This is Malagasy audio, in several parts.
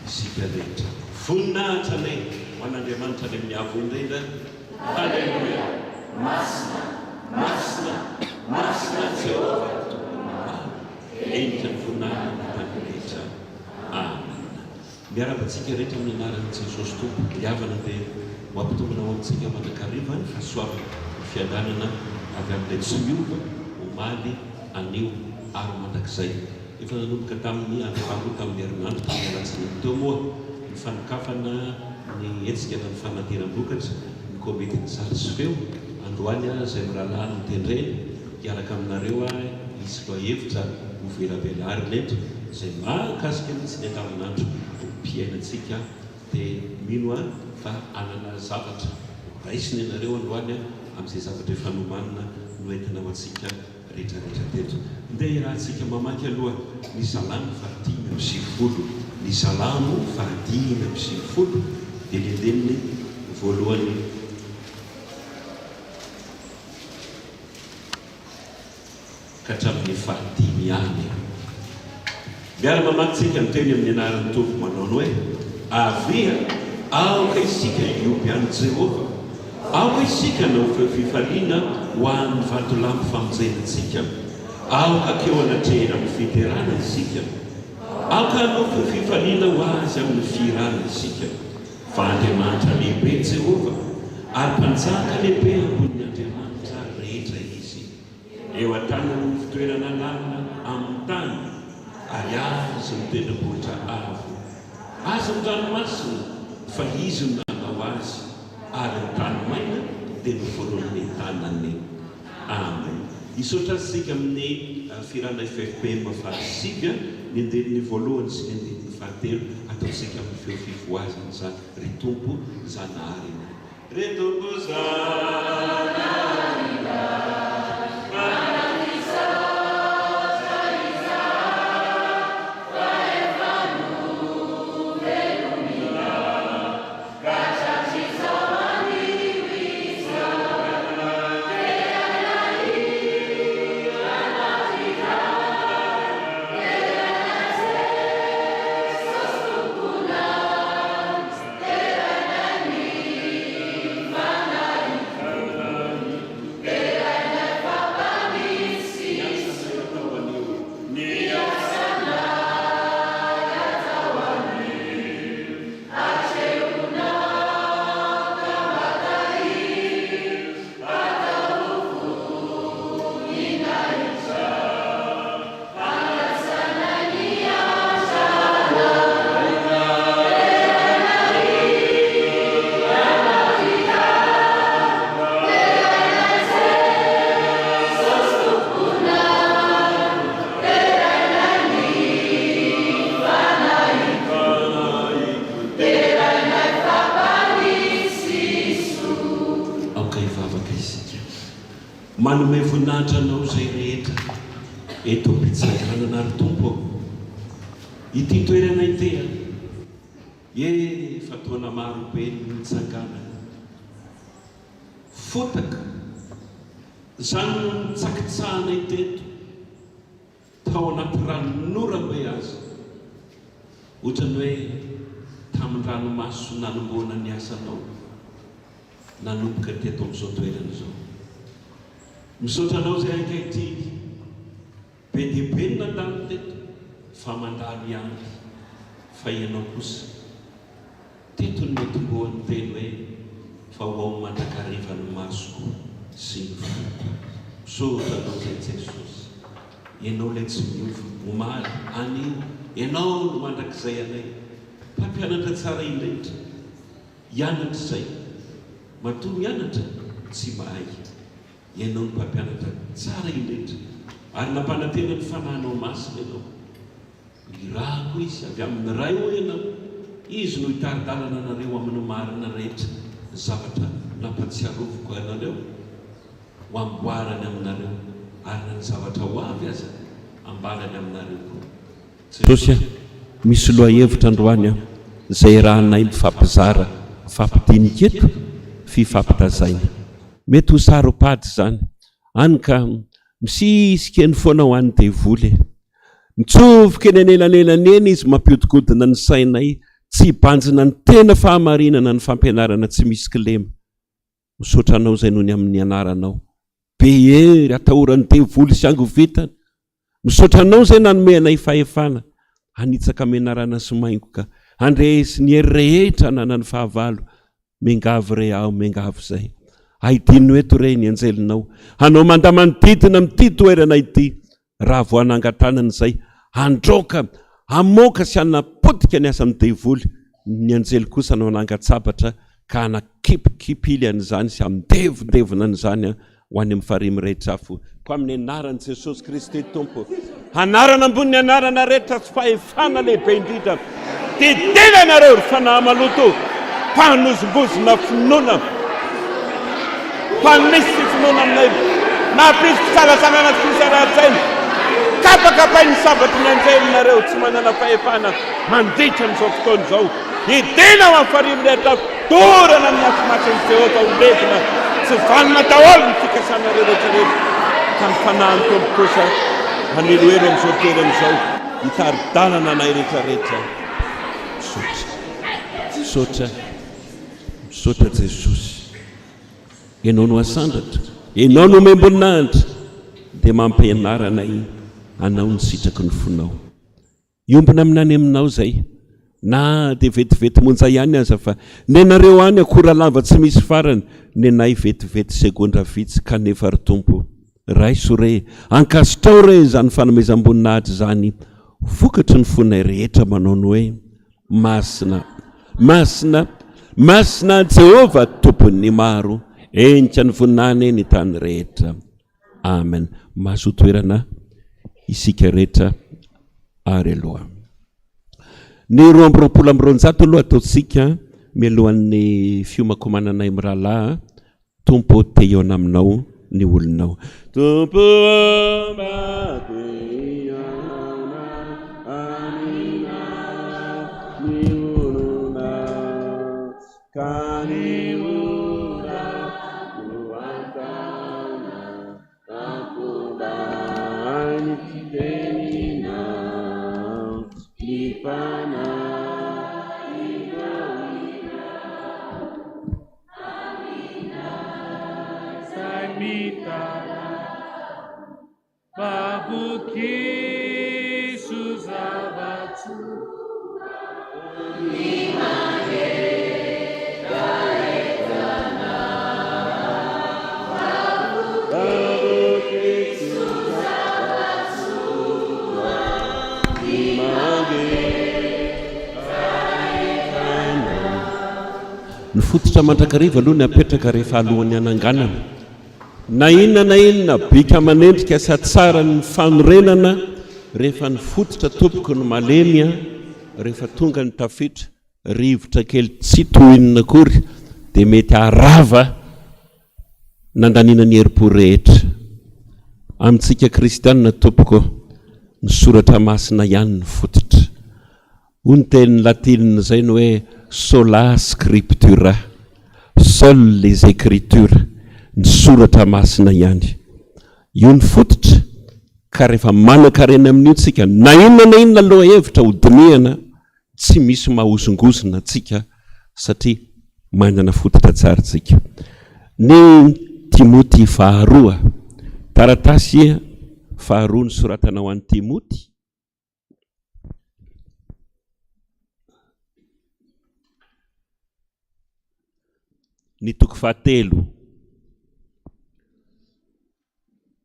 isika rehetra. Voninahitra anie ho an'Andriamanitra any amin'ny Avo Indrindra. Haleloia! Masina, masina, masina Jehovah Tompon'ny maro, henika ny voninahiny ny tany rehetra. Amena. Miarahaba antsika rehetra amin'ny anaran'i Jesosy Tompo. Ry havana dia ho ampitombina ho amintsika mandrakariva ny fahasoavana, ny fiadanana avy amin'ilay tsy miova, omaly, anio ary mandrakizay. Efa nanomboka tamin'ny andro faharoa tamin'ny herinandro tamin'ny alatsinainy teo moa ny fanokafana ny hetsika na ny fanateram-bokatra ny komitin'ny sary sy feo. Androany aho izay mirahalahy no tendrena hiaraka aminareo aho hisy lohahevitra ho velabelarina eto izay mahakasika mihitsy ny andavanandro mpiainantsika dia mino aho fa hanana zavatra ho raisina ianareo androany amin'izay zavatra efa nomanina noentina ho antsika rehetra rehetra teto. Ndeha iarahantsika mamaky aloha ny Salamo faha-95. Ny Salamo faha-95 dia ny andininy voalohany ka hatramin'ny fahadimy ihany. Miara-mamaky tsika ny teny amin'ny anaran'ny Tompo manao ny hoe, Avia, aoka isika hioby an'i Jehovah. Aoka isika hanao feo fifaliana ho an'ny vatolampy famonjena antsika. Aoka hankeo anatrehany amin'ny fiderana isika. Aoka hanao feo fifaliana ho Azy amin'ny fihirana isika. Fa Andriamanitra lehibe Jehovah, ary Mpanjaka lehibe ambonin'ny andriamanitra rehetra Izy. Eo an-tanany ny fitoerana lalina amin'ny tany, ary azy ny tendrombohitra avo. Azy ny ranomasina, fa Izy no nanao azy, ary ny tany maina dia noforonin'ny tanany. Amen. Hisaotra Azy isika amin'ny fihirana FFPM fahasivy, ny andininy voalohany sy ny andininy fahatelo. Ataontsika amin'ny feo fifohazana izany, Ry Tompo Zanaharinay. Ry Tompo Aoka hivavaka isika. Manome voninahitra Anao izay rehetra eto am-pitsanganana ry Tompo ô. Ity toerana ity an, efa taona maro be no nitsanganana. Fotaka, izany no nitsakitsahanay teto, tao anaty ranonorana aza. Ohatran'ny hoe tamin-dranomaso nanombohana ny asanao. nanomboka teto amin'izao toerana izao. Misaotra anao izay ankehitriny. Be dia be ny nandalo teto fa mandalo ihany fa ianao kosa teto no nitomboan'ny teny hoe fa ho ao mandrakariva ny masoko sy ny foko. Misaotra anao izay Jesosy. Ianao ilay tsy miova, omaly, anio, ianao no mandrakizay anay. Mpampianatra tsara indrindra. Hianatra izay. Matoa mianatra, tsy mahay. Ianao no mpampianatra tsara indrindra, ary nampanantena ny Fanahinao Masina Ianao. Irahako Izy avy amin'ny Ray, hoy Ianao. Izy no hitari-dalana anareo amin'ny marina rehetra, ny zavatra nampatsiaroviko anareo, ho amboarany aminareo, ary na ny zavatra ho avy aza, ambarany aminareo koa. Jesosy a! Misy lohahevitra androany an, izay iarahanay mifampizara, mifampidinika eto, fifampitazaina. Mety ho saro-pady izany, hany ka misisika eny foana ho an'ny devoly e! Mitsofoka eny anelanelany eny izy mampiodikodina ny sainay. tsy hibanjina ny tena fahamarinana ny fampianarana tsy misy kilema. Misaotra Anao izay noho ny amin'ny anaranao. Be hery, atahoran'ny devoly sy angovitana. Misaotra Anao izay nanome anay fahefana hanitsaka menarana sy maingoka, handresy ny hery rehetra ananan'ny fahavalo. Miangavy re aho, miangavy izay. Aidino eto re ny anjelinao, hanao manda manodidina amin'ity toerana ity. Raha vao hanangan-tanana izay, handroaka, hamoaka sy hanapotika ny asan'ny devoly, ny anjely kosa no hanangan-tsabatra ka hanakipikipily an'izany sy handevondevona an'izany ho any amin'ny farihy mirehitra afo. Koa amin'ny anaran'i Jesosy Kristy Tompo, anarana ambonin'ny anarana rehetra sy fahefana lehibe indrindra, Didina ianareo ry fanahy maloto, mpanozongozona finoana, mpanisy finoana aminay, nampisy fisalasalana sy fisarahan-tsaina, kapakapain'ny sabatry ny anjely nareo, tsy manana fahefana mandritra an'izao fotoana izao. Hidina ho amin'ny farihy mirehitra afo, dorana amin'ny afo masin'i Jehovah ho levona, tsy vanona daholo ny fikasanareo rehetra rehetra, ka ny fanahin'ny Tompo kosa hanelohelo amin'izao toerana izao. Hitari-dalana anay rehetra rehetra. Misaotra. Misaotra. Misaotra Jesosy. Ianao no asandratra. Ianao no omem-boninahitra. Dia mampianara anay hanao ny sitraky ny fonao. Hiombona amina any aminao izay. Na dia vetivety monja ihany aza fa nenareo any akora lava tsy misy farany, nenay vetivety segondra vitsy kanefa ry Tompo raiso re, ankasitrao re izany fanomezam-boninahitra izany vokatry ny fonay rehetra manao ny hoe, Masina, masina, masina Jehovah Tompon'ny maro, henika ny voninahiny ny tany rehetra. Amen. Mahazoa toerana isika rehetra ary aloha. Ny 222 aloha ataontsika mialohan'ny fiomakomananay mirahalahy. Tompo ô te hihaona aminao ny olonao. Tompo ô mba te hihaona aminao ny olonao ka ny ora no an-tana hampomba ny teninao ny fanahinao. Ny fototra mandrakariva aloha ny apetraka rehefa alohan'ny hananganana. Na inona na inona bika aman'endrika sy hatsaran'ny fanorenana rehefa ny fototra tompoko no malemy an, rehefa tonga ny tafiotra, rivotra kely tsy tohinina akory dia mety harava nandaniana ny herim-po rehetra. Amintsika kristianina tompoko, ny soratra masina ihany no fototra. Hoy ny teny latinina izay ny hoe sola scriptura, seules les écritures, ny soratra masina ihany. Io ny fototra, ka rehefa manan-karena amin'io tsika, na inona na inona lohahevitra ho dinihana, tsy misy mahozongozona antsika satria manana fototra tsara tsika. Ny Timoty faharoa, taratasy faharoa nosoratana ho an'i Timoty, Ny toko fahatelo.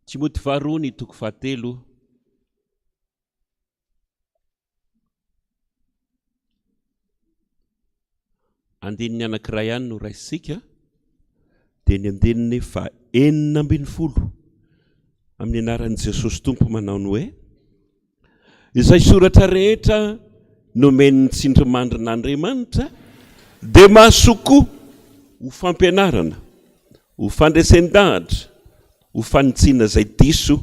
Timoty faharoa ny toko fahatelo. Andininy anankiray ihany no raisintsika, dia ny andininy faha-16. Amin'ny anaran'i Jesosy Tompo manao ny hoe, Izay soratra rehetra nomen'ny tsindrimandrin'Andriamanitra dia mahasoa koa ho fampianarana, ho fandresen-dahatra, ho fanitsiana izay diso,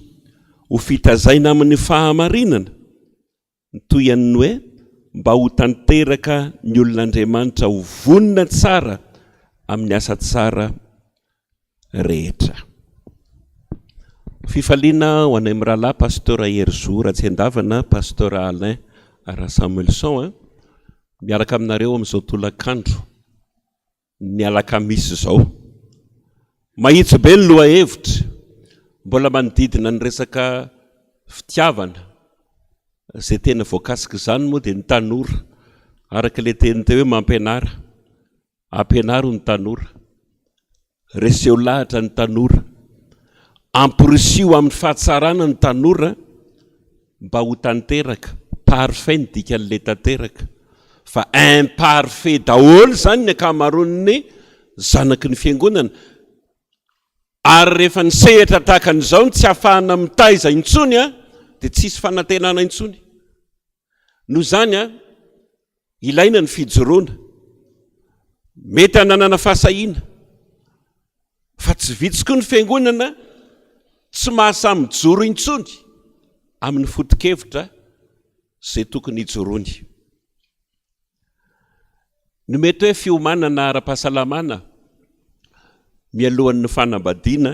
ho fitazaina amin'ny fahamarinana, Ny tohian'ny hoe mba ho tanteraka ny olon'Andriamanitra ho vonona tsara amin'ny asa tsara rehetra. Fifaliana ho anay mirahalahy Pasteur Herizo Ratsiandavana, Pasteur Alain Rasamuelson. Miaraka aminareo amin'izao tolakandro ny alakamisy izao. Mahitsy be ny lohahevitra, mbola manodidina ny resaka fitiavana. Izay tena voakasik'izany moa dia ny tanora, araka ilay teny teo hoe mampianara. Ampianaro ny tanora. Reseo lahatra ny tanora. Amporisiho amin'ny fahatsarana ny tanora mba ho tanteraka. Parfait ny dikan'ilay tanteraka. Fa imparfait daholo izany ny ankamaroan'ny zanaky ny fiangonana. Ary rehefa ny sehatra tahaka an'izao no tsy ahafahana mitaiza intsony dia tsisy fanantenana intsony. Noho izany, ilaina ny fijoroana. Mety hananana fahasahiana, fa tsy vitsy koa ny fiangonana tsy mahasahy mijoro intsony amin'ny foto-kevitra izay tokony hijoroany. Ny mety hoe fiomanana ara-pahasalamana mialohan'ny fanambadiana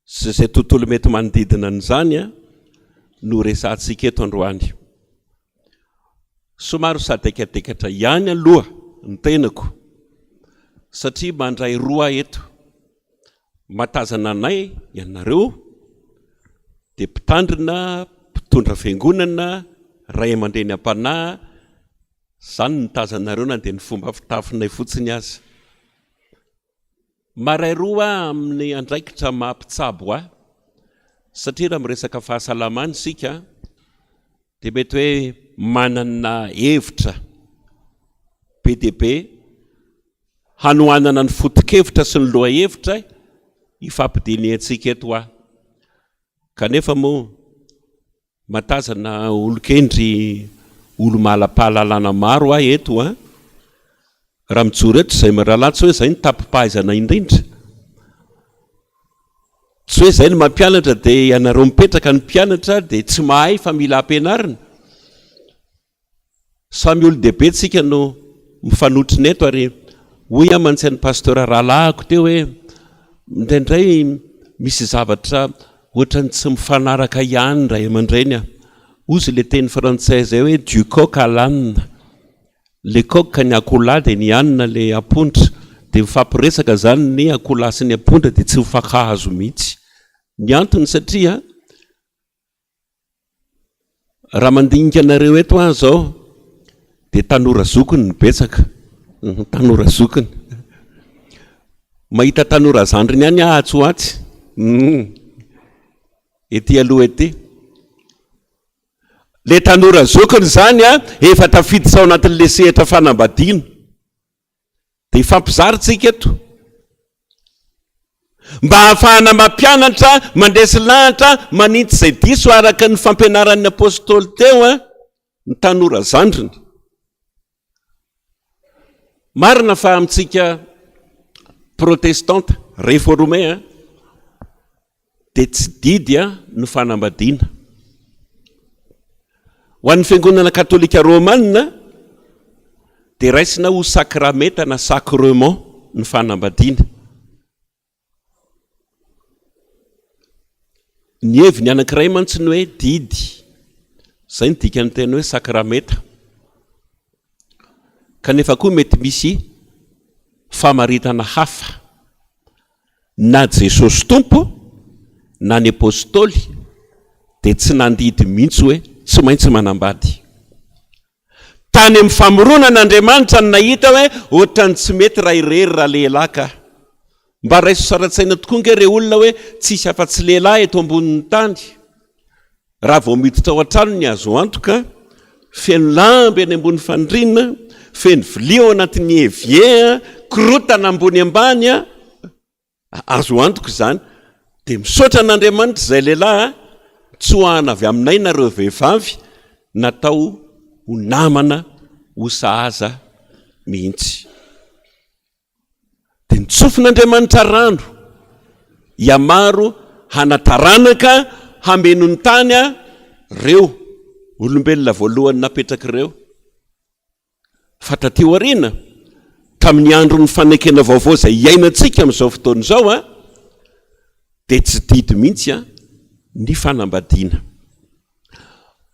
sy izay tontolo mety manodidina an'izany no resahantsika eto androany. Somary sadaikadaikatra ihany aloha ny tenako satria mandray roa eto. Mahatazana anay ianareo dia mpitandrina, mpitondra fiangonana, ray aman-dreny am-panahy, izany no tazanareo na dia ny fomba fitafinay fotsiny aza. Maray roa aho amin'ny andraikitra maha mpitsabo ahy, satria raha miresaka fahasalamana isika dia mety hoe manana hevitra be dia be hanohanana ny foto-kevitra sy ny lohahevitra ifampidinihantsika eto aho. Kanefa moa Mahatazana olon-kendry olo-mahalam-pahalalana maro aho eto an! Raha mijoro eto izay mirahalahy tsy hoe izay no tapi-pahaizana indrindra. Tsy hoe izay no mampianatra dia ianareo mipetraka ny mpianatra dia tsy mahay fa mila ampianarina. Samy olon-dehibe tsika no mifanotrona eto ary hoy aho mantsy an'i Pasteur rahalahiko teo hoe indraindray misy zavatra ohatran'ny tsy mifanaraka ihany ray aman-dreny a. Hozy ilay teny frantsay izay hoe du coq à l'âne. Le coq ny akoholahy dia ny âne ilay ampondra. Dia mifampiresaka izany ny akoholahy sy ny ampondra dia tsy mifankahazo mihitsy. Ny antony satria Raha mandinika anareo eto aho izao dia tanora zokiny no betsaka, tanora zokiny. Mahita tanora zandriny ihany aho atsy ho atsy, ety aloha ety. Le tanora zokiny izany an, efa tafiditra ao anatin'le sehatra fanambadiana. Dia hifampizara tsika eto. Mba hahafahana mampianatra, mandresy lahatra, manintsy izay diso araka ny fampianaran'ny apostoly teo ny tanora zandriny. Marina fa amintsika protestanta, réformé, dia tsy didy ny fanambadiana. Ho an'ny Fiangonana Katolika Romana dia raisina ho sakramenta na sacrement ny fanambadiana. Ny heviny anankiray mantsy ny hoe didy, izay no dikan'ny teny hoe sakramenta. Kanefa koa mety misy famaritana hafa. Na Jesosy Tompo na ny Apostoly dia tsy nandidy mihitsy hoe tsy maintsy manambady. Tany amin'ny famoronana Andriamanitra no nahita hoe ohatran'ny tsy mety raha irery ralehilahy ka. Mba raiso sary an-tsaina tokoa ange re olona hoe tsisy afa-tsy lehilahy eto ambonin'ny tany. Raha vao miditra ao an-trano ny azo antoka, feno lamba eny ambony fandriana, feno vilia ao anatin'ny evier, korontana ambony ambany, azo antoka izany. Dia misaotra an'Andriamanitra izay lehilahy tsoahana avy aminay nareo vehivavy natao ho namana ho sahaza mihitsy. Dia nitsofin'Andriamanitra rano hihamaro hana-taranaka hameno ny tany ireo olombelona voalohany napetraka ireo. Fa taty aoriana, tamin'ny andron'ny fanekena vaovao izay iainantsika amin'izao fotoana izao, dia tsy didy mihitsy ny fanambadiana.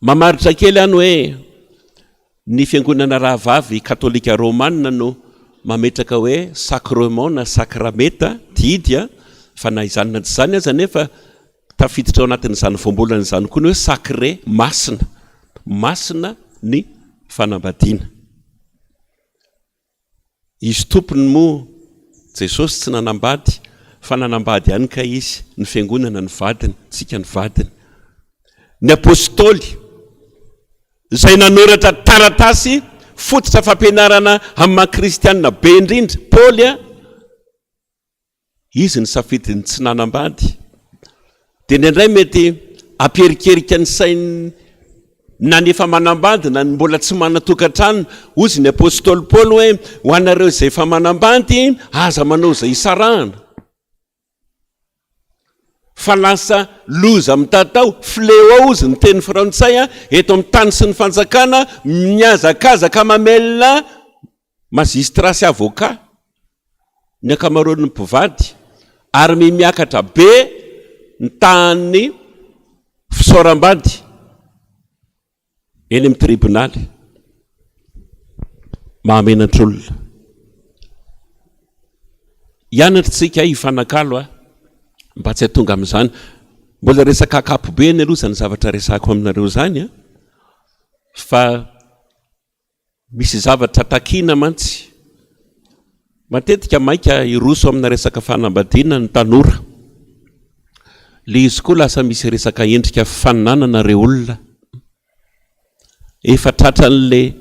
Mamaritra kely aho ny hoe. Ny fiangonana rahavavy katolika romana no mametraka hoe sacrement na sakrameta, didy, fa na izany na tsy izany aza anefa tafiditra ao anatin'izany voambolana izany koa ny hoe sacré, masina. Masina ny fanambadiana. Izy tompony moa, Jesosy tsy nanambady fa nanambady ihany kay izy, ny fiangonana ny vadiny, tsika ny vadiny. Ny apostoly izay nanoratra taratasy fototra fampianarana amin'ny maha kristianina be indrindra, Paoly a, Izy nisafidy ny tsy nanambady. Dia indraindray mety hampierikerika ny sain'ny na ny efa manambady na ny mbola tsy manan-tokantrano. Hozy ny apostoly Paoly hoe, ho anareo izay efa manambady, aza manao izay hisarahana. Fa lasa loza mitatao, fléau hozy ny teny frantsay, eto amin'ny tany sy ny fanjakana, mihazakazaka mamelona magistrat sy avocat ny ankamaroan'ny mpivady ary mihamiakatra be ny tahan'ny fisaoram-bady eny amin'ny tribonaly. Mahamenatra olona. Hianatra isika hifanakalo a, mba tsy hahatonga amin'izany. Mbola resaka ankapobeny aloha izany zavatra resahako aminareo izany a, fa Misy zavatra takiana mantsy. Matetika maika hiroso amina resaka fanambadiana ny tanora. Le izy koa lasa misy resaka endrika fifaninanana re olona. Efa tratran'le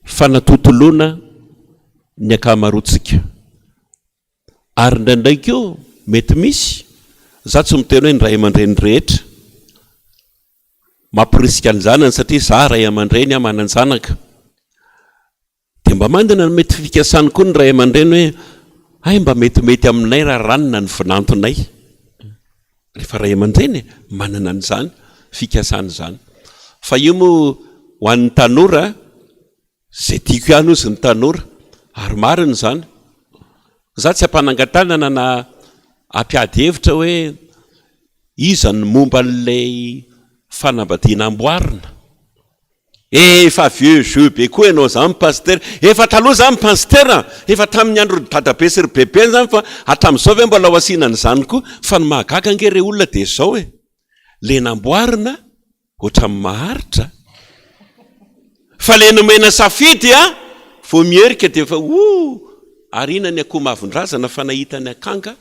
fanatontoloana ny ankamaroantsika. Ary indraindray koa mety misy, za tsy miteny hoe ny ray aman-dreny rehetra, mamporisika ny zanany satria za ray aman-dreny aho manan-janaka. Dia mba manana ny mety fikasany koa ny ray aman-dreny hoe hay mba metimety aminay raha ranona ny vinantonay. Rehefa ray aman-dreny e, manana an'izany fikasana izany. Fa io moa ho an'ny tanora, izay tiako ihany hozy ny tanora, ary marina izany. Za tsy hampanangan-tanana na hampiady hevitra hoe Iza no momba an'ilay fanambadiana amboarina? Efa vieux jeu be koa ianao zany Pasitera. Efa taloha zany Pasitera a! Efa tamin'ny andron'ny dadabe sy ry bebe zany fa hatramin'izao ve mbola ho asiana an'izany koa? Fa ny mahagaga ange re olona dia izao e! Le namboarina ohatran'ny maharitra fa le nomena safidy a! Vao miherika dia efa ouh! Ariana ny akoho mavon-drazana fa nahita ny akanga.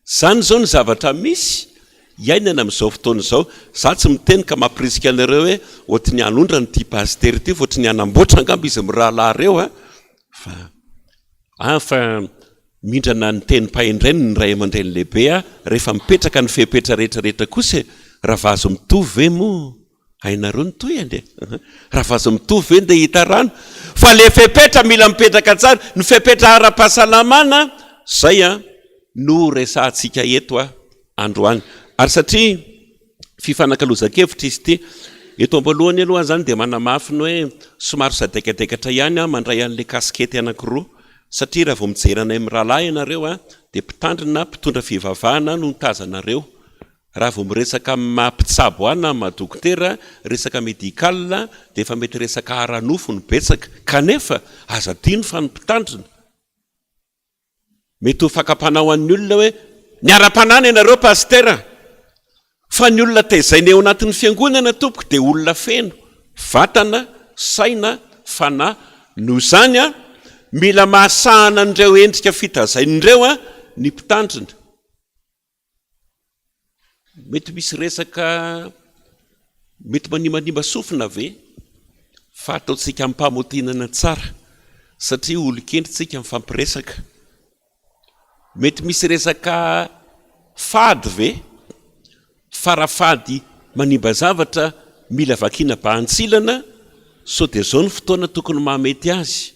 Zany zao ny zavatra misy iainana amin'izao fotoana izao. Za tsy miteny ka mampirisika anareo hoe ohatry ny hanondrana ity pasitera ity fa ohatry ny hanamboatra angamba izy mirahalahy ireo a! Fa an fa mindrana ny tenim-pahendreny ny ray aman-dreny lehibe a! Rehefa mipetraka ny fepetra rehetra rehetra kosa e! Raha vazo mitovy ve moa Hainareo ny tohiny e! Raha vazo mitovy ve ndeha hita rano? Fa le fepetra mila mipetraka tsara, ny fepetra ara-pahasalamana zay an no resahantsika eto an androany. Ary satria fifanakalozan-kevitra izy ity, eto am-boalohany aloha zany dia manamafy ny hoe somary sadaikadaikatra ihany aho mandray an'le kasikety anankiroa satria raha vao mijery anay mirahalahy ianareo an dia mpitandrina, mpitondra fivavahana no tazanareo. Raha vao miresaka amin'ny maha mpitsabo ahy na maha dokotera, resaka médical dia efa mety resaka ara-nofo no betsaka. Kanefa aza adino fa ny mpitandrina. Mety ho fakam-panahy ho an'ny olona hoe ny ara-panahy ny anareo Pasitera. Fa ny olona tezaina eo anatin'ny fiangonana tompoko dia olona feno, vatana, saina, fanahy. Noho izany, mila mahasahana an'ireo endrika fitazaina ireo ny mpitandrina. Mety misy resaka mety manimbanimba sofina ve? Fa ataontsika amim-pahamotinana tsara satria olon-kendry tsika mifampiresaka. Mety misy resaka fady ve? Fa raha fady manimba zavatra mila vakiana bahantsilana sao dia izao no fotoana tokony mahamety azy.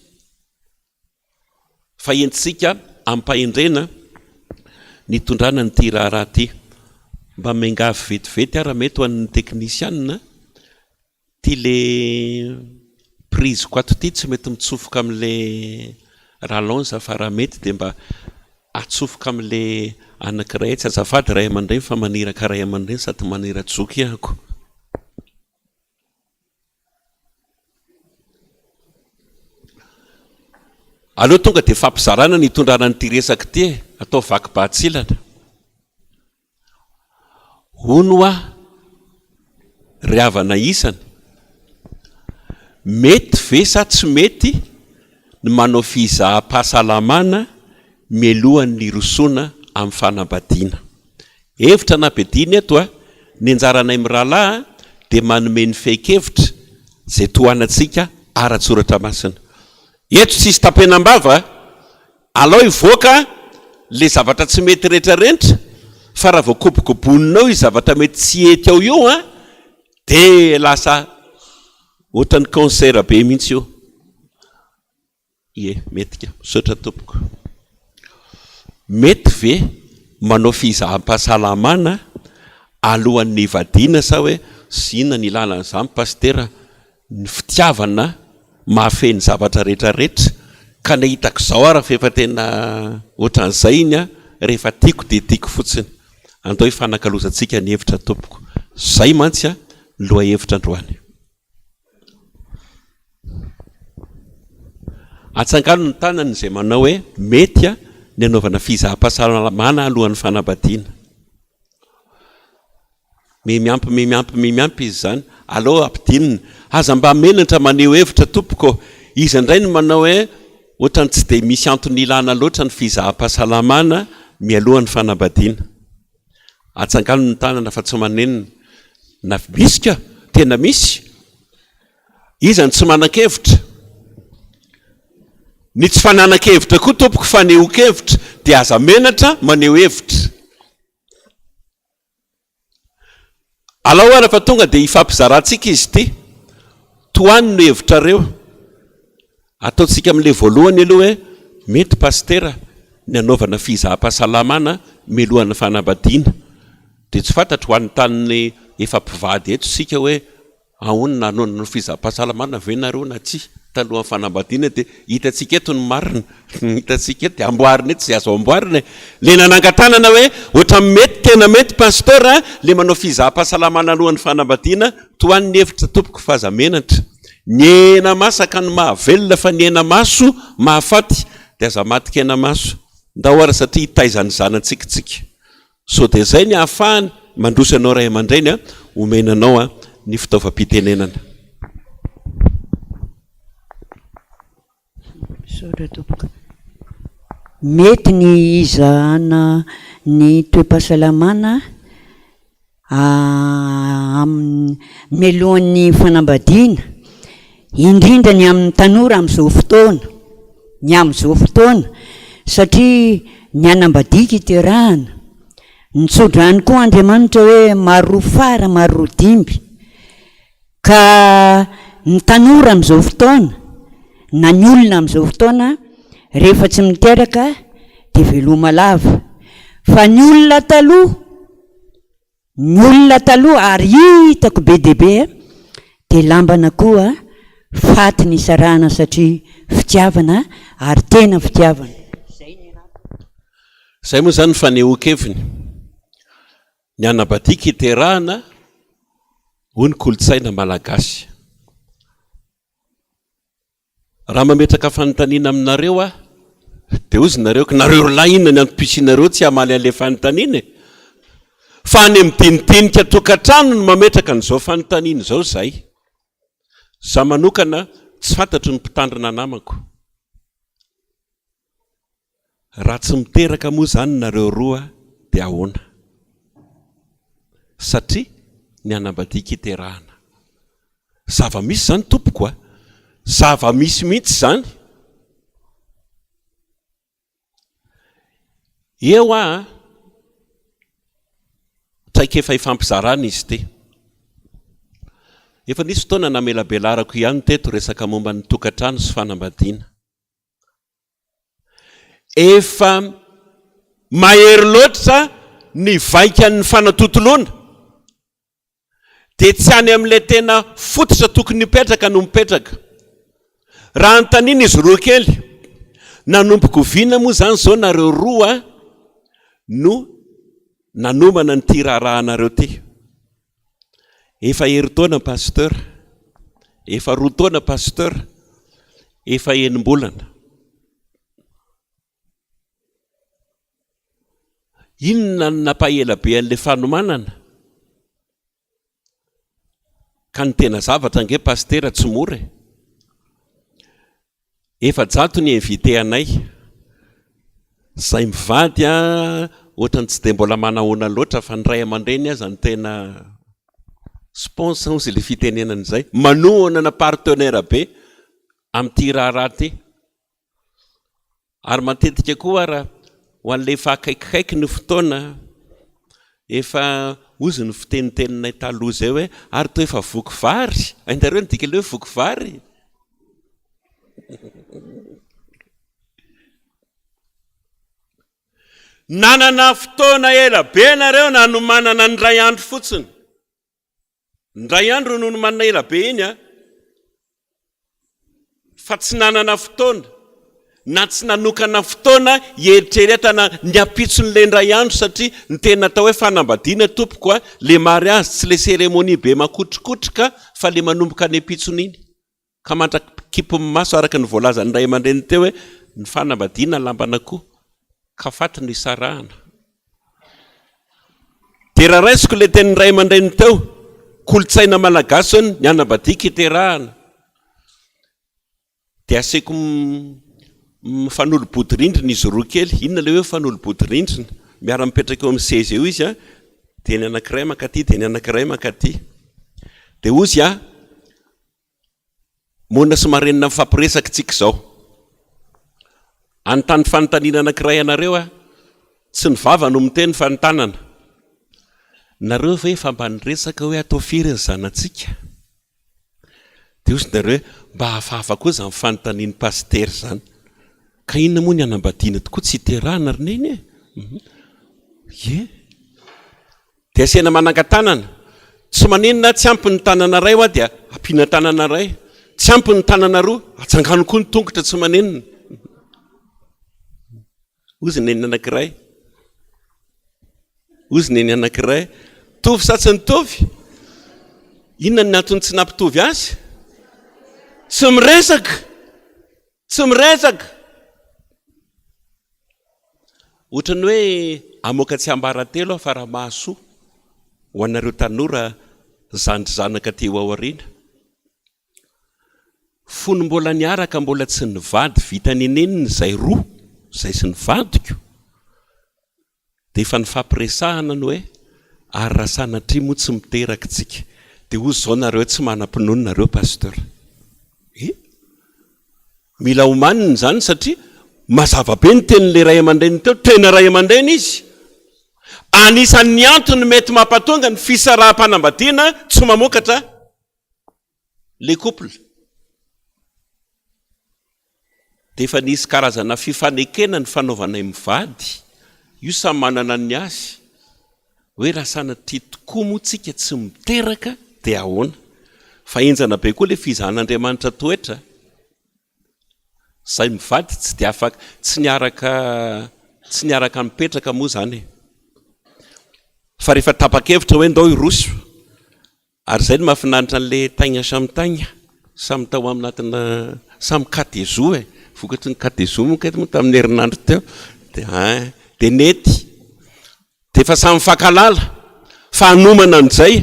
Fa entintsika amim-pahendrena ny hitondrana an'ity raharaha ity. Mba miangavy vetivety aho raha mety ho an'ny teknisianina, ity le prise-ko ato ity tsy mety mitsofoka amin'ilay rallonge fa raha mety dia mba atsofoka amin'ilay anankiray etsy. Azafady ray aman-dreny fa maniraka ray aman-dreny sady manira-joky ahako. Aleo tonga dia fampizarana ny hitondrana an'ity resaka ity e, atao vaky batsilana. Hono hoa ry havana isany, mety ve sa tsy mety ny manao fizaham-pahasalamana mialohan'ny hirosoana amin'ny fanambadiana? Hevitra nampiadiana eto a, ny anjaranay mirahalahy dia manome ny fehin-kevitra izay tohanantsika ara-tsoratra masina. Eto tsisy tapenam-bava a! Alao hivoaka le zavatra tsy mety retrarentra fa raha vao kobokoboninao io zavatra mety tsy hety ao io an, de lasa ohatran'ny cancer be mihitsy io. Ie, mety ka. Misaotra tompoko. Mety ve manao fizaham-pahasalamana alohan'ny hivadiana sa hoe inona ny ilana an'izany Pasitera? Ny fitiavana mahafehy ny zavatra rehetra rehetra ka na hitako izao ara fa efa tena ohatran'izay iny an, rehefa tiako dia tiako fotsiny. Andao hifanakalozantsika ny hevitra tompoko. Izay mantsy an ny lohahevitra androany. Atsangano ny tanany izay manao hoe mety ny hanaovana fizaham-pahasalamana alohan'ny fanambadiana. Mihamiampy mihamiampy mihamiampy izy izany. Aleo ampidinina. Aza mba menatra maneho hevitra tompoko ô. Iza indray no manao hoe ohatran'ny tsy dia misy antony ilana loatra ny fizaham-pahasalamana mialohan'ny fanambadiana. Atsangano ny tanana fa tsy manenina. Na misy ka, tena misy. Iza no tsy manan-kevitra? Ny tsy fananan-kevitra koa tompoko fanehoan-kevitra dia aza menatra maneho hevitra. Alao ara fa tonga dia hifampizarantsika izy ity. Tohano ny hevitrareo. Ataontsika amin'ilay voalohany aloha hoe mety Pasitera ny hanaovana fizaham-pahasalamana mialohan'ny fanambadiana. Dia tsy fantatro ho an'ny tanin'ny efa mpivady eto isika hoe Ahoana na nanao fizaham-pahasalamana ve nareo na tsia talohan'ny fanambadiana dia hitantsika eto ny marina, hitantsika eto dia amboarina eto izay azo amboarina e! Le nanangan-tanana hoe ohatran'ny mety tena mety pasteur a, le manao fizaham-pahasalamana alohan'ny fanambadiana, tohano ny hevitra tompoko fa aza menatra, ny hena masaka no mahavelona fa ny hena maso mahafaty dia aza matin-kena maso, ndao ary satria hitaiza ny zanatsika tsika. Sao dia izay ny ahafahany mandroso anao ray aman-dreny a, omena anao a ny fitaovam-pitenenana. Misaotra tompoko. Mety ny hizahana ny toe-pahasalamana amin'ny mialohan'ny fanambadiana, indrindra ny amin'ny tanora amin'izao fotoana, ny amin'izao fotoana satria ny hanambadiaka iterahana, nitsodrano koa Andriamanitra hoe maroa fara maroa dimby, ka ny tanora amin'izao fotoana na ny olona amin'izao fotoana rehefa tsy miteraka dia veloma lava, fa ny olona taloha Ny olona taloha ary hitako be dia be dia lambana koa faty nisarahana satria fitiavana ary tena fitiavana. Zay ny anah. Zay moa zany ny fanehoan-keviny. Ny anabadiaka iterahana hoy ny kolontsaina malagasy. Raha mametraka fanontaniana aminareo aho, dia hozy nareo, ka nareo ry lahy inona ny antom-pisianareo tsy hamaly an'ilay fanontaniana e? Fa any amin'ny dinidinika tokantrano no mametraka an'izao fanontaniana izao izahay. Izaho manokana tsy fantatro ny mpitandrina namako. Raha tsy miteraka moa izany nareo roa dia ahoana? Satria ny hanambadiaka iterahana. Zava-misy izany tompoko a! Zava-misy mihitsy izany. Eo aho a! Traikefa ifampizarana izy ity. Efa nisy fotoana namelabelarako ihany teto resaka momba ny tokantrano sy fanambadiana. Efa mahery loatra ny vaikan'ny fanatontoloana dia tsy any amin'ilay tena fototra tokony hipetraka no mipetraka. Raha anontaniana izy roa kely, nanomboka oviana moa izany izao nareo roa no nanomana an'ity raharahanareo ity? Efa herintaona Pasteur, efa roa taona Pasteur. Efa enim-bolana. Inona no nampahela be an'ilay fanomanana? Ka ny tena zavatra ange Pasitera tsy mora e! 400 ny invité anay. Zay mivady a, ohatran'ny tsy dia mbola manahoana loatra fa ny ray aman-dreny aza no tena sponsor hozy ilay fitenenana izay, manohana na partenaire be amin'ity raharaha ity. Ary matetika koa ara ho an'ilay efa akaikikaiky ny fotoana, efa hozy ny fiteniteninay taloha izay hoe ary toa efa voky vary, hainareo ny dikan'ilay hoe voky vary? Nanana fotoana ela be nareo nanomanana ny iray andro fotsiny. Ny iray andro no nomanina ela be iny an! Fa tsy nanana fotoana na tsy nanokana fotoana hieritreretana ny ampitson'ilay indray andro satria ny tena atao hoe fanambadiana tompoko a, le mariage tsy le cérémonie be makotrokotroka fa le manomboka ny ampitsony iny. Ka mandra-kipin'ny maso araka ny voalazan'ny ray aman-dreny teo hoe ny fanambadiana lamban'akoho ka faty no isarahana. Dia raha raisiko ilay tenin'ny ray aman-dreny teo, kolontsaina malagasy hono ny anambadiaka iterahana. Dia aseko mifanolo-bodirindrina izy roa kely. Inona ilay hoe mifanolo-bodirindrina? Miara-mipetraka eo amin'ny seza eo izy an, dia ny anankiray mankaty, dia ny anankiray mankaty. Dia hozy an, Moana sy marenina mifampiresaka tsika izao. Anontany fanontaniana anankiray anareo aho. Tsy ny vava no miteny fa ny tanana. Nareo ve efa mba niresaka hoe atao firy ny zanatsika? Dia hozy nareo hoe mba hafahafa koa izany fanontanian'i Pasitera izany. Ka inona moa ny hanambadiana tokoa tsy hiterahana ry Neny e? Ie. Dia asiana manangan-tanana. Tsy maninona, tsy ampy ny tanana iray hoa dia ampiana tanana iray. Tsy ampy ny tanana roa, atsangano koa ny tongotra, tsy maninona. Hozy neny anankiray. Hozy neny anankiray. Mitovy sa tsy mitovy? Inona ny antony tsy nampitovy azy? Tsy miresaka! Tsy miresaka! Ohatran'ny hoe hamoaka tsiambaratelo aho fa raha mahasoa ho anareo tanora zandry zanaka aty aoriana. Fony mbola niaraka mbola tsy nivady vita nenenina izay roa, izay sy ny vadiko, Dia efa nifampiresahana ny hoe ary raha sanatria moa tsy miteraka tsika dia hozy izao nareo tsy manam-pinoana nareo Pasteur eh! Mila omanina izany satria mazava be ny tenin'ilay ray aman-dreniny teo, tena ray aman-dreny izy. Anisan'ny antony mety mampatonga ny fisaraham-panambadiana tsy mamokatra le couple. Dia efa nisy karazana fifanekena nifanaovanay mivady, io samy manana ny azy, hoe raha sanatria tokoa moa tsika tsy miteraka dia ahoana? Fa henjana be koa le fizahan'Andriamanitra toetra, zay mivady tsy dia afaka, tsy niaraka tsy niaraka nipetraka moa zany e, fa rehefa tapa-kevitra hoe ndao hiroso Ary izay no mahafinaritra an'le taigna samy taigna, samy tao anatina, samy katezo e, vokatry ny katezo moa kay moa tamin'ny herinandro teo, dia ein, dia nety, dia efa samy mifankahalala, fa hanomana an'izay,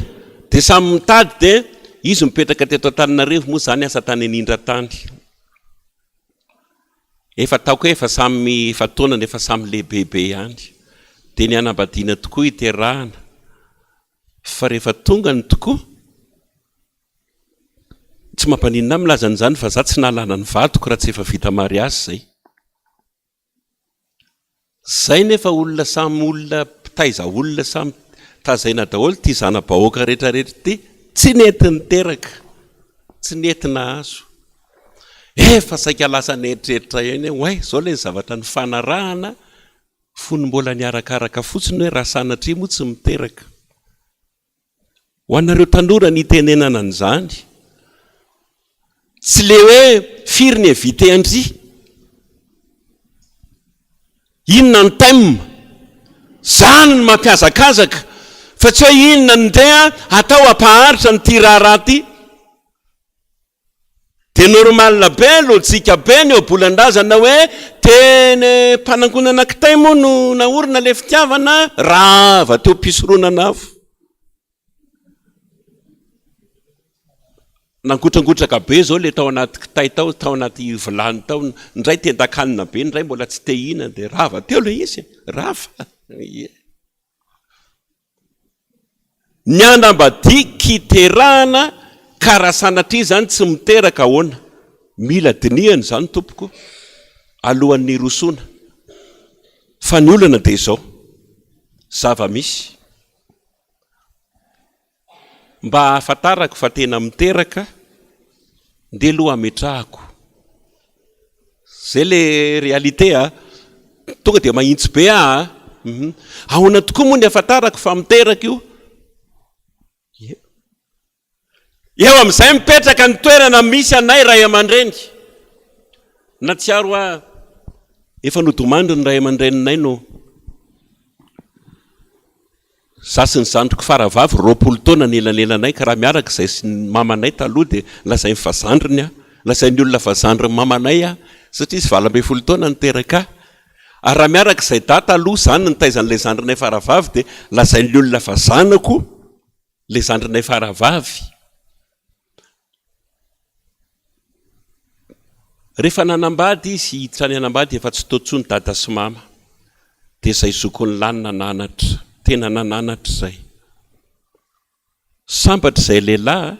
dia samy mitady dia izy mipetraka teto Antananarivo moa za niasa tany an'Indra tany, efa ataoko hoe efa samy efa taonany efa samy lehibebe ihany, dia ny hanambadiana tokoa hiterahana. Fa rehefa tonga ny tokoa, tsy mampaninona ahy milaza an'izany fa za tsy nahalala ny vadiko raha tsy efa vita mariazy zay. Zay nefa olona samy olona mpitaiza olona samy tazaina daholo ity zana-bahoaka rehetra rehetra ity, tsy nety niteraka, tsy nety nahazo. Efa saika lasa nieritreritra ihany hoe oay, zao ilay zavatra nifanarahana Fony mbola niarakaraka fotsiny hoe raha sanatria moa tsy miteraka. Ho anareo tanora ny itenenana an'izany. Tsy le hoe firy ny invité an-dry. Inona ny thème? Zany no mampihazakazaka fa tsy hoe inona no ndeha hatao hampaharitra an'ity raharaha ity. Dia normal be, lojika be ny ohabolan-drazana hoe teny am-panangonana kitay moa no naorina ilay fitiavana, rava teo am-pisoronana afo. Nangotrangotraka be izao ilay tao anaty kitay tao, tao anaty vilany tao, ny iray tendan-kanina be, ny iray mbola tsy te hihinana, dia rava teo ilay izy e, rava, ie. Ny anambadia kiterahana ka raha sanatria izany tsy miteraka ahoana? Mila dinihana izany tompoko alohan'ny hirosoana fa ny olana dia izao, zava-misy mba ahafantarako fa tena miteraka ndeha aloha ametrahako Zay le réalité a! Tonga dia mahintsy be aho a! Ahoana tokoa moa ny ahafantarako fa miteraka io? Eo amin'izay mipetraka ny toerana misy anay ray aman-dreny. Nahatsiaro aho efa nodimandry ny ray aman-dreninay no Za sy ny zandriko faravavy 20 taona ny elanelanay ka raha miaraka izay sy ny mamanay taloha dia lazainy fa zandriny aho, lazain'ny olona fa zandrin'ny mamanay aho satria izy 18 taona niteraka ahy. Ary raha miaraka izay dahy taloha za no nitaiza an'ilay zandrinay faravavy dia lazain'ny olona fa zanako ilay zandrinay faravavy. Rehefa nanambady izy, hiditra any hanambady efa tsy tao intsony dada sy mama. Dia izay zokiny lahy nananatra, tena nananatra izay. Sambatra izay lehilahy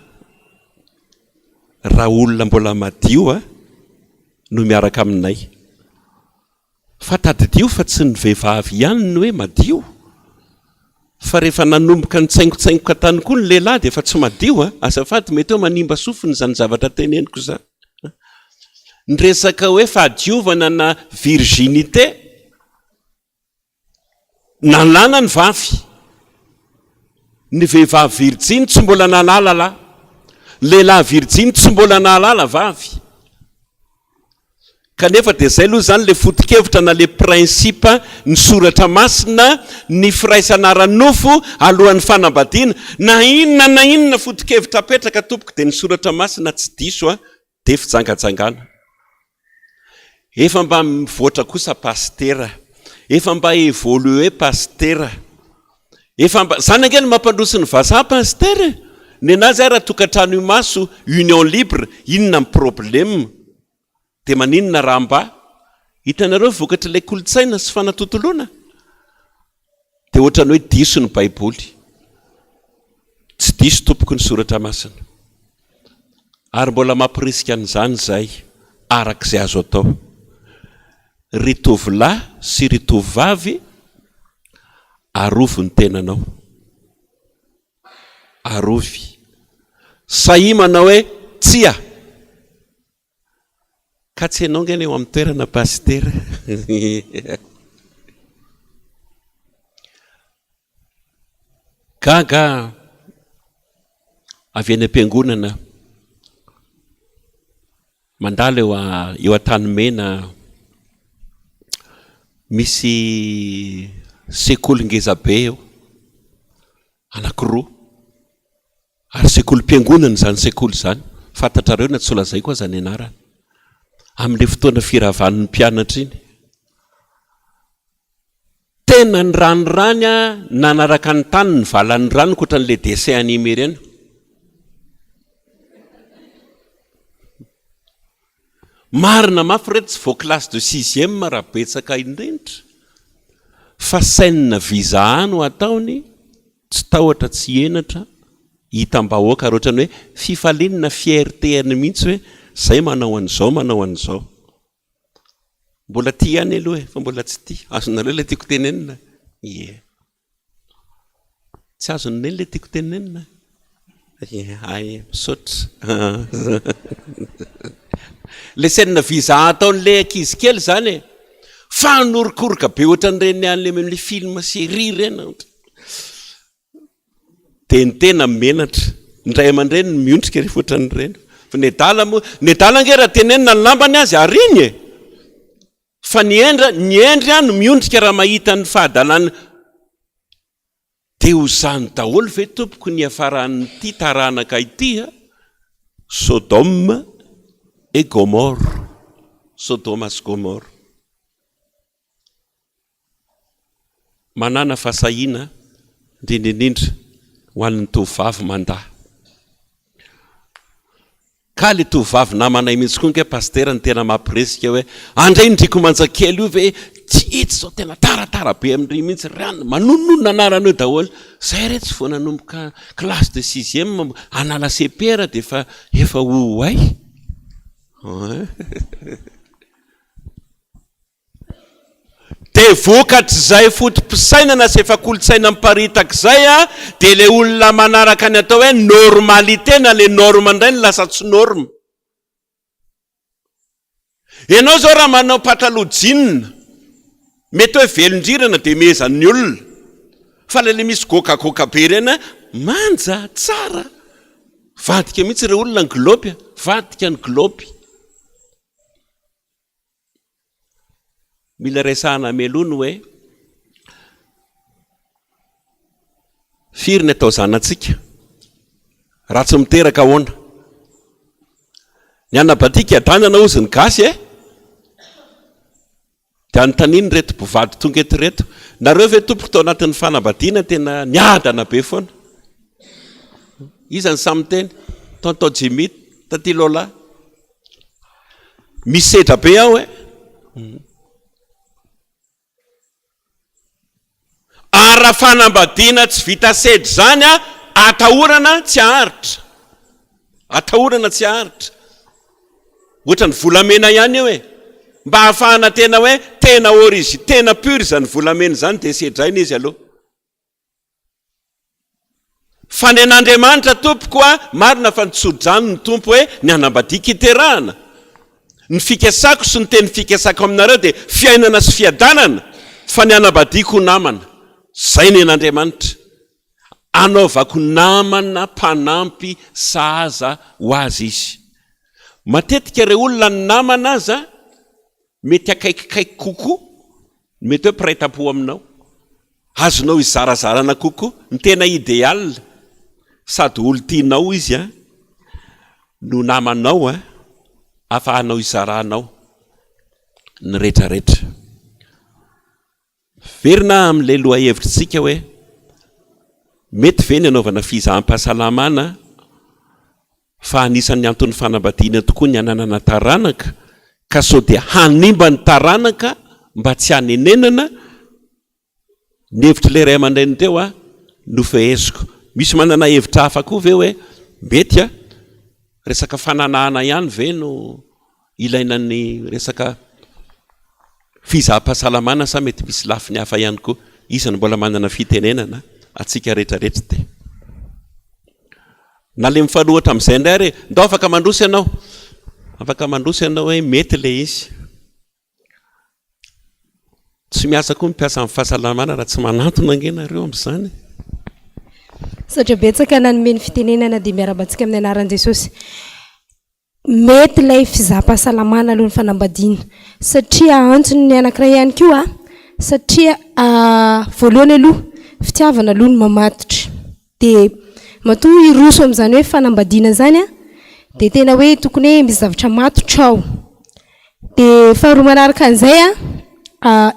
raha olona mbola madio no miaraka aminay. Fa tadidio fa tsy ny vehivavy ihany no hoe madio fa rehefa nanomboka nitsaingotsaingoka tany koa ny lehilahy dia efa tsy madio a! Azafady mety hoe manimba sofina izany zavatra teneniko izany. Ny resaka hoe fahadiovana na virginité Nalana ny vavy. Ny vehivavy virjiny tsy mbola nahalala lahy. Ny lehilahy virjiny tsy mbola nahalala vavy. Kanefa dia izay aloha izany ilay foto-kevitra na ilay principe ny soratra masina, ny firaisana ara-nofo alohan'ny fanambadiana. Na inona na inona foto-kevitra apetraka tompoko dia ny soratra masina tsy diso dia fijangajangana. Efa mba mivoatra kosa pasitera, efa mba évoluer pasitera, efa mba, zany ange no mampandroso ny vazaha pasitera e! Nenazy ara tokantrano imaso, union libre, inona ny problème? Dia maninona raha mba, hitanareo vokatr'ilay kolontsaina sy fanatontoloana? Dia ohatran'ny hoe diso ny baiboly. Tsy diso tompoko ny soratra masina. Ary mbola mampirisika an'izany izahay araka izay azo atao. Ry tovolahy sy ry tovovavy, arovy ny tenanao. Arovy. Sahia manao hoe tsia. Ka tsy ianao nge ny eo amin'ny toerana Pasitera. Gaga avy any am-piangonana mandalo eo eo Antanimena misy sekoly ngeza be eo anankiroa. Ary sekolim-piangonana izany sekoly izany, fantatrareo na tsy holazaiko aza ny anarany, amin'ilay fotoana firavan'ny mpianatra iny. Tena ny ranorany nanaraka ny tany ny valan'ny rano ankoatran'ilay dessin animé ireny. Marina mafy reto tsy vao classe de sixième raha betsaka indrindra fa scène visa no ataony Tsy tahotra tsy henatra, hitam-bahoaka ary ohatran'ny hoe fifaliany na fierté-ny mihitsy hoe zay manao an'izao manao an'izao. Mbola tia ihany aloha e, fa mbola tsy tia. Azonareo ilay tiako tenenina? Ie. Tsy azon'i Neny ilay tiako tenenina? Ie, hay, misaotra. Ilay scène visa ataon'ilay ankizy kely izany e, fanorokoroka be ohatran'ireny any amin'ilay film série ireny. Dia ny tena menatra. Ny ray aman-dreny no miondrika rehefa ohatran'ireny. Fa ny adala moa, ny adala ange raha tenenina ny lambany azy ariny e! Fa ny hendry, ny hendry no miondrika raha mahita ny fahadalana. Dia ho izany daholo ve tompoko ny hiafaran'ity taranaka ity a? Sodoma. et Gomorre, Sodoma sy Gomorre. Manàna fahasahiana, indrindra indrindra ho an'ny tovovavy mandà. Ka le tovovavy namanay mihitsy koa nge pasitera no tena mampirisika hoe andray ndriko manjakely io ve tsy hita izao tena taratara be amin-dry mihitsy ry anona, manononona anarana eo daholo. Zay re tsy vao nanomboka classe de sixième hanala CP ary dia efa efa ho ho hay. Dia vokatr'izay foto-pisainana sy efa kolontsaina miparitaka izay dia ilay olona manaraka ny atao hoe normalité na ilay norme indray no lasa tsy norme. Ianao izao raha manao pataloha jean, mety hoe velon-drirana dia mehezan'ny olona, fa ilay misy goakagoaka be ireny manja, tsara, vadika mihitsy ireo olona ny gilôpy, vadika ny gilôpy. Mila resahana mialoha ny hoe firy ny atao zanatsika? Raha tsy miteraka ahoana? Ny anabatika adanana hozy ny gasy e! Dia anontaniana ireto mpivady tonga eto ireto, nareo ve tompoko tao anatin'ny fanambadiana tena niadana be foana? Iza no samy miteny? Tonton Jimmy, Taty Lola. Misedra be aho e. Ary raha fanambadiana tsy vita sedra izany a, atahorana tsy haharitra. Atahorana tsy haharitra. Ohatran'ny volamena ihany io e. Mba hahafahana tena hoe tena origi, tena pur izany volamena izany dia sedraina izy aloha. Fa ny an'Andriamanitra tompoko a, marina fa nitso-drano ny Tompo hoe ny hanambadiako hiterahana. Ny fikasako sy ny teny fikasako aminareo dia fiainana sy fiadanana, fa ny hanambadiako ho namana. Izay ny an'Andriamanitra. Anaovako namana mpanampy sahaza ho azy izy. Matetika ireo olona ny namana aza mety akaikikaiky kokoa, mety hoe mpiray tampo aminao. Azonao izarazarana kokoa. Ny tena idéal, sady olon-tianao izy an, no namanao an, afahanao izaranao ny retraretra. Miverina amin'ilay lohahevitritsika hoe mety ve ny anaovana fizaham-pahasalamana fa anisan'ny anton'ny fanambadiana tokoa ny hananana taranaka ka sao dia hanimba ny taranaka mba tsy hanenenana, ny hevitr'ilay ray aman-dreniny teo a no feheziko. Misy manana hevitra hafa koa ve hoe mety a resaka fananahana ihany ve no ilaina ny resaka fizaham-pahasalamana sa mety misy lafiny hafa ihany koa? Iza no mbola manana fitenenana antsika rehetrarehetra dia. Na le mifanohitra amin'izay indray ary e! Ndao afaka mandroso ianao. Afaka mandroso ianao hoe mety le izy. Tsy miasa koa ny mpiasan'ny fahasalamana raha tsy manantona ange nareo amin'izany. Misaotra betsaka nanome ny fitenenana dia miarahaba antsika amin'ny anaran'i Jesosy. Mety ilay fizaham-pahasalamana aloha ny fanambadiana satria antony ny anankiray ihany koa satria voalohany aloha fitiavana aloha no mamatotra dia matoa hiroso amin'izany hoe fanambadiana izany an dia tena hoe tokony hoe misy zavatra matotra ao, dia faharoa manaraka an'izay an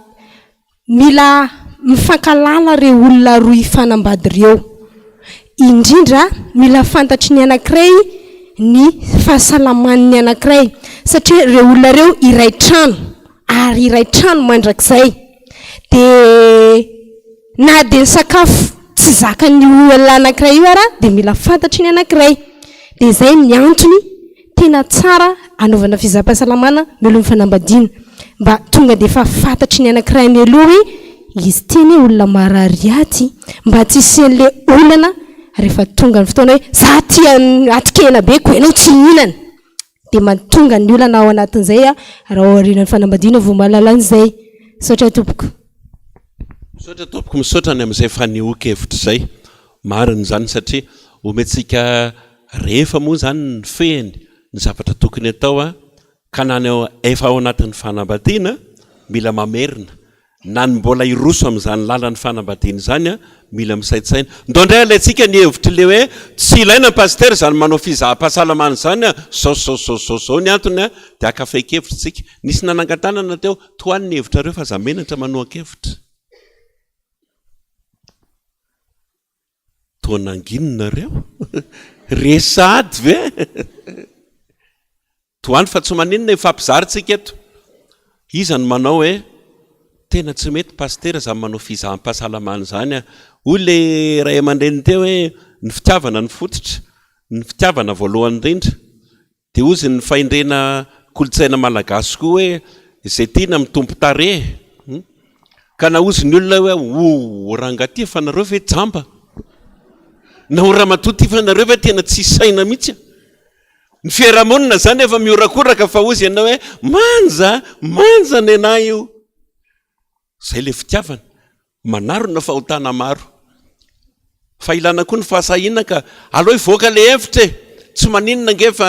Mila mifankalala reo olona roa hifanambady reo. Indrindra mila fantatry ny anakiray ny fahasalaman'ny anakiray satria reo olona reo iray trano ary iray trano mandrakizay. De na de ny sakafo tsy zakan'io olona anakiray io ara de mila fantatry ny anakiray. De zay ny antony Tena tsara anaovana fizaham-pahasalamana mialoha ny fanambadiana mba tonga dia efa fantatry ny anankiray mialoha hoe izy ity anie olona marary aty mba tsy hisian'le olana rehefa tonga ny fotoana hoe za tia atikena be ko ianao tsy hihinana dia mahatonga ny olana ao anatin'izay raha ao aorianan'ny fanambadiana vao mahalala an'izay. Misaotra tompoko. Misaotra tompoko, misaotra ny amin'izay fanehoan-kevitra izay. Marina izany satria omentsika rehefa moa izany ny fehiny ny zavatra tokony atao ka na ny efa ao anatin'ny fanambadiana mila mamerina. Na ny mbola hiroso amin'izany lalan'ny fanambadiana izany an, mila misaintsaina. Ndao indray alaintsika ny hevitr'ilay hoe tsy ilaina Pasitera izany manao fizaham-pahasalamana izany an, zao sy zao sy zao sy zao sy zao ny antony an, dia haka fehin-kevitra isika. Nisy nanangan-tanana teo, tohano ny hevitrareo fa aza menatra manohan-kevitra. Toa nangina nareo? Resy sahady ve? Tohano fa tsy maninona hifampizara tsika eto. Iza no manao hoe tena tsy mety pasitera zany manao fizaham-pahasalamana izany a. Hoy le ray aman-dreny teo hoe ny fitiavana no fototra, ny fitiavana voalohany indrindra. Dia hozy ny fahendrena kolontsaina malagasy koa hoe izay tiana mitombo tarehy. Ka na hozy ny olona hoe o rangahy ty fa nareo ve jamba? Na o ramatoa ty fa nareo ve tena tsisy saina mihitsy? Ny fiarahamonina zany efa mihorakoraka fa hozy ianao hoe manja, manja nenah io. Zay le fitiavana, manarona fahotana maro. Fa ilana koa ny fahasahiana ka aleo hivoaka le hevitra e! Tsy maninona ange fa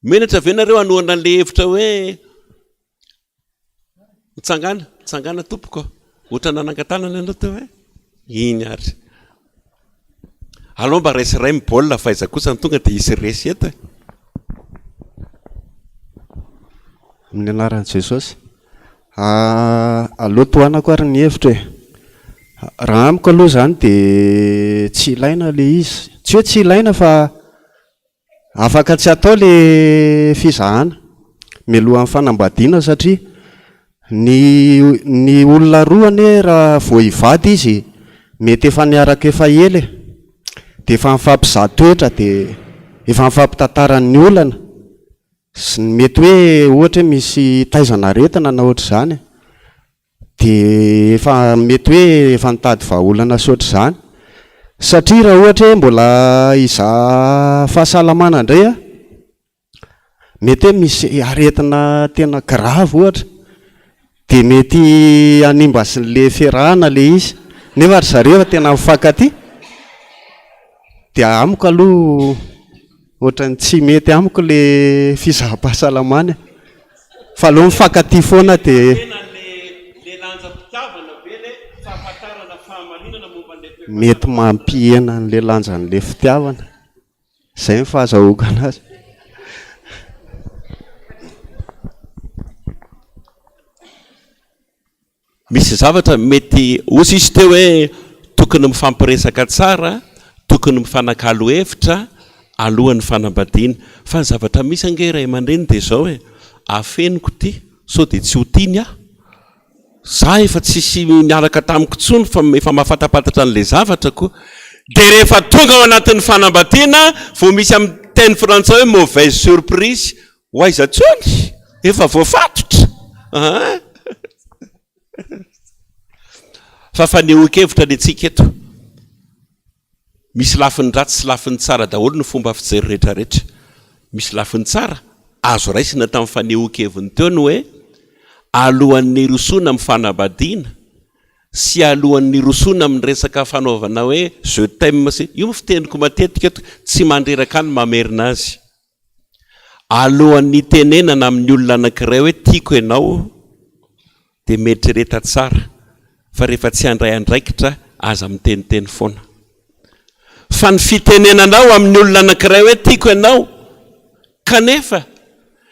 menatra ve nareo hanohana an'le hevitra hoe Mitsangàna, mitsangàna tompoko. Ohatra nanangan-tanana ianao teo e. Iny ary. Aleo mba raisy iray ny baolina fa aiza kosa ny tonga dia hisy resy eto e. Amin'ny anaran'i Jesosy. Aleo tohanako ary ny hevitro e. Raha amiko aloha izany dia tsy ilaina ilay izy. Tsy hoe tsy ilaina fa Afaka tsy atao le fizahana mialohan'ny fanambadiana satria ny ny olona roa anie raha vao hivady izy mety efa niaraka efa ela e, dia efa nifampizaha toetra dia efa nifampitantara ny olana sy ny mety hoe ohatra hoe misy taizana aretina na ohatr'izany. Dia efa mety hoe efa nitady vahaolana sy ohatr'izany. Satria raha ohatra hoe mbola hizaha fahasalamana indray an, mety hoe misy aretina tena grave ohatra, dia mety hanimba an'ilay fiarahana ilay izy. Nefa ry zareo efa tena mifankatia. Dia amiko aloha ohatran'ny tsy mety amiko le fizaham-pahasalamana e. Fa aleo mifankatia foana dia. Mety mampihena an'le lanjan'le fitiavana. Izay ny fahazahoako anazy. Misy zavatra mety hozy izy teo hoe tokony mifampiresaka tsara, tokony mifanakalo hevitra alohan'ny fanambadiana. Fa ny zavatra misy ange ray aman-dreny dia izao e, afeniko ity sao dia tsy ho tiany aho. Za efa tsisy niaraka tamiko intsony fa efa mahafatapantatra an'ilay zavatra ko. Dia rehefa tonga ao anatin'ny fanambadiana vao misy amin'ny teny frantsay hoe mauvaise surprise. Ho aiza tsony? Efa voafatotra an! Fa fanehoan-kevitra ny antsika eto. Misy lafiny ratsy sy lafiny tsara daholo ny fomba fijery rehetrarehetra. Misy lafiny tsara azo raisina tamin'ny fanehoan-keviny teo ny hoe alohan'ny hirosoana amin'ny fanambadiana sy alohan'ny hirosoana amin'ny resaka fanaovana hoe je t'aime sy, io fiteniko matetika eto, tsy mandreraka ahy ny mamerina azy. Alohan'ny hitenenana amin'ny olona anankiray hoe tiako ianao dia mieritrereta tsara fa rehefa tsy handray andraikitra aza miteniteny foana. Fa ny fitenenanao amin'ny olona anankiray hoe tiako ianao kanefa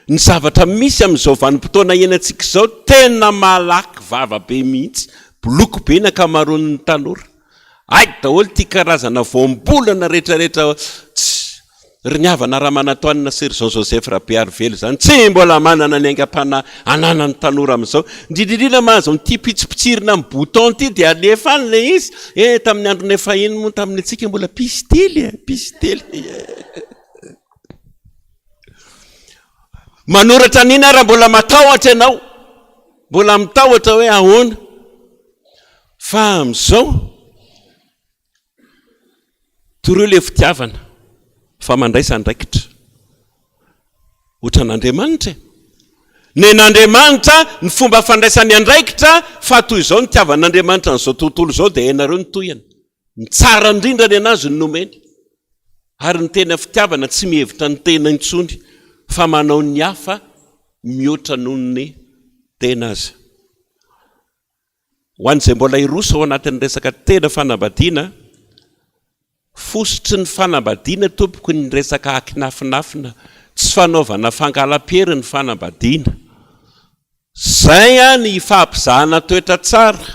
ny zavatra misy amin'izao vanim-potoana iainantsika izao tena malaky vava be mihitsy, boloky be ny ankamaroan'ny tanora. Hay daholo ity karazana voambolana rehetrarehetra tsy Ry ny havana Ramanantoanina sy ry Jean Joseph Rabearivelo izany tsy mbola manana ny aingam-panahy ananan'ny tanora amin'izao. Indrindra indrindra mahazo an'ity pitsipitsirina amin'ny bouton ity dia alefa any ilay izy. Eh, tamin'ny andronay fahiny moa tamin'ny antsika mbola pistily e, pistily. Manoratra an'iny ary mbola matahotra ianao. Mbola mitahotra hoe ahoana. Fa amin'izao Torio ilay fitiavana fa mandraisa andraikitra. Ohatran'Andriamanitra e. Nen'Andriamanitra ny fomba fandraisany andraikitra fa toy izao ny tiavan'Andriamanitra an'izao tontolo izao dia hainareo ny tohiny. Ny tsara indrindra ny an'azy no nomeny. Ary ny tena fitiavana tsy mihevitra ny tena intsony fa manao ny hafa mihoatra noho ny tena aza. Ho an'izay mbola hiroso ao anatin'ny resaka tena fanambadiana, fositry ny fanambadiana tompoko ny resaka akinafinafina, tsy fanaovana fangalam-piery ny fanambadiana. Zay an ny ifampizahana toetra tsara,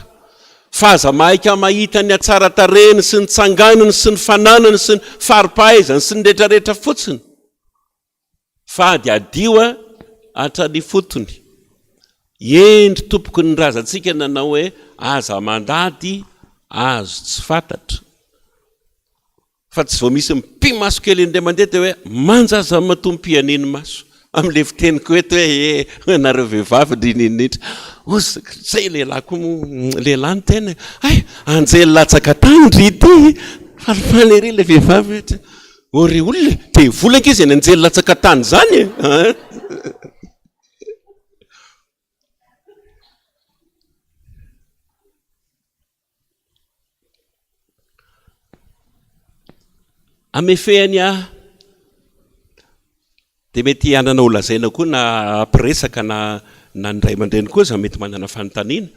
fa aza mahaika mahita ny hatsaran-tarehiny sy ny tsanganany sy ny fananany sy ny fari-pahaizany sy ny retraretra fotsiny. Fa adiadio hatrany ifotony. Hendry tompoko ny razantsika nanao hoe aza mandady azo tsy fantatra. Fa tsy vao misy mipi-maso kely indray mandeha dia hoe manja aza matoa mipi an'iny maso. Amin'ilay fiteniko eto hoe ee ianareo vehivavy indrindra indrindra. Ozaka, izay lehilahy koa moa, lehilahy no tena e. Hay, anjely latsaka tany ry ity. Falifaly ery ilay vehivavy hoe ô ry olona e, devoly ange izany anjely latsaka tany izany e. Hamefehany ahy dia mety hanana ho lazaina koa na hampiresaka na na ny ray aman-dreny koa aza mety manana fanontaniana,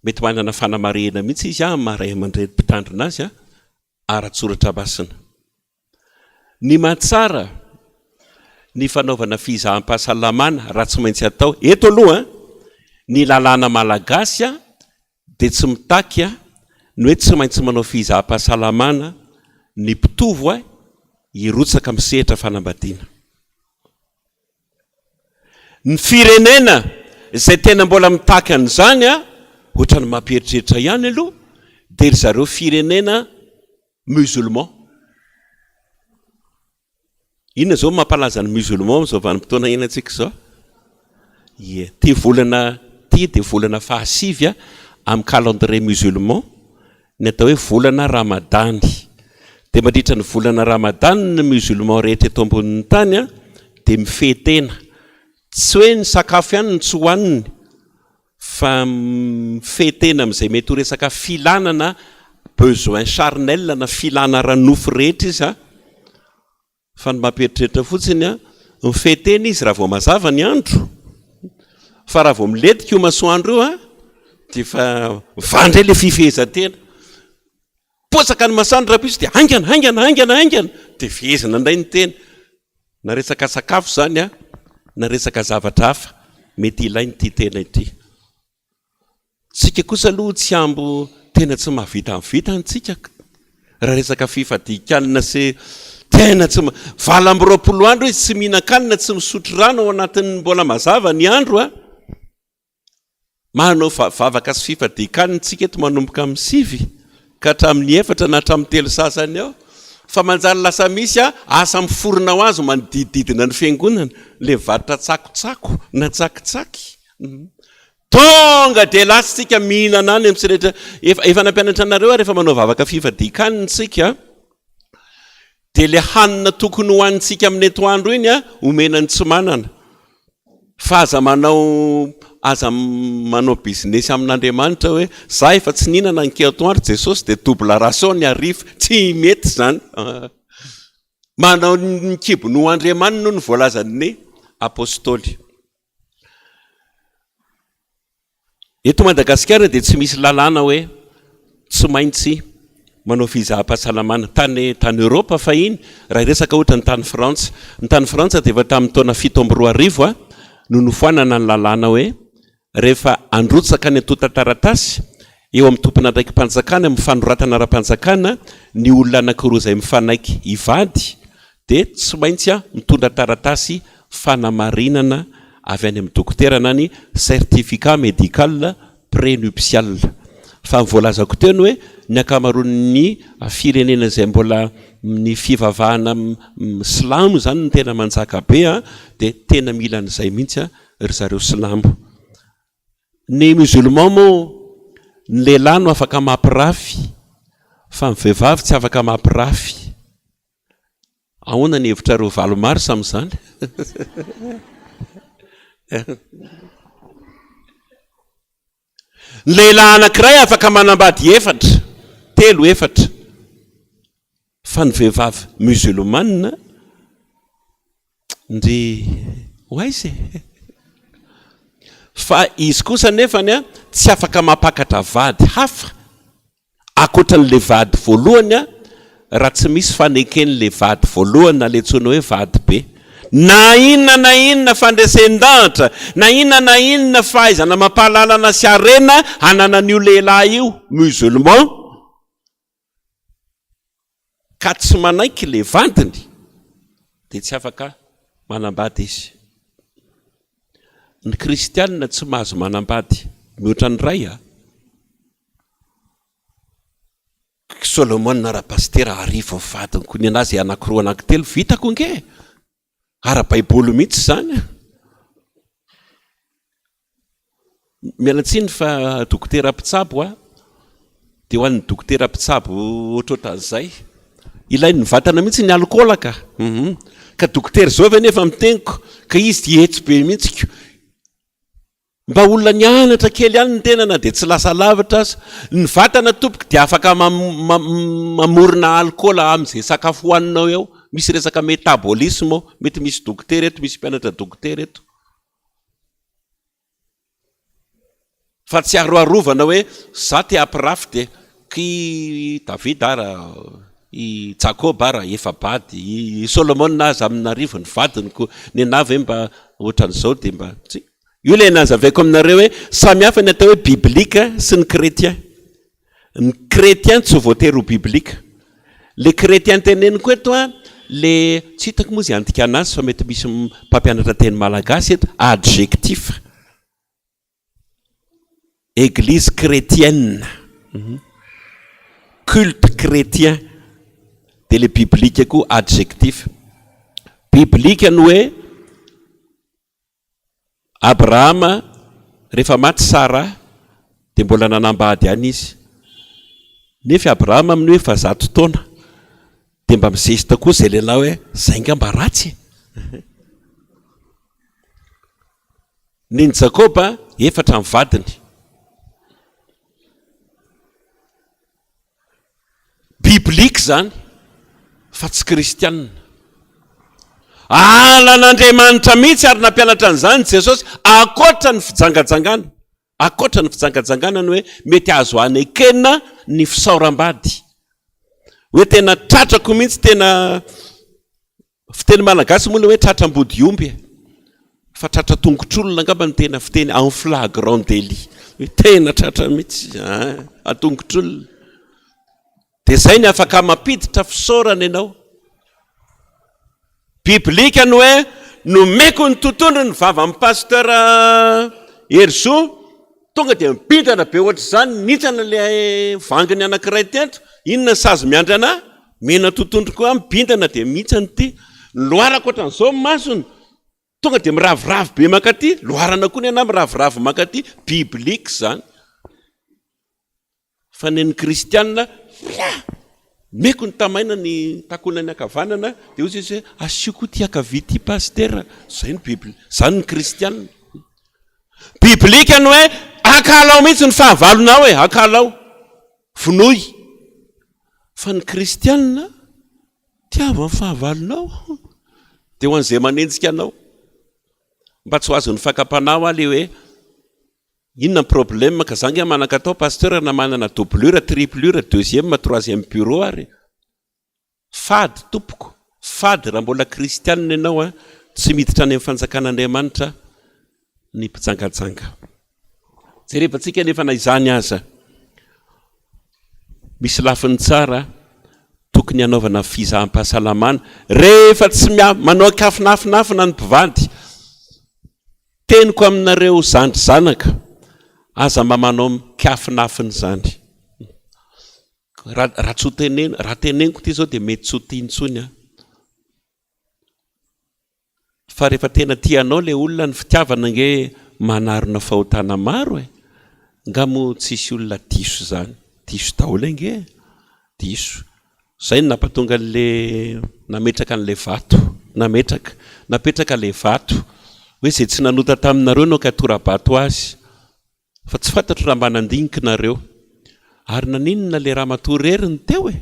mety manana fanamarihana mihitsy izy amin'ny maha ray aman-dreny mpitandrina azy ara-tsoratra masina. Ny mahatsara ny fanaovana fizaham-pahasalamana raha tsy maintsy atao, eto aloha ny lalàna malagasy dia tsy mitaky ny hoe tsy maintsy manao fizaham-pahasalamana ny mpitovo hirotsaka amin'ny sehatra fanambadiana. Ny firenena izay tena mbola mitaky an'izany, ohatran'ny mampieritreritra ihany aloha, dia ry zareo firenena musulman. Inona izao no mampalaza ny musulman amin'izao vanim-potoana iainantsika izao? Ie, ity volana ity dia volana fahasivy amin'ny calendrier musulman, ny atao hoe volana ramadany. Dia mandritra ny volana ramadany ny musulman rehetra eto ambonin'ny tany dia mifehy tena. Tsy hoe ny sakafo ihany no tsy hohaniny fa mifehy tena amin'izay mety ho resaka filana na besoin charnel na filana ara-nofo rehetra izy an, fa ny mampieritreritra fotsiny an, mifehy tena izy raha vao mazava ny andro, fa raha vao milentika io masoandro io an, dia efa mivaha indray ilay fifehezan-tena, posaka ny masoandro rahampitso dia haingana, haingana, haingana, haingana, dia fehezina indray ny tena. Na resaka sakafo izany an, na resaka zavatra hafa mety ilain'ity tena ity. Tsika kosa aloha tsy ambo tena tsy mahavita ny vitany tsika raha resaka fifadian-kanina sy tena tsy 28 andro izy tsy mihinan-kanina tsy misotro rano ao anatin'ny mbola mazava ny andro an. Manao vavaka sy fifadian-kanina isika eto manomboka amin'ny 9 ka hatramin'ny 4 na hatramin'ny 3 sasany eo. Fa manjary lasa misy asa miforona ho azy manodidididina ny fiangonana, ilay mivarotra tsakotsako na tsakitsaky. Tonga dia lasa isika mihinana any amin'ny rehetra. Efa, efa nampianatra anareo aho rehefa manao vavaka fifadian-kanina isika, dia ilay hanina tokony hohanintsika amin'ny atoandro iny omena ny tsy manana. Fa aza manao aza manao business amin'Andriamanitra hoe za efa tsy nihinana ny atoandro Jesosy dia double ration ny hariva. Tsy mety izany. Manao ny kibony ho Andriamaniny hoy ny voalazan'ny apostoly. Eto Madagasikara dia tsy misy lalàna hoe tsy maintsy manao fizaham-pahasalamana. Tany tany Europe fahiny, raha hiresaka ohatra ny tany Frantsa, ny tany Frantsa dia efa tamin'ny taona 2007 no nofoanana ny lalàna hoe rehefa handrotsaka ny antontan-taratasy eo amin'ny tompon'andraiki-panjakana amin'ny fanoratana ara-panjakana ny olona anankiroa izay mifanaiky hivady dia tsy maintsy mitondra taratasy fanamarinana avy any amin'ny dokotera na ny certificat médical prénuptial. Fa ny voalazako teo ny hoe ny ankamaroan'ny firenena izay mbola ny fivavahana silamo izany no tena manjaka be dia tena mila an'izay mihitsy ry zareo silamo. Ny musulman moa ny lehilahy no afaka mampirafy fa ny vehivavy tsy afaka mampirafy. Ahoana ny hevitrareo 8 mars amin'izany? Ny lehilahy anankiray afaka manambady efatra, telo, efatra. Fa ny vehivavy musulmane ndry ho aiza e? Fa izy kosa anefany an, tsy afaka mampakatra vady hafa ankoatran'ilay vady voalohany an, raha tsy misy faneken'ilay vady voalohany na ilay antsoina hoe vady be. Na inona na inona fandresen-dahatra, na inona na inona fahaizana amam-pahalalana sy harena ananan'io lehilahy io, musulman, ka tsy manaiky ilay vadiny dia tsy afaka manambady izy. Ny kristianina tsy mahazo manambady mihoatra ny iray a. Solomon ra-pasitera arivo ny vadiny koa ny anazy anakiroa anankitelo vitako ange e. Ara-baiboly mihitsy izany an! Miala tsiny fa dokotera mpitsabo aho, dia ho an'ny dokotera mpitsabo ohatrohatran'izay, ilain'ny vatana mihitsy ny alikaola ka! Hum ka dokotera izao ve nefa miteniko ka izy dia etsy be mihitsy ko! Mba olona nianatra kely ihany ny tena na dia tsy lasa lavitra aza. Ny vatana tompoko dia afaka mamorona alikaola amin'izay sakafo hohaninao eo. Misy resaka metabolisme ao. Mety misy dokotera eto, misy mpianatra dokotera eto. Fa tsy aroarovana hoe za te hampirafy dia k'y Davida ara, i Jakoba ara efa-bady, i Solomona aza amin'arivo ny vadiny koa nenaha ve mba ohatran'izao dia mba tsia. Io ilay nazavaiko aminareo hoe samy hafa ny atao hoe biblique sy ny chrétien. Ny chrétien tsy voatery ho biblique. Le chrétien teneniko eto an, le, tsy hitako moa izay handikana azy fa mety misy mpampianatra teny malagasy eto, adjectif. Église chrétienne, culte chrétien, dia le biblique koa adjectif. Biblique ny hoe Abrahama rehefa maty Sara dia mbola nanambady ihany izy. Nefa i Abrahama amin'io efa zato taona. Dia mba mizesta koa izay lehilahy hoe izay angamba ratsy e. Nen'i Jakoba efatra ny vadiny. Biblique izany fa tsy kristianina. Alan'Andriamanitra mihitsy ary nampianatra an'izany Jesosy ankoatra ny fijangajangana. Ankoatra ny fijangajangana ny hoe mety azo anekena ny fisaoram-bady. Hoe tena tratrako mihitsy tena Fiteny malagasy moa ilay hoe tratra ambodiomby e! Fa tratra tongotr'olona angamba no tena fiteny en flagrant délit. Hoe tena tratra mihitsy an, an-tongotr'olona. Dia izay ny afaka mampiditra fisaorana ianao. Biblika ny hoe nomeko ny tontolo ny vavan'ny pasteur Herizo, tonga dia mibintana be ohatr'izany, nihintsana ilay vanginy anankiray teto, inona ny sazy miandry anà? Mena totohondry koa mibintana dia mihintsana ity. Ny loharako ohatran'izao ny masony, tonga dia miraviravy be mankaty, loharana koa ny anà miraviravy mankaty, biblique izany. Fa ny an'ny kristiana, fia! Meko ny tamaina ny takonany ankavanana, dia hoy izy hoe asio koa ity ankavia ity pasitera, izay ny bibli, izany ny kristiana. Biblika ny hoe ankahalao mihitsy ny fahavalonao e, ankahalao. Vonoy. Fa ny kristiana, tiavo ny fahavalonao. Dia ho an'izay manenjika anao. Mba tsy ho azon'ny fakam-panahy hoa le hoe inona ny problème ka za nge manan-katao pasteur na manana doublure, triplure, deuxième, troisième bureau ary. Fady tompoko, fady raha mbola kristianina ianao an, tsy miditra any amin'ny fanjakan'Andriamanitra ny mpijangajanga. Jerevantsika anefa na izany aza, misy lafiny tsara tokony hanaovana fizaham-pahasalamana rehefa tsy manao ankafin'afinafina ny mpivady. Teniko aminareo zandry zanaka, aza mba manao mikafinafina izany. Raha raha tsy ho teneno, raha teneniko ity izao dia mety tsy ho tia intsony aho. Fa rehefa tena tia anao ilay olona, ny fitiavana ange manarona fahotana maro e! Nga moa tsisy olona diso izany? Diso daholo ange e! Diso. Izay no nampatonga an'ilay nametraka an'ilay vato, nametraka, napetraka ilay vato hoe izay tsy nanota taminareo no ankatora-bato azy. Fa tsy fantatro raha mba nandinika nareo. Ary naninona le ramatoa rery no teo e?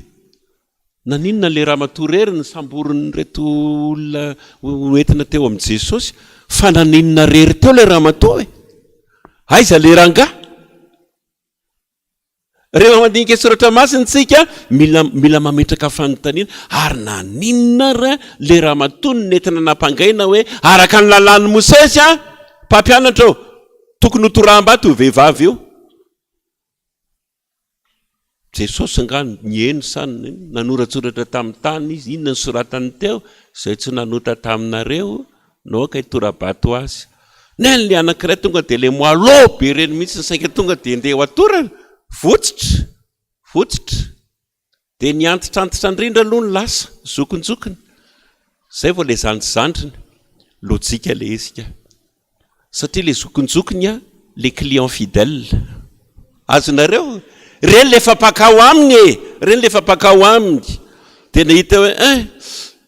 Naninona le ramatoa rery no samborin'ireto olona hoentina teo amin'i Jesosy? Fa naninona rery teo le ramatoa e? Aiza le rangahy? Rehefa mandinika soratra masina isika, mila mila mametraka fanontaniana, ary naninona ary le ramatoa no nentina nampangaina hoe araka ny lalàn'i Mosesy an, mpampianatra ô, tokony ho toraham-bato io vehivavy io. Jesosy angaha niheno sa nanoratsoratra tamin'ny tany izy? Inona no soratany teo? Izay tsy nanota taminareo no aoka hitora-bato azy. Neny ilay anankiray tonga dia ilay moelleux be ireny mihitsy saika tonga dia ndeha ho atorana. Votsotra, votsotra. Dia ny antitrantitra indrindra aloha no lasa, zokinjokiny. Izay vao ilay zandrizandriny. Lojika ilay izy ka. Satria ilay zokinjokiny an, ilay client fidèle. Azonareo? Ireny ilay efa mpankao aminy e! Ireny ilay efa mpankao aminy. Dia nahita hoe, eh,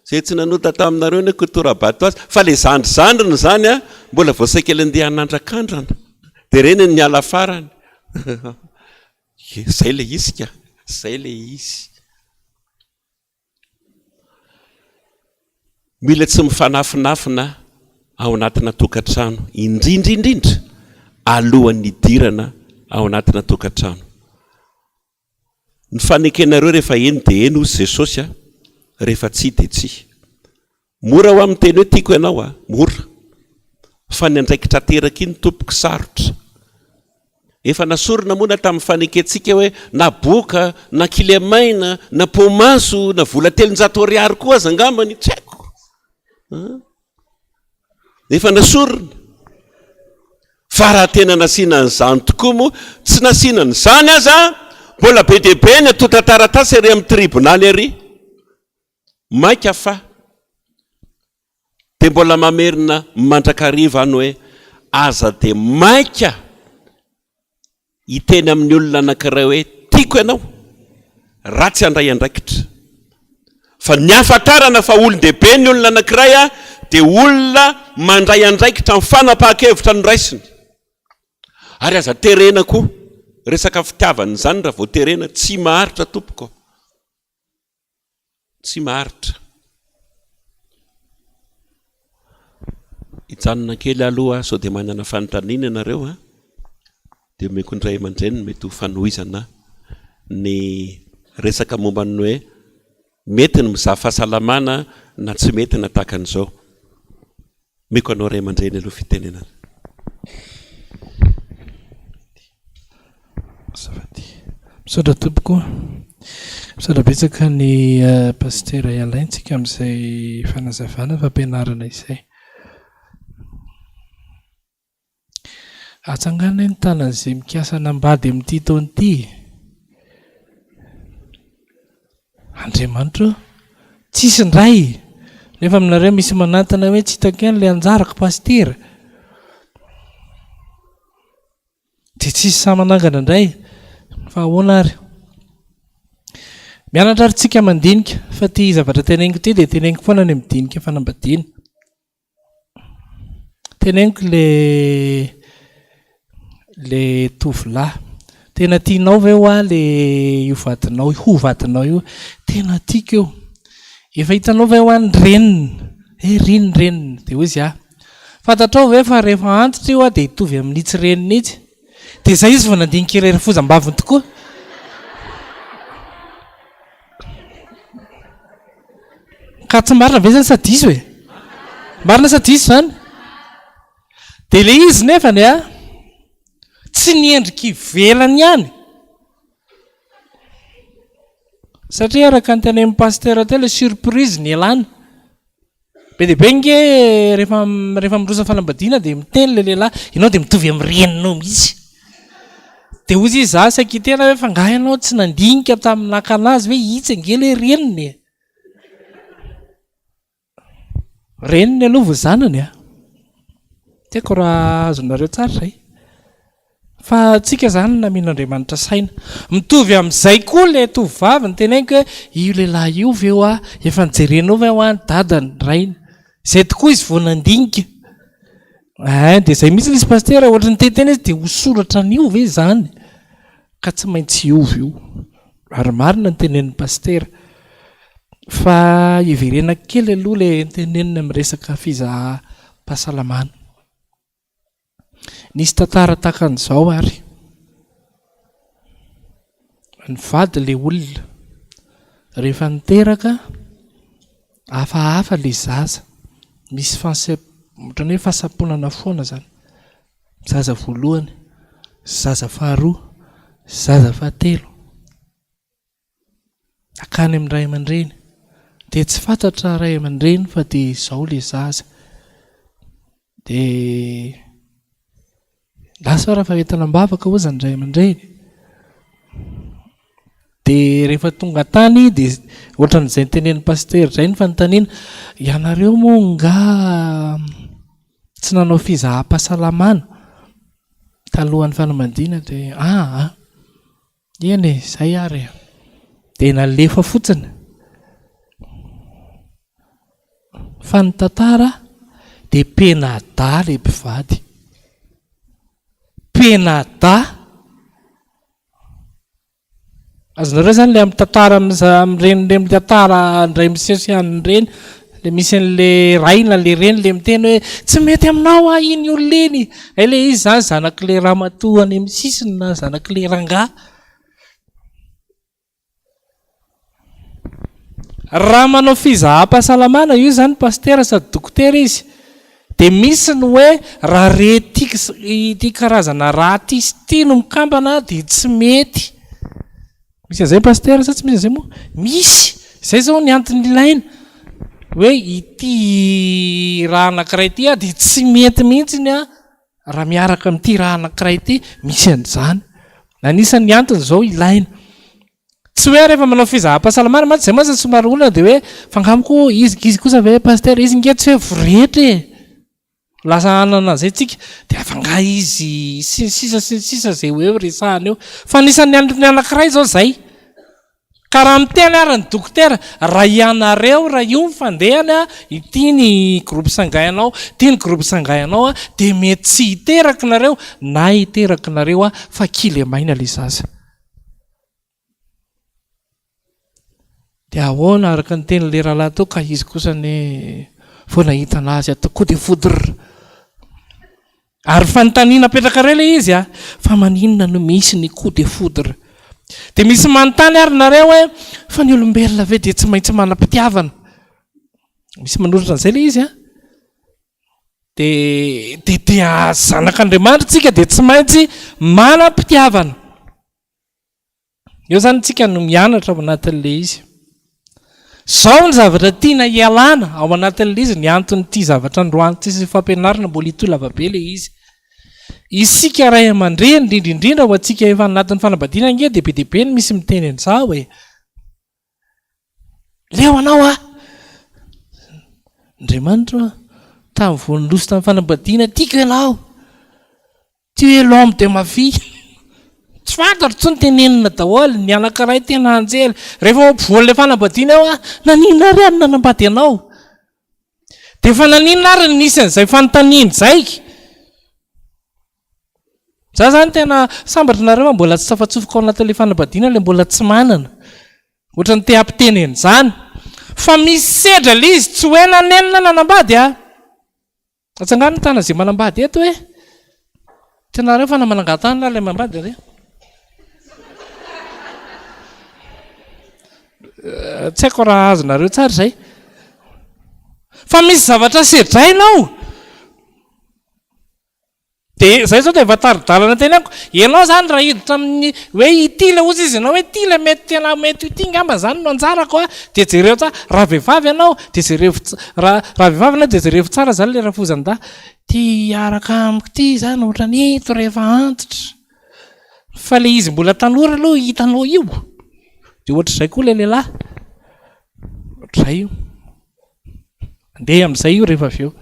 izay tsy nanota taminareo anie ko tora-bato azy. Fa ilay zandrizandriny izany an, mbola vao saika ilay andeha hanandrakandrana. Dia ireny no niala farany. Zay le izy ka, zay le izy. Mila tsy mifanafinafina ao anatina tokantrano, indrindra indrindra alohan'ny hidirana ao anatina tokantrano. Ny fanekenareo rehefa eny dia eny hozy Jesosy a, rehefa tsia dia tsia. Mora hoa miteny hoe tiako ianao a, mora. Fa ny andraikitra ateraka iny tompoko sarotra. Efa nasorina moa na tamin'ny fanekentsika hoe na boka, na kilemaina, na pomaso, na vola 300 ariary koa aza angambany, tsy haiko. Efa nasorina. Fa raha tena nasiana an'izany tokoa moa, tsy nasiana an'izany aza, mbola be dia be ny antontan-taratasy ery amin'ny tribonaly ery. Mainka fa dia mbola mamerina mandrakariva any hoe aza dia maika hiteny amin'ny olona anankiray hoe tiako ianao raha tsy handray andraikitra. Fa ny ahafantarana fa olon-dehibe ny olona anankiray dia olona mandray andraikitra amin'ny fanapahan-kevitra noraisiny. Ary aza terena koa, resaka fitiavana izany raha vao terena tsy maharitra tompoko. Tsy maharitra. Hijanona kely aloha sao dia manana fanontaniana ianareo an. Dia omeko ny ray aman-dreny ny mety ho fanohizana ny resaka momba ny hoe mety ny mizaha fahasalamana na tsy mety na tahaka an'izao. Omeko anao ray aman-dreny aloha fitenenana. Azafady. Misaotra tompoko. Misaotra betsaka ny eh, Pasitera Alain-tsika amin'izay fanazavana fampianarana izay. Atsangano ny tanan'izay mikasa hanambady amin'ity taona ity e. Andriamanitra ô! Tsisy indray! Nefa aminareo misy manantona hoe tsy hitako ihany ilay anjarako pasitera. Dia tsisy sahy manangana indray. Fa ahoana ary? Mianatra ary tsika mandinika fa ity zavatra teneniko ity dia teneniko foana any amin'ny dinika fanambadiana. Teneniko le le tovolahy, tena tianao ve hoa le io vadinao ho vadinao io? Tena tiako io. Efa hitanao ve hoa ny reniny? He ry ny reniny. Dia hoy izy ah, fantatrao ve fa rehefa antitra io dia hitovy amin'itsy reniny itsy? Dia izay izy vao nandinika irery fozam-baviny tokoa. Ka tsy marina ve zany sa diso e? Marina sa diso zany? Dia ilay izy nefany a, tsy ny endrika ivelany ihany. Satria araka ny tenenin'ny pasteur teo ilay surprise nialana. Be dia be nge rehefa rehefa miroso fanambadiana dia miteny ilay lehilahy, ianao dia mitovy amin'ny reninao mihitsy. Dia hoy izy, za saika hiteny hoe fa nga ianao tsy nandinika tamin'ny nakana azy hoe itsy ange ilay reniny e. Reniny aloha vao zanany a. Tsy haiko raha azonareo tsara izay. Fa tsika zany namin'Andriamanitra saina. Mitovy amin'izay koa ilay tovovavy niteneniko hoe io lehilahy io ve hoa efa nojerenao ve hoa ny dadany, ny rainy. Izay tokoa izy vao nandinika. Ein, dia izay mihitsy ilay izy pasitera, ohatry ny niteniteny izy dia ho soratra an'io ve izany? Ka tsy maintsy hiova io. Ary marina ny tenenin'ny pasitera. Fa hiverenako kely aloha ilay noteneniny amin'ny resaka fizaham-pahasalamana. Nisy tantara tahaka an'izao ary. Nivady ilay olona. Rehefa niteraka, hafahafa ilay zaza. Misy fanse- ohatran'ny hoe fahasamponana foana izany. Zaza voalohany, zaza faharoa, zaza fahatelo. Nankany amin'ny ray aman-dreny. Dia tsy fantatra ray aman-dreny fa dia izao ilay zaza. Dia lasa aho raha fa entina am-bavaka hozy ny ray aman-dreny. Dia rehefa tonga tany dia ohatran'izay notenenin'ny pasitera izay ny fanontaniana, ianareo moa angaha tsy nanao fizaham-pahasalamana talohan'ny fanambadiana? Dia aa. Eny e, izay ary e. Dia nalefa fotsiny. Fa ny tantara dia penada ilay mpivady. Penada. Azonareo izany ilay amin'ny tantara amin'ireny ireny tantara indray miseho sy anona ireny. Ilay misy an'ilay ray na ilay reny ilay miteny hoe tsy mety aminao aho iny olona iny. Hay ilay izy izany zanak'ilay ramatoa any amin'ny sisiny na zanak'ilay rangahy. Raha manao fizaham-pahasalamana, io izany pasitera sady dokotera izy, dia misy ny hoe raha re ity ity karazana rà ity sy ity no mikambana dia tsy mety. Misy an'izay pasitera sa tsy misy an'izay moa? Misy! Izay izao ny antony ilaina hoe ity raha anankiray ity dia tsy mety mihitsy raha miaraka amin'ity raha anankiray ity, misy an'izany. Anisan'ny antony izao ilaina. Tsy hoe rehefa manao fizaham-pahasalamana mantsy, izay mantsy no somary olana dia hoe fa angamba koa izy izy kosa ve pasitera, izy nge tsy hoe voretra e! Lasa hanana an'izay tsika dia avy angaha izy sy ny sisa sy ny sisa izay ho eo resahana eo. Fa anisan'ny antony anankiray izao izay. Ka raha miteny ary ny dokotera, raha ianareo raha io ny fandehany an, ity ny groupe sanguin anao, ity ny groupe sanguin anao an, dia mety tsy hiteraka nareo na hiteraka nareo an, fa kilemaina ilay zaza. Dia ahoana araka ny tenin'ilay rahalahy teo ka izy kosa anie vao nahita an'azy ato coup de foudre. Ary fanontaniana apetrakareo ilay izy a, fa maninona no misy ny coup de foudre? Dia misy manontany ary nareo hoe fa ny olombelona ve dia tsy maintsy manam-pitiavana? Misy manoratra an'izay ilay izy a. Dia dia dia zanak'Andriamanitra tsika dia tsy maintsy manam-pitiavana. Eo izany tsika no mianatra ao anatin'ilay izy. Izao ny zavatra tiana hialana ao anatin'ilay izy, ny anton'ity zavatra androany ity sy fampianarana mbola hitohy lavabe ilay izy. Isika ray aman-dreny, indrindra indrindra ho antsika efa anatin'ny fanambadiana ange dia be dia be ny misy miteny an'izao e. Leo anao aho. Andriamanitra ô, tamin'ny vao niroso tamin'ny fanambadiana, tiako ianao. Tu es l'homme de ma vie. Tsy fantatro intsony tenenina daholo, ny anankiray tena anjely. Rehefa eo ampovoan'ilay fanambadiana eo aho, naninona ary aho no nanambady anao? Dia efa naninona ary no nisy an'izay fanontaniana izay? Za zany tena sambatra nareo fa mbola tsy tafatsofoka ao anatin'ilay fanambadiana ilay mbola tsy manana. Ohatran'ny te hampiteny an'izany. Fa misy sedra ilay izy, tsy hoe nanenina nanambady aho. Atsangano ny tanana izay manambady eto e! Tianareo fa na manangan-tanana ilay manambady re. Eh, tsy haiko raha azonareo tsara izay. Fa misy zavatra sedraina ao. Dia izay izao dia efa tari-dalana teny amiko. Ianao izany raha hiditra amin'ny hoe ity ilay ozy izy ianao hoe ity ilay mety tena mety ho ity angamba izany no anjarako a, dia jereo tsara. Raha vehivavy ianao dia jerevo raha raha vehivavy ianao dia jerevo tsara izany ilay rafozan-dahy. Ity hiaraka amiko ity izany ohatran'ny ito rehefa antitra. Fa ilay izy mbola tanora aloha hitanao io. Dia ohatr'izay koa ilay lehilahy. Ohatr'izay io. Andeha amin'izay io rehefa avy eo.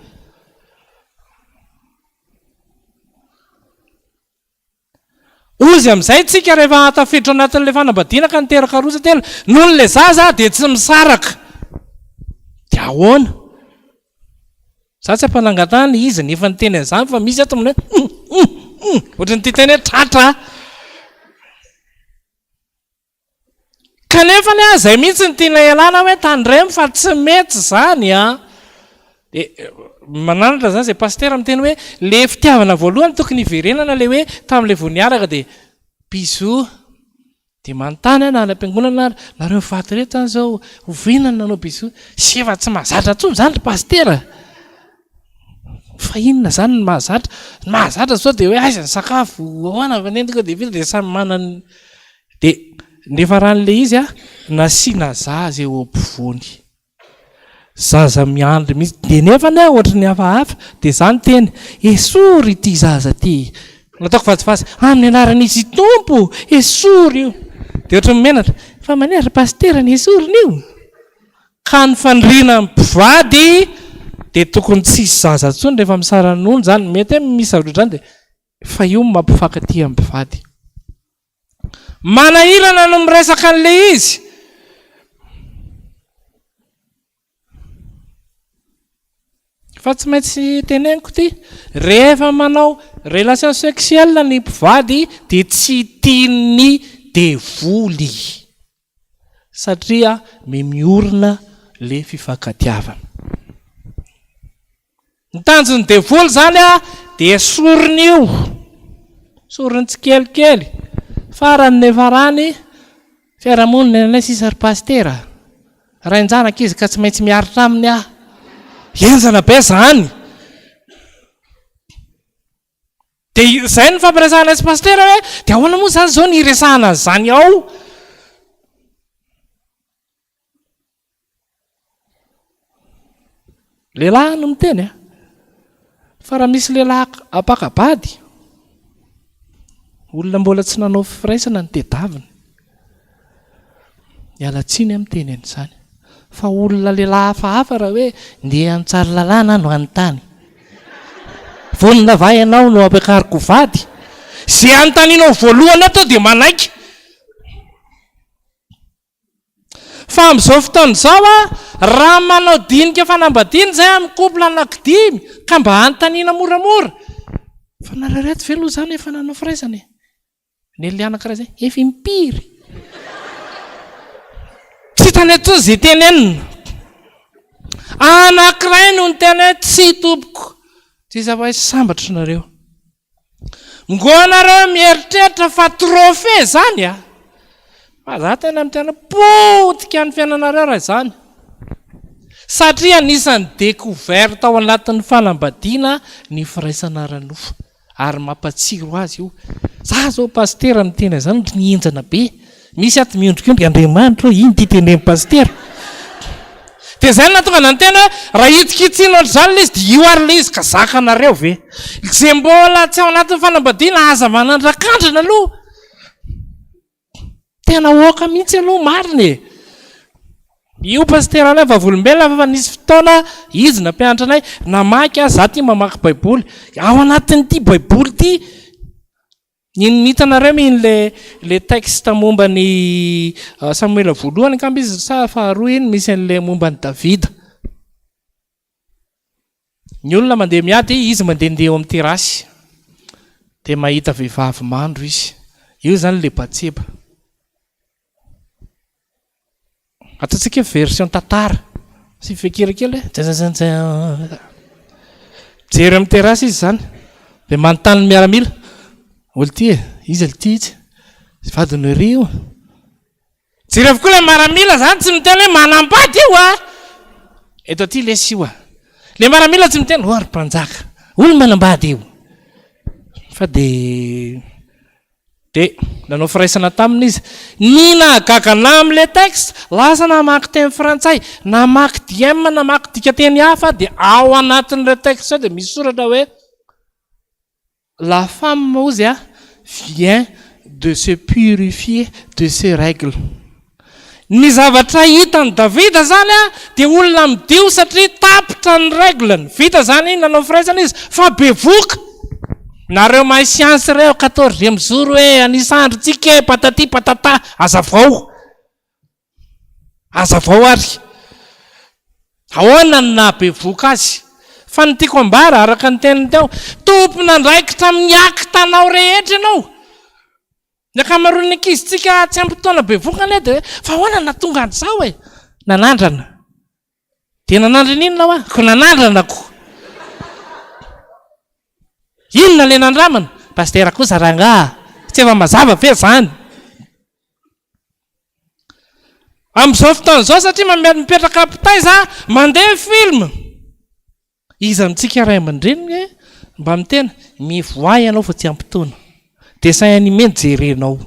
Ozy amin'izay tsika rehefa tafiditra anatin'ilay fanambadiana ka niteraka roa sa telo, noho ilay zaza dia tsy misaraka. Dia ahoana? Za tsy ampanangatahana izy nefa niteny an'izany fa misy ato amin'ny hoe hum hum hum ohatran'ny tia teny hoe tratra. Kanefa anie izay mihitsy no tiana ialana hoe tandremo fa tsy mety izany an! Dia Mananatra zany zay pasitera miteny hoe le fitiavana voalohany tokony hiverenana le hoe tamin'le vao niaraka dia bisous dia manontany aho na any am-piangonana ary nareo mivady ireto zany zao oviana no nanao bisous sy efa tsy mahazatra intsony zany ry pasitera fa inona zany ny mahazatra ny mahazatra zao dia hoe aiza ny sakafo ahoana fa nentiko dia vita dia samy manana dia niafaran'le izy a nasiana zaza eo ampovoany Zaza miandry mihitsy dia nefa anie ohatry ny hafahafa dia za niteny esory ity zaza ity nataoko vazivazy amin'ny anaran'izy Tompo esory io dia ohatry ny menatra fa manina ry pasitera ny esorina io ka ny faniriana ny mpivady dia tokony tsy hisy zaza intsony rehefa misara-nono zany mety hoe misy zavatra ohatr'izany dia fa io no mampifankatia ny mpivady. Manahirana no miresaka an'ilay izy. Fa tsy maintsy teneniko ity, rehefa manao relation sexuelle ny mpivady dia tsy tian'ny devoly satria miorina le fifankatiavana. Ny tanjon'ny devoly izany dia esoriny io, esoriny tsikelikely, farany nefarany, fiarahamonina ny anay sisa ry pasitera, rain-janaka izy ka tsy maintsy miaritra aminy aho, henjana be izany. Dia izay no nifampiresahanay sy pasitera hoe, dia ahoana moa izany izao ny hiresahana an'izany ao? Lehilahy no miteny a! Fa raha misy lehilahy ampaka-bady, olona mbola tsy nanao firaisana no tedaviny. Miala tsiny aho miteny an'izany. Fa olona lehilahy hafahafa raha hoe ndeha any Tsaralalàna aho no hanontany. Vonona va ianao no ampiakariko vady? Izay anontanianao voalohany eo to dia manaiky. Fa amin'izao fotoana izao a, raha manao dinika fanambadiana izay amin'ny couple anankidimy ka mba anontaniana moramora, fa nareo ireto ve aloha izany efa nanao firaisana e? Ny an'ilay anankiray izay, efa impiry? Tsy hitany intsony izay tenenina. Anankiray no niteny hoe tsia tompoko, tsy iza fa hoe sambatra nareo. Ngo nareo mieritreritra fa trophée zany a! Fa za tena miteny hoe potika ny fiainanareo raha izany. Satria anisan'ny découverte ao anatin'ny fanambadiana ny firaisana ara-nofo. Ary mampatsiro azy io. Za zao pasitera miteny an'izany ohatry ny henjana be. Misy ato miondrikondrika, Andriamanitra ô, ino ity tenenin'i pasitera? Dia izay no nahatonga anah niteny hoe raha hitsikitsiana ohatr'izany ilay izy dia io ary ilay izy ka zakanareo ve? Izay mbola tsy ao anatin'ny fanambadiana aza manandrakandrana aloha. Tena oka mihitsy aloha marina e. Io pasitera anay vavolombelona fa nisy fotoana izy nampianatra anay namaky aho, za tia mamaky baiboly. Ao anatin'ity baiboly ity Iny hitanareo iny le le texte momba ny Samoela voalohany angamba izy sa faharoa iny misy an'le momba an'i Davida. Ny olona mandeha miady, izy mandehandeha eo amin'ny terasy. Dia mahita vehivavy mandro izy. Io izany le Batseba. Ataontsika hoe version tantara. Sy fikira kely hoe djanjanjanjan. Mijery amin'ny terrasse izy izany. Dia manontany ny miaramila. Olo ty e, iza ity izy? Vadiny ery io. Jereo avokoa ilay miaramila izany tsy miteny hoe manambady io a! Eto aty lesy io a! Ilay miaramila tsy miteny, oh ry mpanjaka, olo manambady io. Fa dia Dia nanao firaisana taminy izy. Ny nahagaga anah amin'ilay texte, lasa namaky teny frantsay, namaky diem, namaky dikanteny hafa dia ao anatin'ireo texte ireo dia misy soratra hoe la femme hozy a vient de se purifier de ses règles. Ny zavatra hitan'i Davida izany dia olona midio satria tapitra ny règle-ny, vita izany nanao firaisana izy fa bevoka. Nareo mahay siansa ireo, quatorzième jour hoe anisandro tsika e, patati patata, azavao. Azavao ary. Ahoana no nahabevoka azy? Fa ny tiako ambara, araka ny teniny teo, tompon'andraikitra amin'ny acte-nao rehetra ianao. Ny ankamaroan'ny ankizintsika tsy ampy taona bevoka anie dia hoe fa ahoana no nahatonga an'izao e? Nanandrana. Dia nanandrana inona hoa? Ko nanandrana ko. Inona ilay nandramana? Pasitera kosa rangaha, tsy efa mazava ve izany? Amin'izao fotoana izao satria mame- mipetraka mpitaiza, mandeha ny film. Iza amintsika ray aman-dreny nge mba miteny, mivoaha ianao fa tsy ampy taona. Dessin animé no jerenao.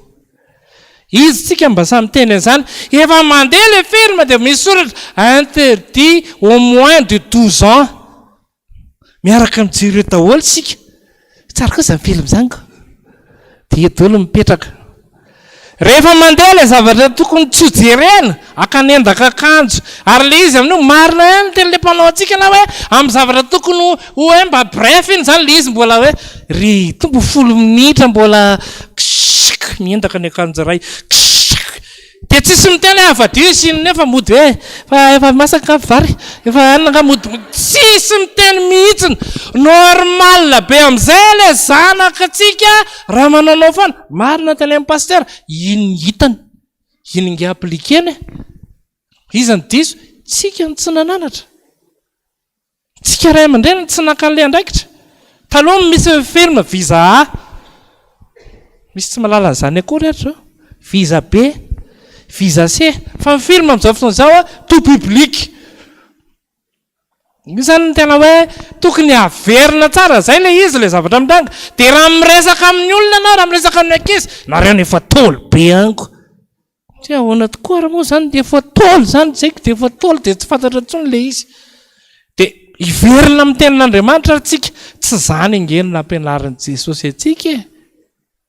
Iza tsika mba samy miteny an'izany? Efa mandeha ilay film dia misy soratra interdit au moins de 12 ans. Miaraka mijery eo daholo isika. Tsara koa izany film izany ka. Dia eo daholo mipetraka. Rehefa mandeha ilay zavatra tokony tsy ho jerena, akanendaka akanjo. Ary ilay izy amin'io marina ihany ny tenin'ilay mpanao antsika na hoe amin'ny zavatra tokony ho hoe mba bref iny izany ilay izy mbola hoe ry Tompo folo minitra mbola kshk miendaka ny akanjo iray kshk. Dia tsisy miteny hoe avadio izy iny nefa mody hoe fa efa masaka nga vary, efa anona nga mody, tsisy miteny mihitsiny, normal be amizay le zanakatsika raha manaonao foana, marina tenenin'i pasitera, iny hitany, iny nge appliquer-ny e, iza no diso? Tsika no tsy nananatra. Tsika ray aman-dreny tsy naka an'ilay andraikitra. Taloha misy ny film visa A. Misy tsy mahalala an'izany akory ary zao. Visa B, visa C. Fa ny film amin'izao fotoana izao a, tout public. Io zany no tena hoe tokony haverina tsara. Zay ilay izy, ilay zavatra mitranga. Dia raha miresaka amin'ny olona ianao, raha miresaka amin'ny ankizy, nareo no efa ntaolo be any ko. Tsy ahoana tokoa ary moa izany dia efa ntaolo izany, tsy haiko dia efa ntaolo dia tsy fantatra intsony ilay izy. Dia hiverina amin'ny tenin'Andriamanitra ary tsika, tsy izany ange no nampianarin'i Jesosy antsika e!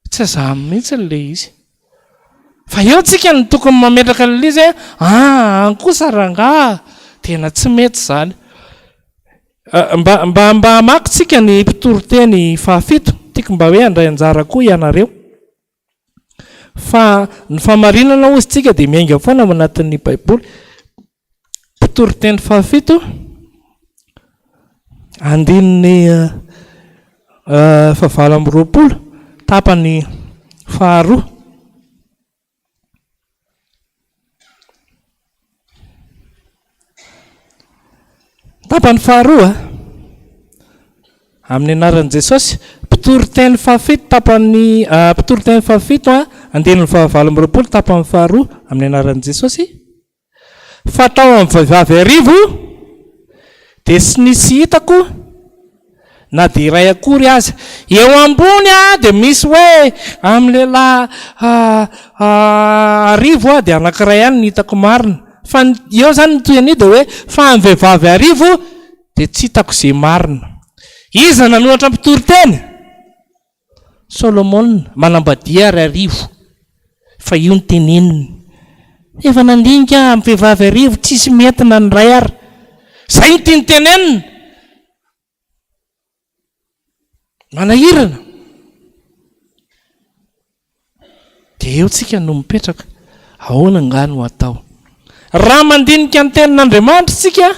Tsy izany mihitsy ilay izy. Fa eo tsika no tokony mametraka an'ilay izy hoe ah, any kosa rangaha, tena tsy mety izany. Mba, mba, mba hamaky tsika ny mpitoriteny fahafito, tiako mba hoe handray anjara koa ianareo. Fa ny fahamarinana hozy tsika dia miainga foana ao anatin'ny Baiboly. Mpitoriteny fahafito, andininy fahavalo amby roapolo, tapany faharoa. Tapany faharoa, amin'ny anaran'i Jesosy, mpitoriteny fahafito, tapany mpitoriteny fahafito, andininy fahavalo amby roapolo, tapany faharoa, amin'ny anaran'i Jesosy. Fa tao amin'ny vehivavy arivo dia tsy nisy hitako na dia iray akory aza. Eo ambony dia misy hoe amin'ny lehilahy arivo dia anankiray ihany no hitako marina. Fa ny eo izany ny tohin'io dia hoe fa amin'ny vehivavy arivo dia tsy hitako izay marina. Iza nanoratra mpitoriteny? Solomona, manambadia ary arivo, fa io no teneniny. Efa nandinika aho amin'ny vehivavy arivo, tsisy mety na ny iray ary. Izay no tiany tenenina. Manahirana. Dia eo tsika no mipetraka. Ahoana angaha no atao? Raha mandinika ny tenin'Andriamanitra isika,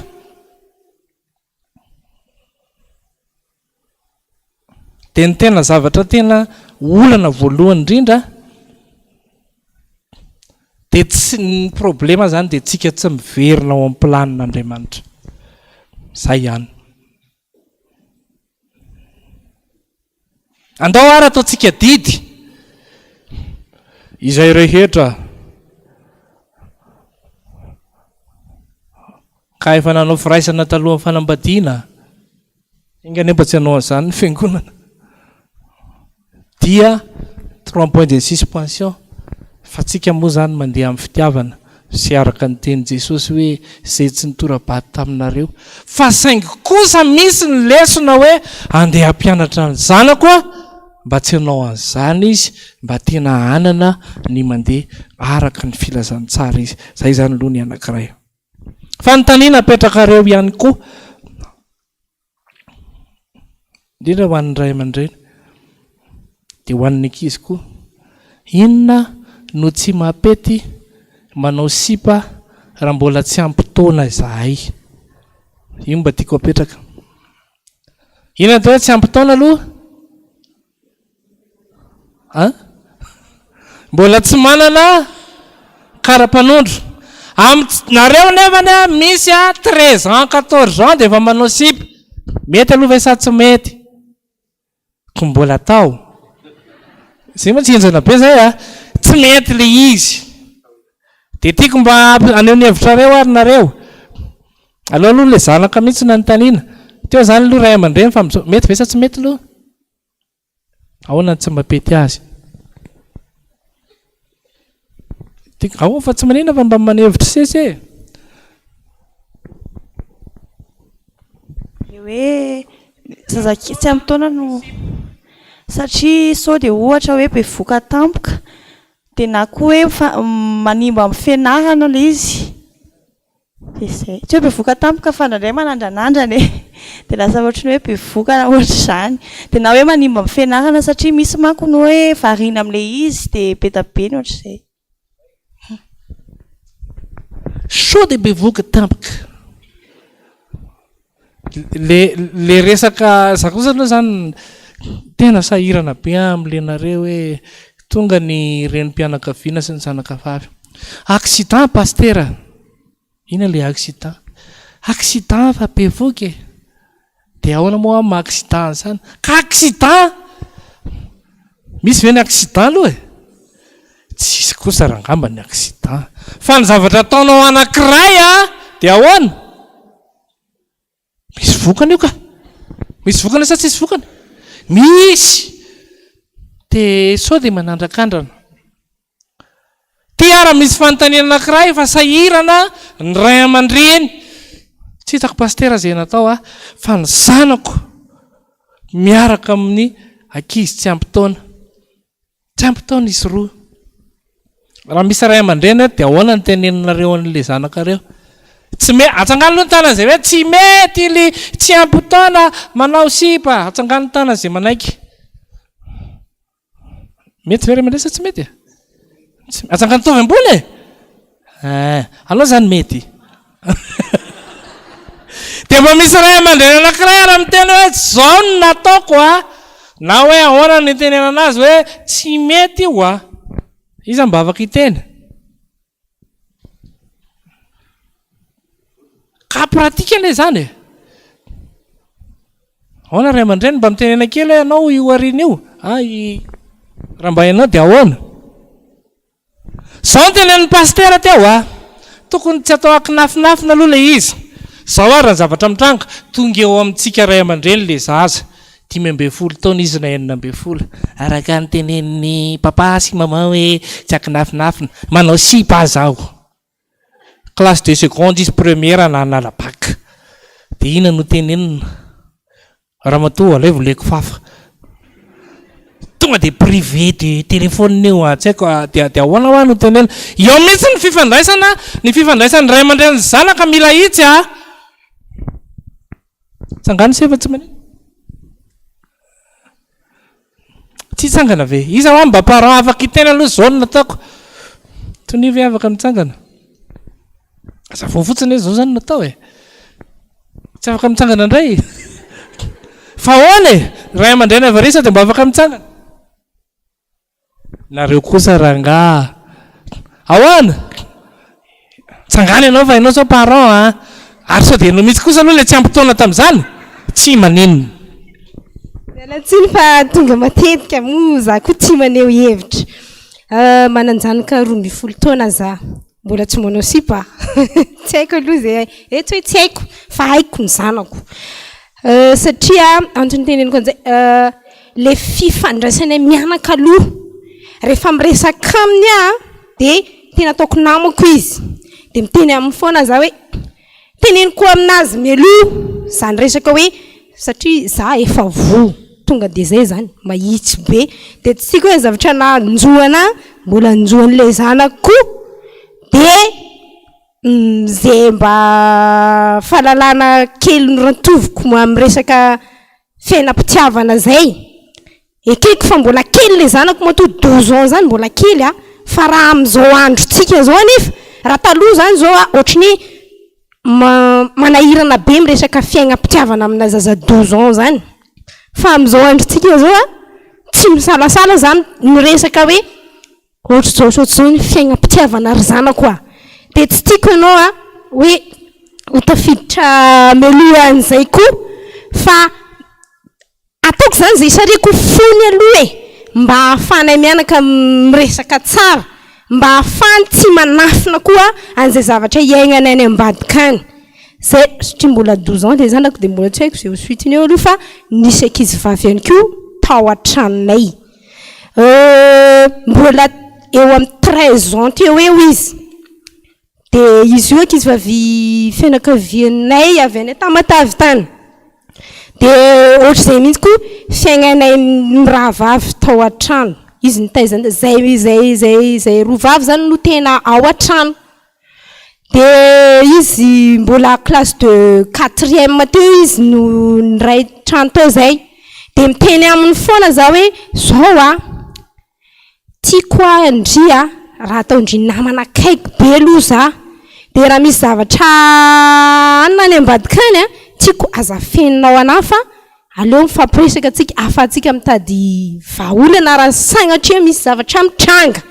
Dia ny tena zavatra tena olana voalohany indrindra dia tsy ny problema zany dia tsika tsy miverina ao amin'ny planin'Andriamanitra. Zay ihany. Andao ary ataontsika didy izay rehetra ka efa nanao firaisana talohan'ny fanambadiana. Enga anie mba tsy hanao an'izany ny fiangonana. Dia trois points de suspension fa tsika moa izany mandeha amin'ny fitiavana sy araka ny tenin'i Jesosy hoe izay tsy nitora-bato taminareo. Fa saingy kosa misy ny lesona hoe andeha hampianatra ny zanako aho mba tsy hanao an'izany izy, mba tena hanana ny mandeha araka ny filazantsara izy. Izay izany aloha ny anankiray. Fanontaniana apetrakareo ihany koa, indrindra ho an'ny ray aman-dreny, dia ho an'ny ankizy koa, inona no tsy mampety manao sipa raha mbola tsy ampy taona izahay? Io mba tiako apetraka. Inona atao hoe tsy ampy taona aloha? An? Mbola tsy manana kara-panondro. Aminareo nefany an, misy an, treize ans, quatorze ans dia efa manao sipa. Mety aloha ve sa tsy mety? Ko mbola atao. Zay mantsy henjana be zay a! Tsy mety le izy. Dia tiako mba haneho ny hevitrareo ary nareo. Aleo aloha le zanaka mihitsy no anontaniana. Teo zany aloha ray aman-dreny fa amin'izao, mety ve sa tsy mety aloha? Ahoana no tsy mampety azy? Tiako, ahoana fa tsy manina fa mba maneho hevitra sesy e! Le hoe zazakely tsy ampy taona no satria sao dia ohatra hoe bevoka tampoka dia na koa hoe fa manimba amin'ny fianarana ilay izy dia izay. Tsy hoe bevoka tampoka fa indraindray manandranandrana e! Dia lasa ohatran'ny hoe bevoka na ohatr'izany. Dia na hoe manimba amin'ny fianarana satria misy manko ny hoe variana amin'ilay izy dia be dia be ny ohatr'izay. Sao dia bevoka tampoka. Le le resaka za kosa aloha zany tena sahirana be amle nareo hoe tonga ny renim-pianakaviana sy ny zanaka vavy. Accident pastera! Inona le accident? Accident fa bevoka e! Dia ahoana moa amin'ny maha accident an'izany? Ka accident! Misy ve ny accident aloha e? Tsisy kosa rangamba ny accident. Fa ny zavatra ataonao anankiray a, dia ahoana? Misy vokany io ka. Misy vokany sa tsisy vokany? Misy! Dia sao dia manandrakandrana. Ty ara misy fanontaniana anankiray fa sahirana ny ray aman-dreny. Tsy hitako pasitera izay natao a, fa ny zanako miaraka amin'ny ankizy tsy ampy taona. Tsy ampy taona izy roa. Raha misy ray aman-dreny eto dia ahoana no teneninareo an'ilay zanakareo? Tsy me, atsangano aloha ny tanana izay hoe tsy mety ilay tsy ampy taona manao sipa, atsangano ny tanana izay manaiky. Mety ve ray aman-dreny sa tsy mety e? Tsy, atsangano mitovy ambony e! Eh, aleo zany mety. Dia mba misy ray aman-dreny anankiray ary miteny hoe zao no nataoko a! Na hoe ahoana no itenenana azy hoe tsy mety io a! Iza mba afaka hiteny? Cas pratique anie izany e! Ahoana ray aman-dreny mba mitenena kely hoe ianao io aoriana io, ah i raha mba ianao dia ahoana? Izao no tenenin'ny pasitera teo a! Tokony tsy atao ankinafinafina aloha ilay izy. Izao ary ny zavatra mitranga, tonga eo amintsika ray aman-dreny ilay zaza, 15 taona izy na 16, araka ny tenenin'i papa sy maman hoe tsy ankinafinafina, manao sipa aza aho. Classe de seconde izy première nanala bac. Dia inona no tenenina? Ramatoa alaivo le kifafa. Tonga dia privé de téléphone io ah, tsy haiko ah, dia dia ahoana hoa no tenenina? Eo mihitsy ny fifandraisana, ny fifandraisan'ny ray aman-dreny sy zanaka mila ahitsy ah. Tsangano se fa tsy manino. Tsy hitsangana ve? Iza hoa mba parent afaka hiteny aloha zao no nataoko. Tonia ve afaka mitsangana? Azavao fotsiny hoe zao zany no natao e. Tsy afaka mitsangana indray? Fa ahoana e? Ray aman-dreny avy ary sao dia mba afaka mitsangana? Nareo kosa rangaha. Ahoana? Tsangano ianao fa ianao zao parent a. Ary sao dia ianao mihitsy kosa aloha ilay tsy ampy taona tamin'izany? Tsy maninona. Miala tsiny fa tonga matetika moa za koa tia maneho hevitra. Manan-janaka 12 taona za. Mbola tsy manao sipa Tsy haiko aloha izay eh tsy hoe tsy haiko fa haiko ny zanako. Satria antony iteneniko an'izay le fifandraisanay mianaka aloha rehefa miresaka aminy aho dia tena ataoko namako izy dia miteny aminy foana za hoe Teneniko aminazy mialoha zany resaka hoe satria za efa voa tonga de zay zany mahitsy be de tsy tiako hoe zavatra nanjo anah mbola hanjo an'le zanako koa de ze mba fahalalana kely norantoviko amin'ny resaka fiainam-pitiavana zay Ekeko fa mbola kely le zanako matoa 12 ans zany mbola kely a, fa raha amin'izao androntsika zao anefa, raha taloha zany zao a ohatry ny hoe manahirana be miresaka fiaignam-pitiavana amina zaza 12 ans zany, fa amin'izao androntsika zao a tsy misalasala za miresaka hoe ohatr'izao sy ohatr'izao ny fiaignam-pitiavana ry zanako a, de tsy tiako ianao a hoe ho tafiditra mialoha an'izay koa fa. Ataoko izany izay isariako fony aloha e, mba ahafahanay mianaka miresaka tsara, mba ahafahany tsy manafina koa an'izay zavatra iainany any ambadika any. Zay, satria mbola 12 ans ilay zanako dia mbola tsy haiko izay ho suite-ny eo aloha fa nisy ankizivavy ihany koa tao an-tranonay. Mbola eo amin'ny 13 ans teo eo izy. Dia izy io ankizivavy fianakavianay avy any Tamatave tany. Dia ohatr'izay mihitsy koa fiainanay mirahavavy tao an-trano. Izy nitaiza anay, zay zay zay zay roa vavy zany no tena ao an-trano. Dia izy mbola classe de quatrième teo izy no niray trano tao zay. Dia miteny aminy foana za hoe zao a, Tiako aho ndry a, raha ataon-dry namana akaiky be aloha za, dia raha misy zavatra anona any ambadika any a, tiako aza afeninao anah fa aleo mifampiresaka tsika ahafahantsika mitady vahaolana raha sagnatria misy zavatra mitranga,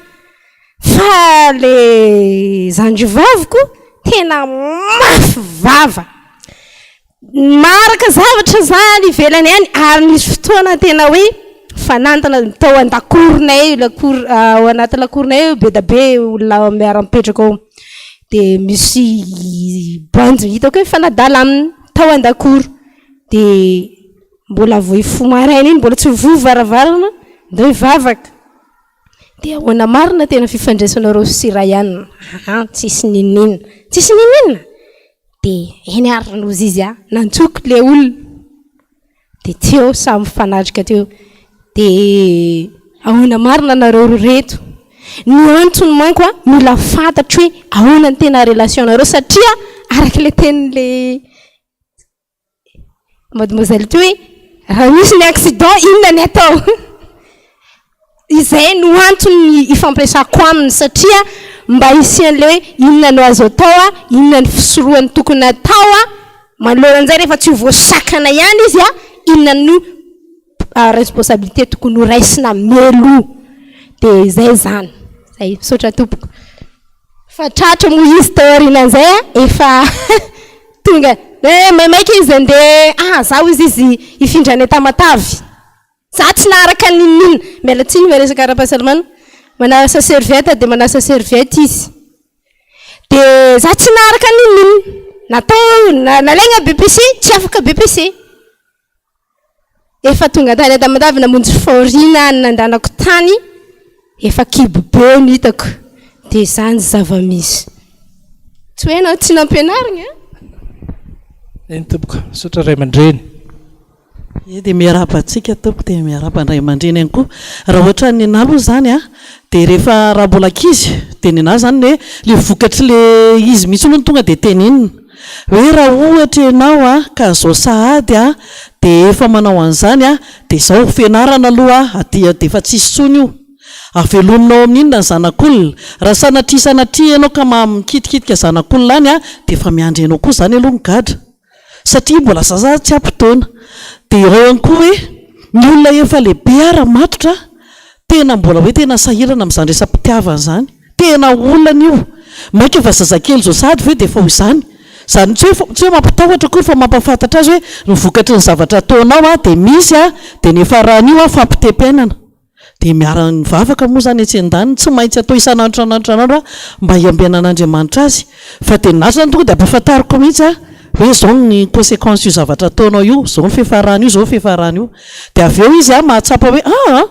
fa le zandry vaviko tena mafy vava. Maharaka zavatra za any ivelany any ary nisy fotoana tena hoe fanantana tao an-dakoronay, lakoro ao anaty lakoronay eo be da be olona miara-mipetraka ao. De misy bandy hitako hoe mifanadala aminy tao an-dakoro. De mbola vao hifoha maraina iny, mbola tsy voha varavarana, ndao hivavaka. De ahoana marina tena fifandraisanareo sy Ryan? Aa tsisy n'inon'inona. Tsisy n'inon'inona? Dia eny ary ry nozy izy a, nantsoiko ilay olona, dia teo samy mifanatrika teo, dia ahoana marina nareo ry reto? Ny antony manko a, mila fantatro hoe ahoana ny tena relation-nareo satria araka ilay tenin'ilay Mademoiselle teo hoe raha misy ny accident inona ny atao? Izay no antony ifampiresahako aminy satria mba hisian'ilay hoe inona no azo atao a, inona ny fisorohana tokony atao a, manoloana an'izay rehefa tsy ho voasakana ihany izy a, inona no responsabilité tokony ho raisina mialoha. Dia izay izany. Izay, misaotra tompoko. Fa tratra moa izy tao aorianan'izay a, efa tonga eh maimaika izy handeha, ah za hozy izy hifindra any Tamatave. Za tsy naharaka n'inon'inona, miala tsiny fa resaka ara-pahasalamana, manasa serviette dia manasa serviette izy. Dia za tsy naharaka n'inon'inona, natao nalaigna BEPC, tsy afaka BEPC. Efa tonga tany Tamatave namonjy fahoriana ny nandanako tany, efa kibo be no hitako, dia izany zava-misy. Tsy hoe ianao tsy nampianarina an! Eny tompoko, misaotra ray aman-dreny. Ie dia miarahaba antsika tompoko dia miarahaba ny ray aman-dreny ihany koa. Raha ohatran'ny anah aloha izany an, dia rehefa raha mbola ankizy dia ny anah izany ny hoe ilay vokatr'ilay izy mihitsy aloha no tonga dia tenenina. Hoe raha ohatra ianao an ka zao sahady an dia efa manao an'izany an dia izao, fianarana aloha aty dia efa tsisy intsony io. Avelominao amin'inona ny zanak'olona? Raha sanatria sanatria ianao ka mikitikitika zanak'olona any an dia efa miandry anao koa izany aloha ny gadra. Satria mbola zaza tsy ampy taona. Dia eo ihany koa hoe ny olona efa lehibe ara matotra tena mbola hoe tena sahirana amin'izany resa-pitiavana izany. Tena olana io. Mainka fa zazakely izao sahady ve dia efa ho izany? Izany tsy hoe tsy hoe mampitahotra akory fa mampahafantatra azy hoe ny vokatry ny zavatra ataonao dia misy dia ny hiafaran'io fampiteham-piainana. Dia miara-mivavaka moa izany etsy an-daniny, tsy maintsy atao isan'andro isan'andro isan'andro mba hiambenan'Andriamanitra azy. Fa dia na izany tonga dia ampahafantariko mihitsy aho hoe izao ny consequence io zavatra ataonao io, izao ny fiafarany io, izao ny fiafarany io. Dia avy eo izy mahatsapa hoe aa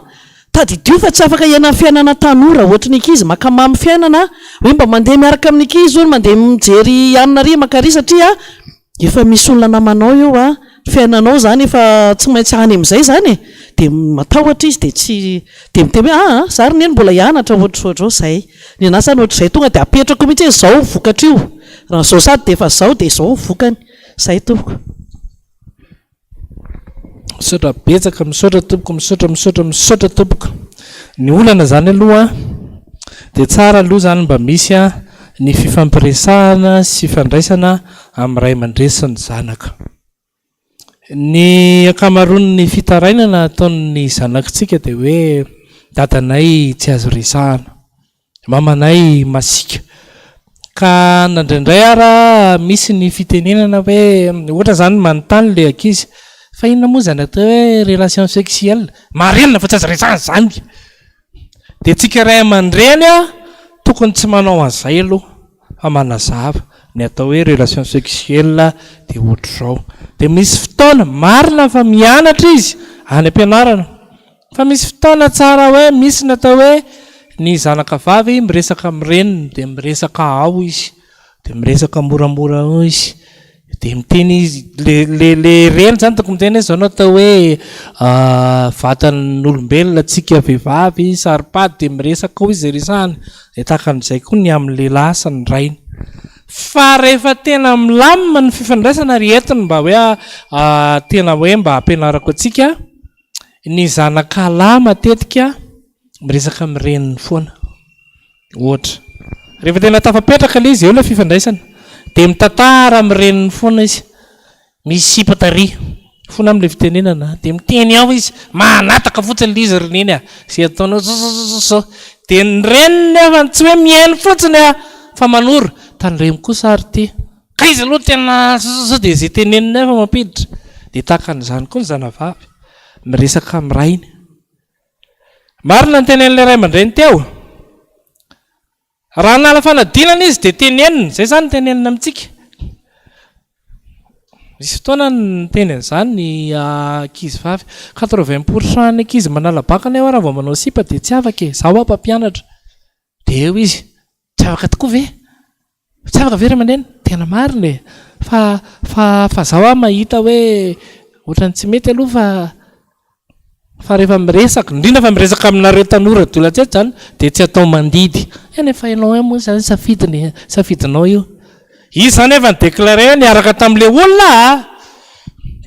tadidio fa tsy afaka hiaina ny fiainana tanora ohatry ny ankizy, mankamamy fiainana hoe mba mandeha miaraka amin'ny ankizy hono, mandeha mijery anona ary maka ary satria Efa misy olona namanao eo a, fiainanao izany efa tsy maintsy any amin'izay izany e, dia matahotra izy dia tsy, dia miteny hoe aa za ry neny mbola hianatra ohatrohatr'izao, izay. Ny anah izany ohatr'izay tonga dia apetrako mihitsy hoe izao ny vokatr'io, raha izao sady dia efa izao dia izao ny vokany. Izay tompoko. Misaotra betsaka, misaotra tompoko, misaotra, misaotra, misaotra tompoko. Ny olana izany aloha dia tsara aloha izany mba misy ny fifampiresahana sy fifandraisana amin'ny ray aman-dreny sy ny zanaka. Ny ankamaroan'ny fitarainana ataon'ny zanakitsika dia hoe dadanay tsy azo resahana. Mamanay masiaka. Ka na indraindray ara misy ny fitenenana hoe ohatra izany manontany ilay ankizy. Fa inona moa izany atao hoe relation sexuelle? Marenina fa tsy azo resahana izany. Dia tsika ray aman-dreny tokony tsy manao an'izay aloha fa manazava ny atao hoe relation sexuelle dia ohatr'izao. Dia misy fotoana, marina fa mianatra izy any am-pianarana fa misy fotoana tsara hoe misy ny atao hoe ny zanaka vavy miresaka amin'ny reniny dia miresaka ao izy, dia miresaka moramora ao izy. Dia miteny izy, le le le reny zany tokony miteny hoe zao no atao hoe vatan'olombelona tsika vehivavy saro-pady dia miresaka ao izy zay resahany, dia tahaka an'izay koa ny amin'ny lehilahy sy ny rainy. Fa rehefa tena milamina ny fifandraisana ary entiny mba hoe tena hoe mba hampianarako antsika, ny zanaka lahy matetika miresaka amin'ny reniny foana. Ohatra, rehefa tena tafapetraka ilay izy, eo ilay fifandraisana, dia mitantara amin'ny reniny foana izy, misy sipa tary, foana amin'ilay fitenenana, dia miteny ao izy, manataka fotsiny ilay izy ry neny a, izay ataonao zao zao zao zao, dia ny reniny nefa tsy hoe mihaino fotsiny a, fa manoro, tandremo kosa ary ity, ka izy aloha tena zao zao zao, dia izay teneniny nefa mampiditra, dia tahaka an'izany koa ny zanavavy, miresaka amin'ny rainy. Marina ny tenenin'ilay ray aman-dreny teo. Raha hanala fanadinana izy dia tenenina, izay izany no tenenina amintsika. Nisy fotoana niteny an'izany ny ankizy vavy, 80 pour cent ny ankizy manala bac anie raha vao manao sipa dia tsy afaka e, izaho aho mpampianatra. Dia eo izy, tsy afaka tokoa ve? Tsy afaka ve ry aman-dreny? Tena marina e! Fa, fa, fa zaho aho mahita hoe ohatran'ny tsy mety aloha fa, fa rehefa miresaka, indrindra fa miresaka aminareo tanora dola-tsetra izany dia tsy atao mandidy. Eny e, fa ianao ihany moa izany safidiny e, safidinao io. Izy izany efa ni-declarer hoe niaraka tamin'ilay olona a!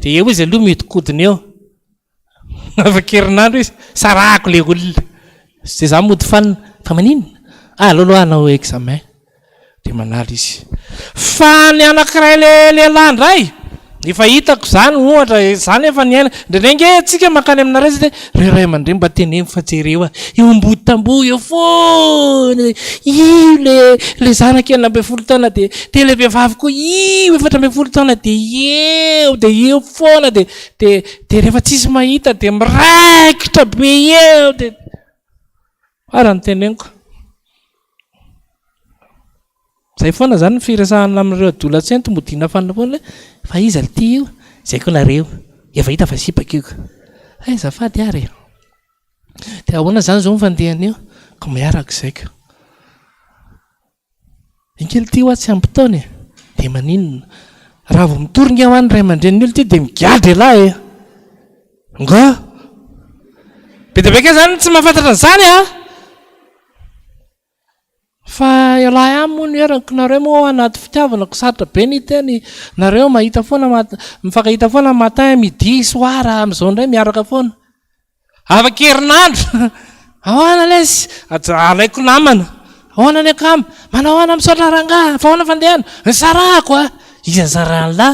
Dia eo izy aloha mihodinkodina eo. Afaka herinandro izy, sarahako le olona. Dia za mody fanina, fa maninona? Ah, aleo aloha hanao examen. Dia manala izy. Fa ny anankiray le lehilahy indray, efa hitako izany ohatra, izany efa niaina. Indraindray ange antsika mankany aminareo zay dia, reo ray aman-dreny mba teneno fa jereo a, eo ambody tamboho eo foana, io le le zanaka 16 taona dia, dia le vehivavy koa io 14 taona dia eo, dia eo foana dia, Dia dia rehefa tsisy mahita dia miraikitra be eo dia ara ny teneniko. Zay foana zany ny firesahana amin'ireo adolescent modiana fanina foana hoe fa iza ity io? Zay koa nareo efa hita fa sipaka io ka. Hay azafady ary e. Dia ahoana zany zao ny fandehan'io? Ka miaraka izay ka. Iny kely ity hoa tsy ampy taona e! Dia maninona? Raha vao mitory nge hoa ny ray aman-drenin'ny olona ity dia migadra elah e! Nga? Be dia be kay zany tsy mahafantatra an'izany a! Fa elah ihany moa no erany ko nareo moa ao anaty fitiavana ko sarotra be ny hiteny, nareo mahita foana mifankahita foana matin, midi, soir, amin'izao indray miaraka foana. Afaka herinandro, ahoana lesy? Alaiko namana, ahoana ny akama? Manao ahoana misaotra rangahy, fa ahoana fandehana? Nisarahako a! Iza nisarahan'lah?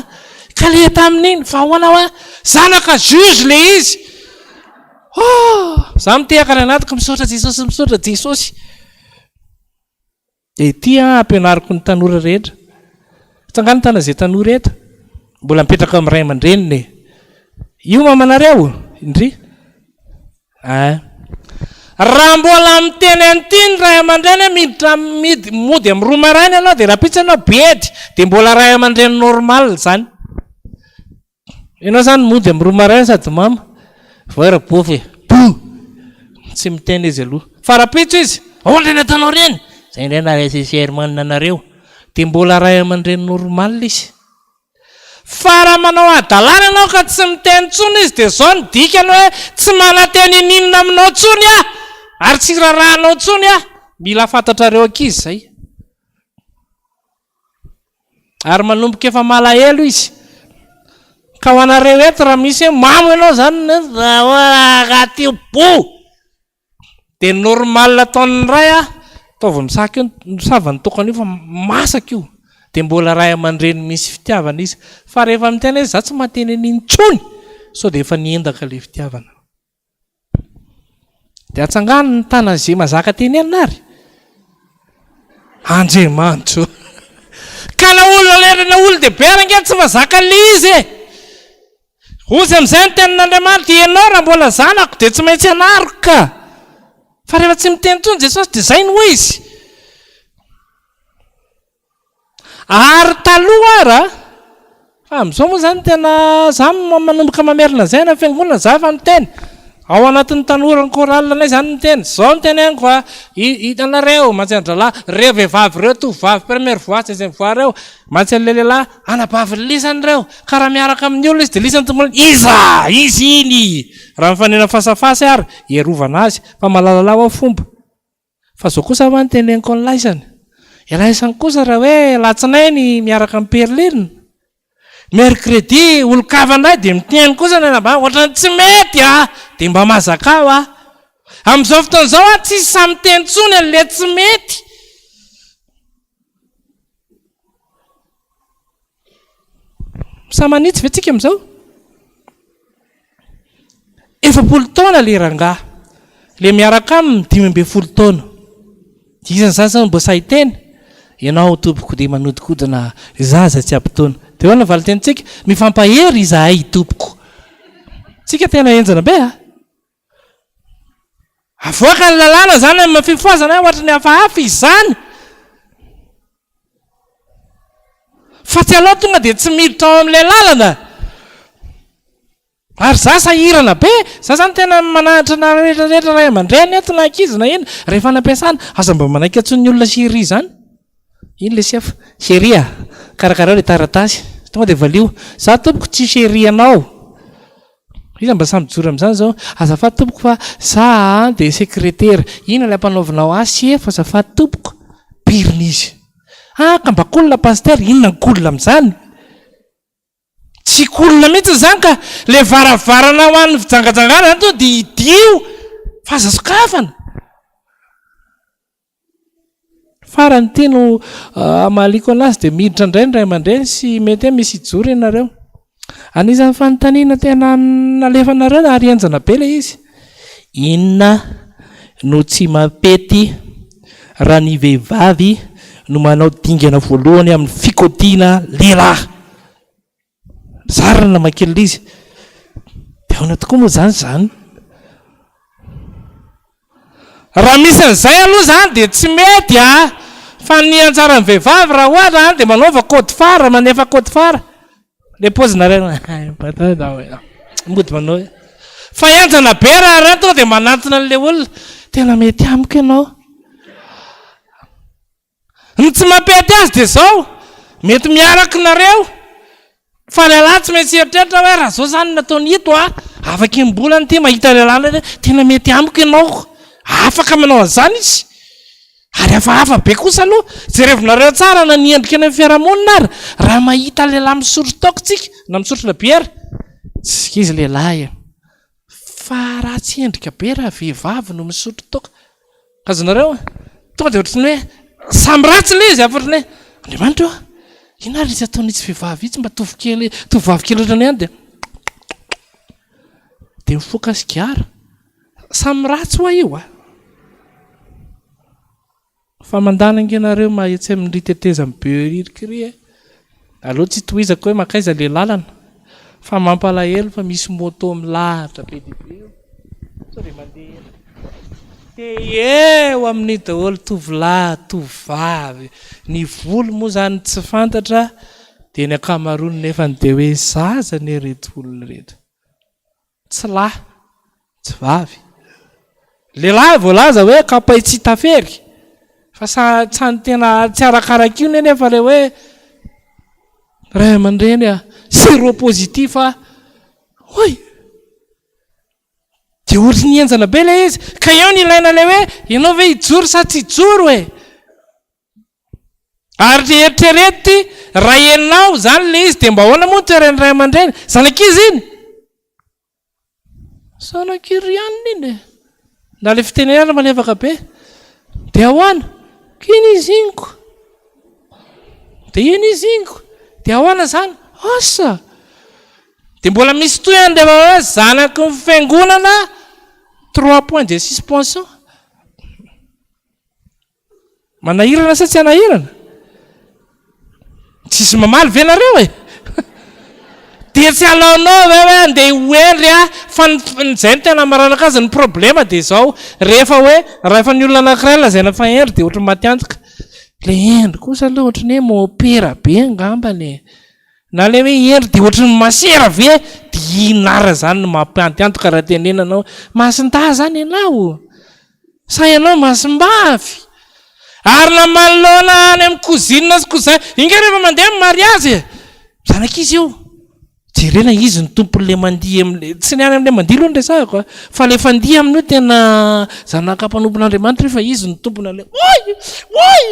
Ka le tamin'iny, fa ahoana hoa? Zanaka juge le izy! Oh! Za mitehaka any anatiko, misaotra Jesosy, misaotra Jesosy. Dia ity an, ampianariko ny tanora rehetra. Tsangano tana izay tanora eto. Mbola mipetraka amin'ny ray aman-dreniny e. Io mamanareo? Indry. Ein. Raha mbola miteny an'ity ny ray aman-dreny hoe miditra midy mody amin'ny roa maraina ianao dia rahampitso ianao bedy dia mbola ray aman-dreny normal izany. Ianao zany mody amin'ny roa maraina sady mama, voay rabofy e! Boo! Tsy miteny izy aloha. Fa rahampitso izy, ahoana ireny ataonao ireny? Zay indray naharesy Sherman anareo. Dia mbola ray aman-dreny normal izy. Fa raha manao hadalana ianao ka tsy miteny intsony izy dia izao ny dikany hoe tsy manantena ininona aminao intsony aho ary tsy raharahanao intsony aho. Mila fantatrareo ankizy izay. Ary manomboka efa malahelo izy. Ka ho anareo eto raha misy hoe mamo ianao zany raha bo dia normal ataon'ny ray a, ataovy misaka io, misava ny tokana io fa masaka io. Dia mbola ray aman-dreny misy fitiavana izy. Fa rehefa miteny hoe za tsy mahateny an'iny intsony, sao dia efa niendaka ilay fitiavana. Dia atsangano ny tanan'izay mazaka tenenina ary. Andriamanitra o! Ka na olona lerana olon-dehibe ary ange tsy mazaka an'ilay izy e! Hozy amin'izay ny tenin'Andriamanitra, ianao raha mbola zanako dia tsy maintsy anariko ka. Fa rehefa tsy miteny intsony Jesosy dia izay no izy. Ary taloha ara, fa amin'izao moa izany tena za manomboka mamerina an'izay any amin'ny fiangonana, za efa miteny, ao anatin'ny tanora ny chorale anay izany miteny, izao no teneniko a, hitanareo mantsy an-drahalahy, ireo vehivavy ireo tovovavy première voix, deuxième voix ireo, mantsy an'ilay lehilahy, anabavin'ny lisany ireo, ka raha miaraka amin'ny olona izy dia lisany tonga iza? Izy iny! Raha mifanena face à face ary, hiarovana azy, fa malalala hoa fomba. Fa zao kosa hoa ny teneniko an'laisany. Ilaisany kosa raha hoe alatsinainy miaraka amin'i Perline, mercredi olon-kafa indray dia miteny kosa ny anabavy ohatran'ny tsy mety a! Dia mba mazakà hoa. Amin'izao fotoana izao hoa tsisy sahy miteny intsony an'ilay tsy mety. Samy manitsy ve tsika amin'izao? 40 taona le rangahy, le miaraka aminy 15 taona. Iza izany zany mbo sahy hiteny? Ianao tompoko dia manodikodina zaza tsy ampy taona. Dia ahoana ny valin-tenintsika? Mifampahery izahay tompoko. Tsika tena henjana be a! Avoaka ny lalàna izany amin'ny fifohazana ohatry ny hafahafa izany. Fa tsy aleo tonga dia tsy miditra ao amin'ilay lalana. Ary za sahirana be, za zany tena mananatra anareo rehetra rehetra ray aman-dreny eto na ankizy na inona, rehefa any am-piasana, aza mba manaiky antsoin'ny olona chérie izany. Iny le chef, chérie a, karakarao le taratasy, tonga dia valio, za tompoko tsy chérie anao. Iza mba samy mijoro amin'izany izao? Azafady tompoko fa za an dia sekretera. Inona ilay ampanaovinao ahy sefo azafady tompoko? Pirina izy. Ah ka mba cool pasteur, inona ny cool amin'izany? Tsy cool mihitsy izany ka! Ilay varavarana ho an'ny fijangajangana izany tonga dia hidio fa aza sokafana. Farany ity no hamaliako anazy dia miditra indray ny ray aman-dreny sy mety hoe misy hijoro ianareo. Anisan'ny fanontaniana tena nalefanareo ary henjana be ilay izy. Inona no tsy mampety raha ny vehivavy no manao dingana voalohany amin'ny fikotiana lehilahy? Zara ny namaky an'ilay izy. Dia ahoana tokoa moa izany izany? Raha misy an'izay aloha izany dia tsy mety a! Fa ny anjaran'ny vehivavy raha ohatra an dia manaova code phare, manefa code phare. Ilay paozinareo mody manao hoe. Fa henjana be raha ireny tonga dia manantona an'ilay olona. Tena mety amiko ianao. Ny tsy mampety azy dia izao, mety miaraka nareo, fa lehilahy tsy maintsy hieritreritra hoe raha izao izany no nataony ito a, afaka enim-bolana ity mahita lehilahy indray hoe tena mety amiko ianao, afaka manao an'izany izy, ary hafahafa be kosa aloha, jerevinareo tsara na ny endrika any amin'ny fiarahamonina ary, raha mahita lehilahy misotro toaka tsika, na misotro labiera, tsy izy lehilahy e, fa ratsy endrika be raha vehivavy no misotro toaka. Azonareo a? Tonga dia ohatran'ny hoe samy ratsy ilay izy, ohatran'ny hoe Andriamanitra ô, inona ary itsy ataon'itsy vehivavy itsy mba tovokely, tovovavy kely ohatran'ny ihany dia dia mifoka sigara. Samy ratsy hoa io a! Fa mandany ange nareo ma etsy amin'ry tetezan'i Beurry ry kry e! Aleo tsy tohizako hoe mankaiza le lalana fa mampalahelo fa misy moto milahatra be dia be eo sao dia mandeha ela. Dia eo amin'io daholo tovolahy, tovovavy, ny volo moa izany tsy fantatra dia ny ankamaroany nefany dia hoe zaza anie ireto olona ireto. Tsy lahy, tsy vavy. Lehilahy voalaza hoe kapay tsy tafery. Fa sa tsy any tena tsy arakaraka io nefa ilay hoe ray aman-dreny a, séropositif a. Hoy! Dia ohatry ny henjana be ilay izy. Ka eo ny ilaina ilay hoe ianao ve hijoro sa tsy hijoro e? Ary eritrereto ity, raha ianao izany ilay izy dia mba ahoana moa ny toeran'ny ray aman-dreny? Zanak'iza iny? Zanak'i Rianina iny e! Na ilay fitenenana malefaka be. Dia ahoana? Iny izy iny ko! Dia iny izy iny ko! Dia ahoana izany? Asa! Dia mbola misy tohiny rehefa hoe zanaky ny fiangonana, trois points de suspension. Manahirana sa tsy hanahirana? Tsisy mamaly ve nareo e? Dia tsy alaonao ve hoe andeha ho hendry aho fa ny izay no tena amaranako azy, ny problema dia izao, rehefa hoe rahefa ny olona anankiray lazaina fa hendry dia ohatry ny maty antoka. Ilay hendry kosa aloha ohatry ny hoe môpera be angambany e. Na ilay hoe hendry dia ohatry ny masera ve? Dia inona ary izany no mampiantiantoka raha tenenana hoe masindahy izany ianao? Sa ianao masimbavy? Ary na manoloana any amin'ny cousine sy cousin, ingahy rehefa mandeha amin'ny mariazy e! Zanak'izy io. Jerena izy no tompon'ilay mandihy amin'ilay, tsy ny any amin'ilay mandihy aloha no resahako a, fa ilay fandihy amin'io tena zanaka mpanompon'Andriamanitra io fa izy no tompony an'ilay oy! Oy!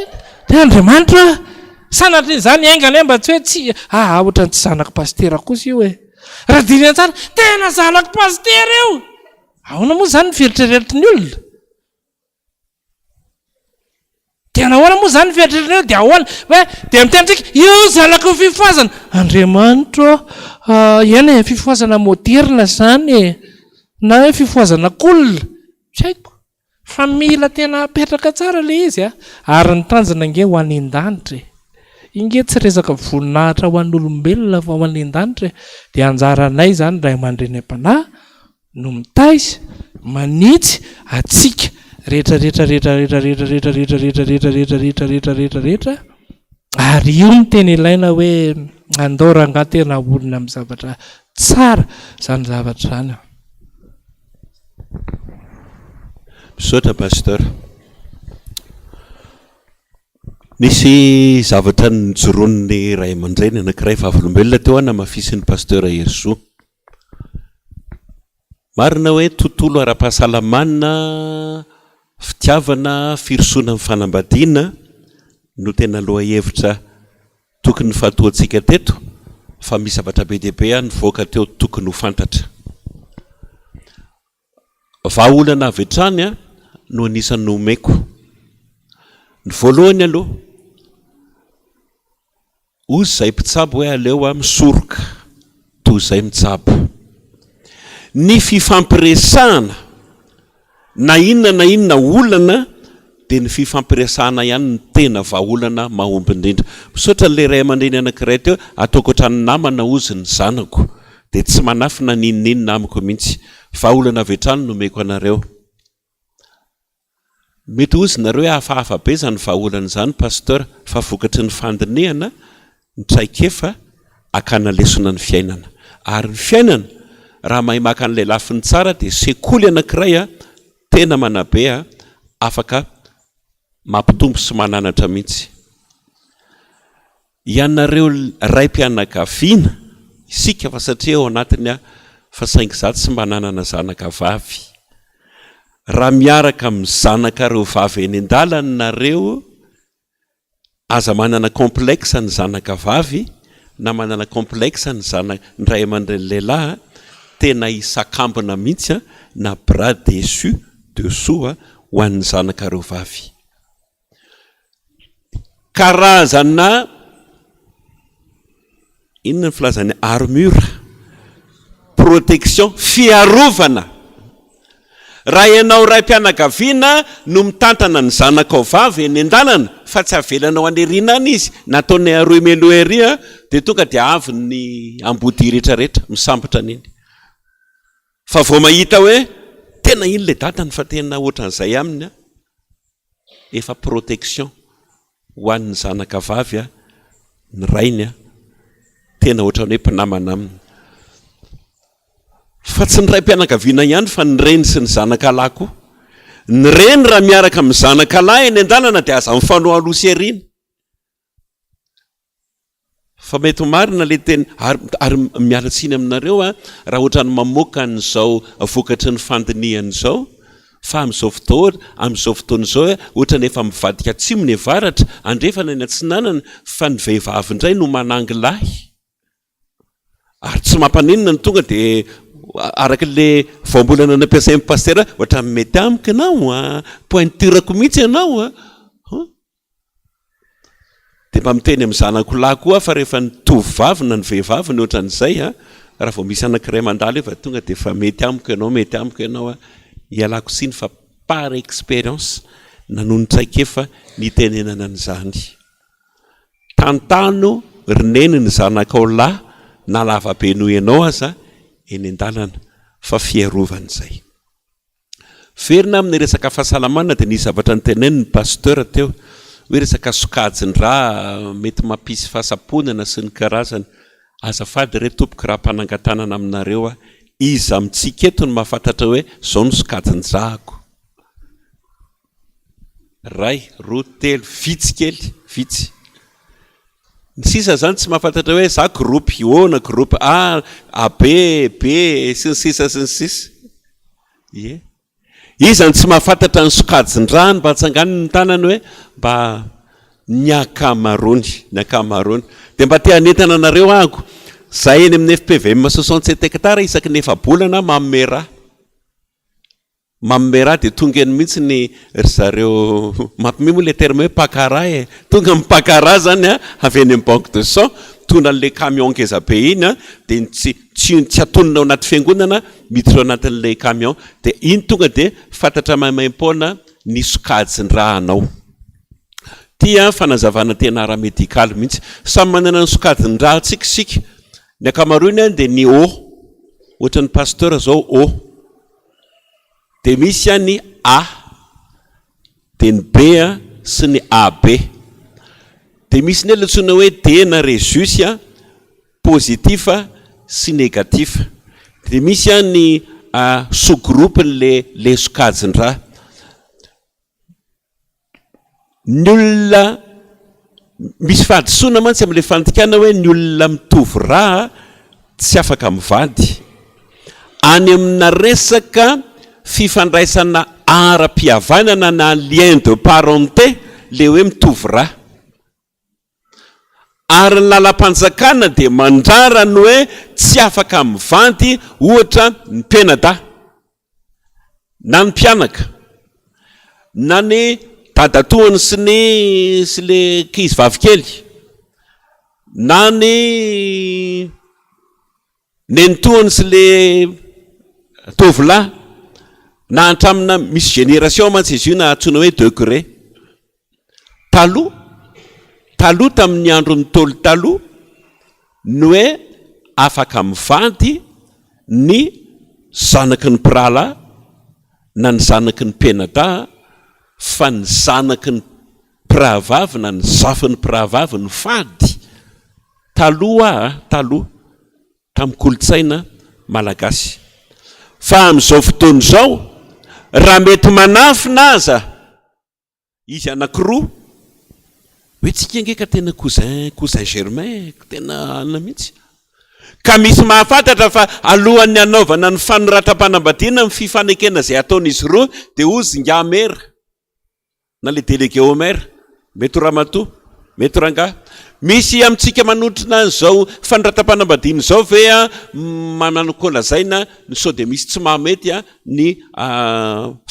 Tena Andriamanitra a! Sanatria izany enga anie mba tsy hoe tsy, aa ohatran'ny tsy zanak'i pasitera kosa io e! Raha dinihana tsara, tena zanak'i pasitera io! Ahoana moa izany ny fieritreretin'ny olona? Dia nahoana moa izany ny fieritreretin'ny olona? Dia ahoana? Hoe dia miteny tsika, io zanaky ny fifohazana. Andriamanitro ô, eny e, fifohazana moderina izany e, na hoe fifohazana cool, tsy haiko. Fa mila tena apetraka tsara ilay izy a! Ary ny tanjona ange ho any an-danitra e! Io nge tsy resaka voninahitra ho an'olombelona fa ho any an-danitra e! Dia anjaranay izany ray aman-dreny am-panahy no mitaiza, manitsy antsika rehetra rehetra rehetra rehetra rehetra rehetra rehetra rehetra rehetra rehetra rehetra rehetra rehetra rehetra ary io no tena ilaina hoe andao rangahy tena olona amin'ny zavatra tsara izany zavatra izany. Misaotra Pasteur. Nisy zavatra nijoroan'ny ray aman-dreny anankiray vavolombelona teo aho namafisin'ny Pasteur Herisoa. Marina hoe tontolo ara-pahasalamana, fitiavana, firosoana amin'ny fanambadiana no tena lohahevitra tokony nifantohantsika teto fa misy zavatra be dia be nivoaka teo tokony ho fantatra. Vahaolana avy hatrany no anisan'ny nomeko. Ny voalohany aloha, hoy izay mpitsabo hoe aleo aho misoroka toy izay mitsabo. Ny fifampiresahana Na inona na inona olana dia ny fifampiresahana ihany no tena vahaolana mahomby indrindra. Misaotra an'ilay ray aman-dreny anankiray teo, ataoko ohatran'ny namana hozy ny zanako dia tsy manafina n'inon'inona amiko mihitsy. Vahaolana avy hatrany no omeko anareo. Mety hozy nareo hoe hafahafa be izany vahaolana izany Pasteur fa vokatry ny fandinihana ny traikefa hakana lesona ny fiainana. Ary ny fiainana, raha mahay maka an'ilay lafiny tsara dia sekoly anankiray tena manabe afaka mampitombo sy mananatra mihitsy. Ianareo raim-pianakaviana, isika fa satria ao anatiny aho fa saingy izaho tsy mba nanana zanaka vavy. Raha miaraka amin'ny zanakareo vavy eny an-dalana nareo, Aza manana complexe ny zanaka vavy na manana complexe ny zana ny ray aman-dreny lehilahy a, tena hisakambina mihitsy a, na bras dessus dessous a, ho an'ny zanakareo vavy. Karazana Inona ny filazan'ny armure? Protection, fiarovana. Raha ianao raim-pianakaviana no mitantana ny zanakao vavy eny an-dalana fa tsy avelanao any aoriana any izy na ataony aroa meloa ery dia tonga dia avy ny ambodia rehetrarehetra misambotra an'iny. Fa vao mahita hoe tena iny ilay dadany fa tena ohatran'izay aminy an. Efa protection ho an'ny zanaka vavy a, ny rainy a, tena ohatran'ny hoe mpinamana aminy. Fa tsy ny raim-pianakaviana ihany fa ny reny sy ny zanaka lahy koa. Ny reny raha miaraka amin'ny zanaka lahy eny an-dalana dia aza mifanoa aloha sy aoriana. Fa mety ho marina ilay teny ary ary miala tsiny aminareo aho raha ohatran'ny mamoaka an'izao vokatry ny fandinihana izao fa amin'izao fotoana amin'izao fotoana izao ohatran'ny efa mivadika atsimo ny avaratra, andrefana ny atsinanana fa ny vehivavy indray no manangy lahy ary tsy mampaninona ny tonga dia araka ilay voambolana nampiasain'ny pasitera ohatran'ny mety amiko ianao an, pointure-ko mihitsy ianao an. Dia mba miteny amin'ny zanako lahy koa aho fa rehefa ny tovovavy na ny vehivavy no ohatran'izay an, raha vao misy anankiray mandalo eo fa tonga dia efa mety amiko ianao, mety amiko ianao an, ialako tsiny fa par expérience na noho ny traikefa nitenenana an'izany. Tantano ry neny ny zanakao lahy. na lava be noho ianao aza eny an-dalana fa fiarovana izay. Verina amin'ny resaka fahasalamana dia nisy zavatra notenenin'ny Pasteur teo hoe resaka sokajin-drà mety mampisy fahasamponana sy ny karazany. Azafady re tompoko raha mpanangan-tanana aminareo aho, iza amintsika eto no mahafantatra hoe izao no sokajin-dràko? Iray, roa, telo, vitsy kely, vitsy. Ny sisa izany tsy mahafantatra hoe za groupe O na groupe A, AB, B, sy ny sisa sy ny sisa. Ie. Iza no tsy mahafantatra ny sokajin-drà mba atsangano ny tanany hoe mba ny ankamaroany, ny ankamaroany. Dia mba te hanentana anareo aho, zahay eny amin'ny FPVM 67 hectares isaky ny efa-bolana manome rà. Manome rà dia tonga eny mihitsy ny ry zareo, mampime moa ilay terme hoe mpaka rà e, tonga ny mpaka rà zany an, avy eny amin'ny banque de sang, mitondra an'ilay camion ngeza be iny an, dia ny tsy tsy tsy atonina ao anaty fiangonana, miditra ao anatin'ilay camion, dia iny tonga dia fantatra maimaimpoana ny sokajin-drà anao. Ity an fanazavana tena ara-medikaly mihitsy. Samy manana ny sokajin-drà antsika isika, ny ankamaroany an dia ny O, ohatran'ny pasteur zao O. Dia misy an ny A, dia ny B sy ny AB. Dia misy indray ilay antsoina hoe D na rhesus an, positif sy négatif. Dia misy an ny sous-groupe-n'ilay ilay sokajin-drà. Ny olona, misy fahadisoana mantsy amin'ilay fandikana hoe ny olona mitovy rà tsy afaka mivady. Any amina resaka fifandraisana ara-pihavanana na lien de parenté ilay hoe mitovy rà. Ary ny lalam-panjakana dia mandrara ny hoe tsy afaka mivady ohatra ny mpianadahy na ny mpianaka na ny dadatoany sy ny sy le ankizy vavikely na ny nenitoany sy le tovolahy na hatramina misy génération mantsy izy io na antsoina hoe degré. Taloha, taloha tamin'ny andron'ny Ntaolo taloha, ny hoe afaka mivady ny zanaky ny mpirahalahy na ny zanaky ny mpianadahy fa ny zanaky ny mpirahavavy na ny zafin'ny mpirahavavy no fady. Taloha a, taloha, tamin'ny kolontsaina malagasy. Fa amin'izao fotoana izao, raha mety manafina aza, Izy anakiroa, hoe tsika ange ka tena cousin, cousin germain, tena anona mihitsy. Ka misy mahafantatra fa alohan'ny hanaovana ny fanoratam-panambadiana ny fifanekena izay ataon'izy roa dia hozy ingahy maire na le délégué au maire, mety ho ramatoa, mety ho rangahy. Misy amintsika manotrona an'izao fanoratam-panambadiana izao ve manao ko lazaina ny sao dia misy tsy mahamety ny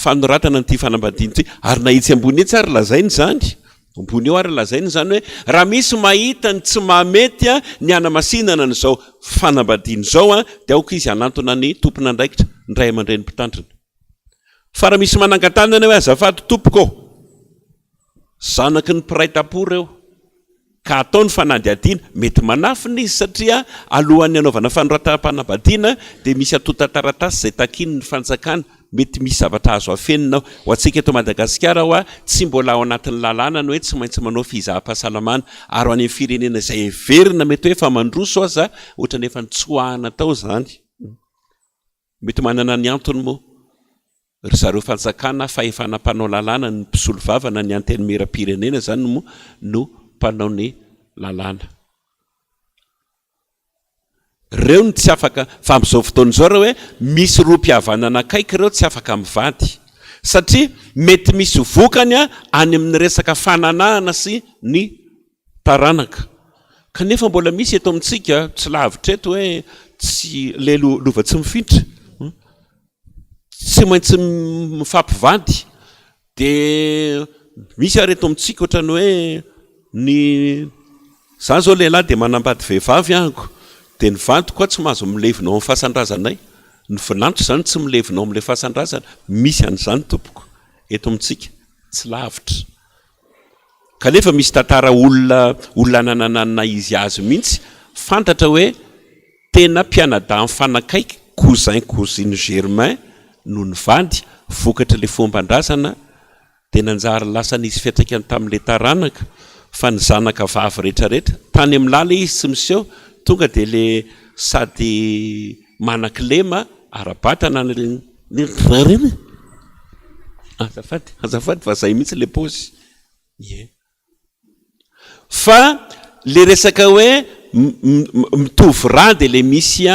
fanoratana an'ity fanambadiana ity. Ary na etsy ambony etsy ary lazaina izany, ambony eo ary lazaina izany hoe raha misy mahita ny tsy mahamety ny hanamasinana an'izao fanambadiana izao dia aoka izy hanantona ny tompon'andraikitra, ny ray aman-dreny mpitandrina. Fa raha misy manangan-tanana hoe azafady tompoko ô, zanaky ny mpiray tampo ireo, ka atao ny fanadihadiana, mety manafina izy satria alohan'ny hanaovana fanoratam-panambadiana dia misy antontan-taratasy izay takian'ny fanjakana, mety misy zavatra azo afenina ao. Ho antsika eto Madagasikara hoa tsy mbola ao anatin'ny lalàna ny hoe tsy maintsy manao fizaham-pahasalamana, ary ho any amin'ny firenena izay heverina mety hoe efa mandroso aza ohatran'ny efa nitsoahana tao izany. Mety manana ny antony moa ry zareo fanjakana fahefana mpanao lalàna ny mpisolovava na ny antenimierampirenena izany moa no mpanao ny lalàna. Ireo no tsy afaka fa amin'izao fotoana izao raha hoe misy rohim-pihavanana akaiky ireo tsy afaka mivady satria mety misy vokany any amin'ny resaka fananahana sy ny taranaka. Kanefa mbola misy eto amintsika tsy lavitra eto hoe tsy le lova tsy mifindra, tsy maintsy mifampivady. Dia misy ary eto amintsika ohatran'ny hoe ny za zao lehilahy dia manambady vehivavy ahako, dia ny vadiko aho tsy mahazo milevina ao amin'ny fasan-drazanay, ny vinanto izany tsy milevina ao amin'ilay fasan-drazana, misy an'izany tompoko eto amintsika, tsy lavitra. Kanefa misy tantara olona olona nanana ny naha izy azy mihitsy, fantatra hoe. Tena mpianadahy mifanakaiky, cousin cousine germain, no nivady, vokatr'ilay fomban-drazana dia nanjary lasa nisy fiantraikany tamin'ilay taranaka fa ny zanaka vavy rehetrarehetra, tany amin'ny lahy ilay izy tsy miseho, tonga dia ilay sady manan-kilema ara-batana ny rariny, azafady, azafady fa izay mihitsy ilay paozy, ie. Fa le resaka hoe mitovy rà dia le misy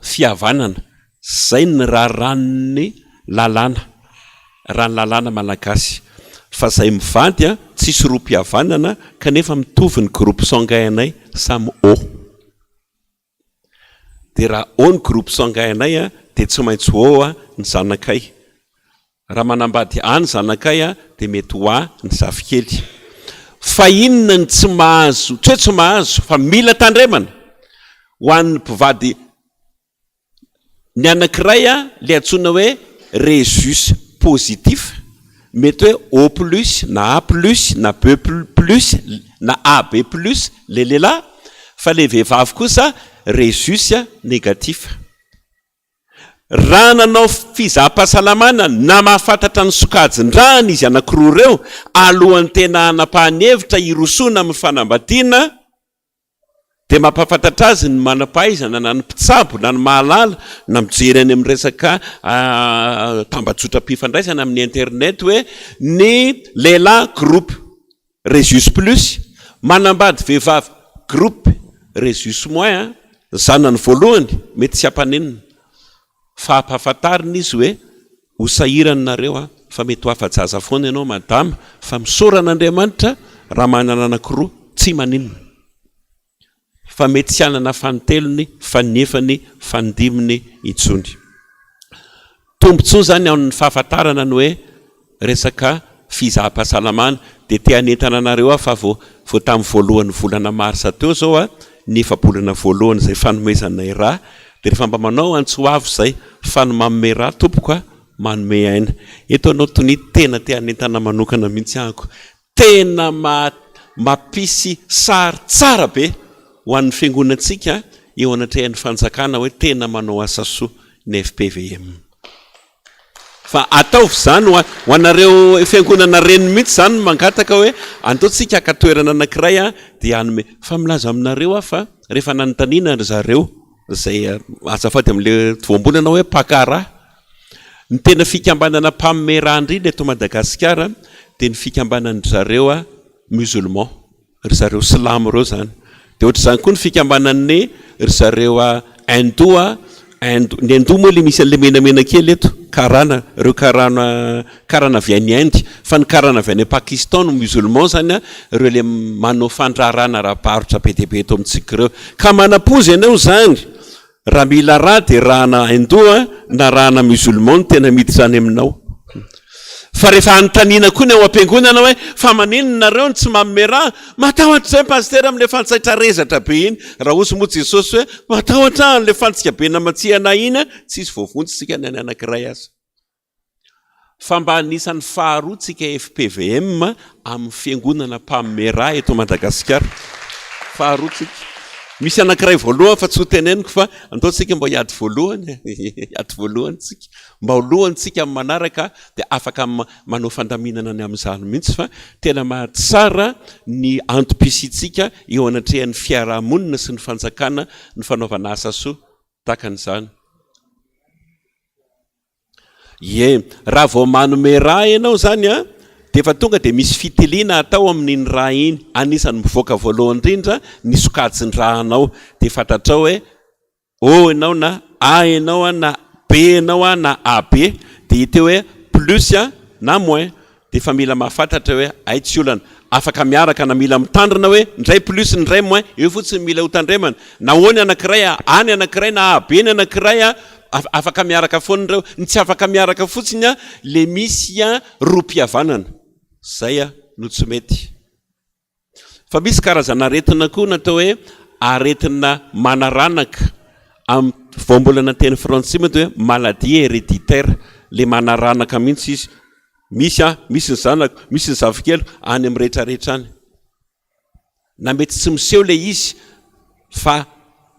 fihavanana, zay ny raràn'ny lalàna, raha ny lalàna malagasy. Fa zay mivady a, tsisy rohim-pihavanana kanefa mitovy ny groupe sanguin anay samy O. Dia raha O ny groupe sanguin anay a, dia tsy maintsy O ny zanakay. Raha manambady A ny zanakay a, dia mety ho A ny zafikely. Fa inona ny tsy mahazo, tsy hoe tsy mahazo, fa mila tandremana ho an'ny mpivady Ny anankiray ilay antsoina hoe rhesus positif, mety hoe O plus na A plus na B plus na AB plus ilay lehilahy, fa ilay vehivavy kosa rhesus négatif. Raha nanao fizaham-pahasalamana na mahafantatra ny sokajin-drahany izy anankiroa ireo alohan'ny tena hanapahany hevitra hirosoana amin'ny fanambadiana, Dia mampahafantatra azy ny manam-pahaizana na ny mpitsabo na ny mahalala na mijery any amin'ny resaka tambajotram-pifandraisana amin'ny internet hoe ny lehilahy groupe rhesus plus manambady vehivavy groupe rhesus moins zanany voalohany mety tsy hampanenina fa ampahafantarina izy hoe ho sahirana nareo an fa mety ho afa-jaza foana ianao madama fa misaora an'Andriamanitra raha manana anankiroa tsy maninona fa mety tsy hanana fanintelony, faninefany, fanindiminy intsony. Tombontsoa izany amin'ny fahafantarana ny hoe resaka fizaham-pahasalamana dia te hanentana anareo aho fa vao vao tamin'ny voalohan'ny volana marsa teo izao a, ny efa-bolana voalohany izay fanomezanay rà dia rehefa mba manao antso avo izay fa ny manome rà tompoko a manome aina. Eto ianao Tonia tena te hanentana manokana mihitsy ahako. Tena mampisy sary tsara be ho an'ny fiangonantsika eo anatrehan'ny fanjakana hoe tena manao asa soa ny fpvm. Fa ataovy izany ho ho anareo fiangonana reny mihitsy izany no mangataka hoe andao tsika haka toerana anankiray dia hanome. Fa milaza aminareo aho fa rehefa nanontaniana ry zareo izay azafady amin'ilay voambolana hoe mpaka rà, ny tena fikambanana mpanome rà indrindra eto Madagasikara dia ny fikambanan-dry zareo musulman. Ry zareo silamo ireo izany. Dia ohatr'izany koa ny fikambanan'ny ry zareo Hindoa, Indo, ny Hindoa moa ilay misy an'ilay menamena kely eto, karana, ireo karana, karana avy any Inde, fa ny karana avy any Pakistan no musulman izany an, ireo ilay manao fandraharahana ara-barotra be dia be eto amintsika ireo. Ka manam-poza ianao izany. Raha mila rà dia rà-na Hindoa na rà-na musulman no tena miditra any aminao. Fa rehefa anontaniana koa ny ao am-piangonana hoe fa maninona nareo no tsy manome rà? Matahotra izay pasitera amin'ilay fantsaitra rezatra be iny. Raha hozy moa Jesosy hoe matahotra aho an'ilay fantsika be namatsiana ahy iny, tsisy voavonjy isika na ny anankiray aza. Fa mba anisan'ny faharoa tsika fpvm amin'ny fiangonana mpanome rà eto Madagasikara. Faharoa tsika. Misy anankiray voalohany fa tsy ho teneniko fa andao tsika mba hiady voalohany e. Hiady voalohany tsika. Mba ho lohany tsika amin'ny manaraka dia afaka manao fandaminana ny amin'izany mihitsy fa tena mahatsara ny antom-pisiantsika eo anatrehan'ny fiarahamonina sy ny fanjakana ny fanaovana asa soa tahaka an'izany. Ie, raha vao manome rà ianao izany an, dia efa tonga dia misy fitiliana atao amin'iny rà iny, anisan'ny mivoaka voalohany indrindra ny sokajin-drà anao, dia fantatrao hoe O ianao na A ianao an, na B ianao an, na AB, dia hita eo hoe plus an na moins, dia efa mila mahafantatra hoe hay tsy olana, afaka miaraka na mila mitandrina hoe ny iray plus ny iray moins, eo fotsiny mila ho tandremana, na O ny anankiray A ny anankiray na AB ny anankiray a, afaka miaraka foana ireo, ny tsy afaka miaraka fotsiny a le misy a rohim-pihavanana, zay a no tsy mety. Fa misy karazana aretina koa natao hoe aretina manaranaka, amin'ny voambolana teny frantsay moa dia hoe maladie héréditaire, le manaranaka mihitsy izy, misy aho, misy ny zanako, misy ny zafikeliko, any amin'ny rehetra rehetra any. Na mety tsy miseho le izy fa.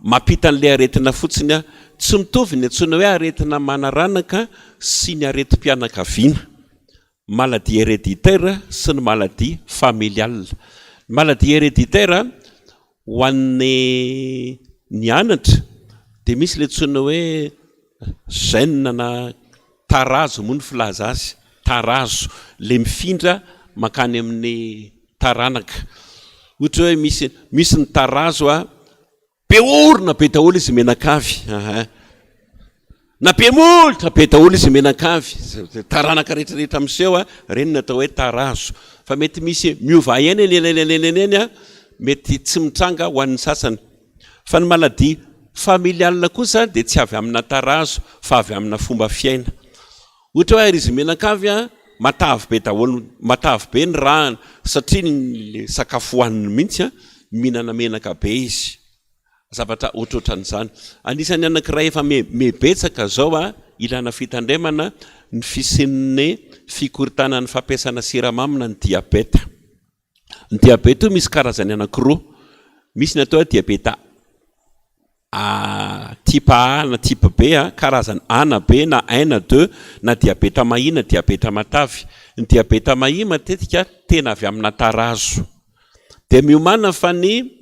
mampita an'ilay aretina fotsiny aho. Tsy mitovy ny antsoina hoe aretina manaranaka sy ny aretim-pianakaviana. Maladie héréditaire sy ny maladie familiale. Ny maladie héréditaire ho an'ny nianatra dia misy ilay antsoina hoe gène na tarazo moa ny filaza azy, tarazo, ilay mifindra mankany amin'ny taranaka. Ohatra hoe misy misy ny tarazo a, Be orona be daholo izy mianakavy aa. Na be molotra be daholo izy mianakavy. Taranaka rehetra rehetra miseho a, ireny no atao hoe tarazo. Fa mety misy miova eny anelanelany eny a, mety tsy mitranga ho an'ny sasany. Fa ny maladie familiale kosa dia tsy avy amina tarazo fa avy amina fomba fiaina. Ohatra hoe ary izy mianakavy a, matavy be daholo, matavy be ny ràny satria ny sakafo hohaniny mihitsy a, mihinana menaka be izy. Zavatra ohatrohatran'izany. Anisan'ny anankiray efa me me betsaka izao a, ilana fitandremana ny fisian'ny fikorontanan'ny fampiasana siramamy na ny diabeta. Ny diabeta io misy karazany anankiroa, misy ny atao hoe diabeta A type A na type B, karazany A na B na un na deux na diabeta mahia na diabeta matavy. Ny diabeta mahia matetika tena avy amina tarazo. Dia miomàna fa ny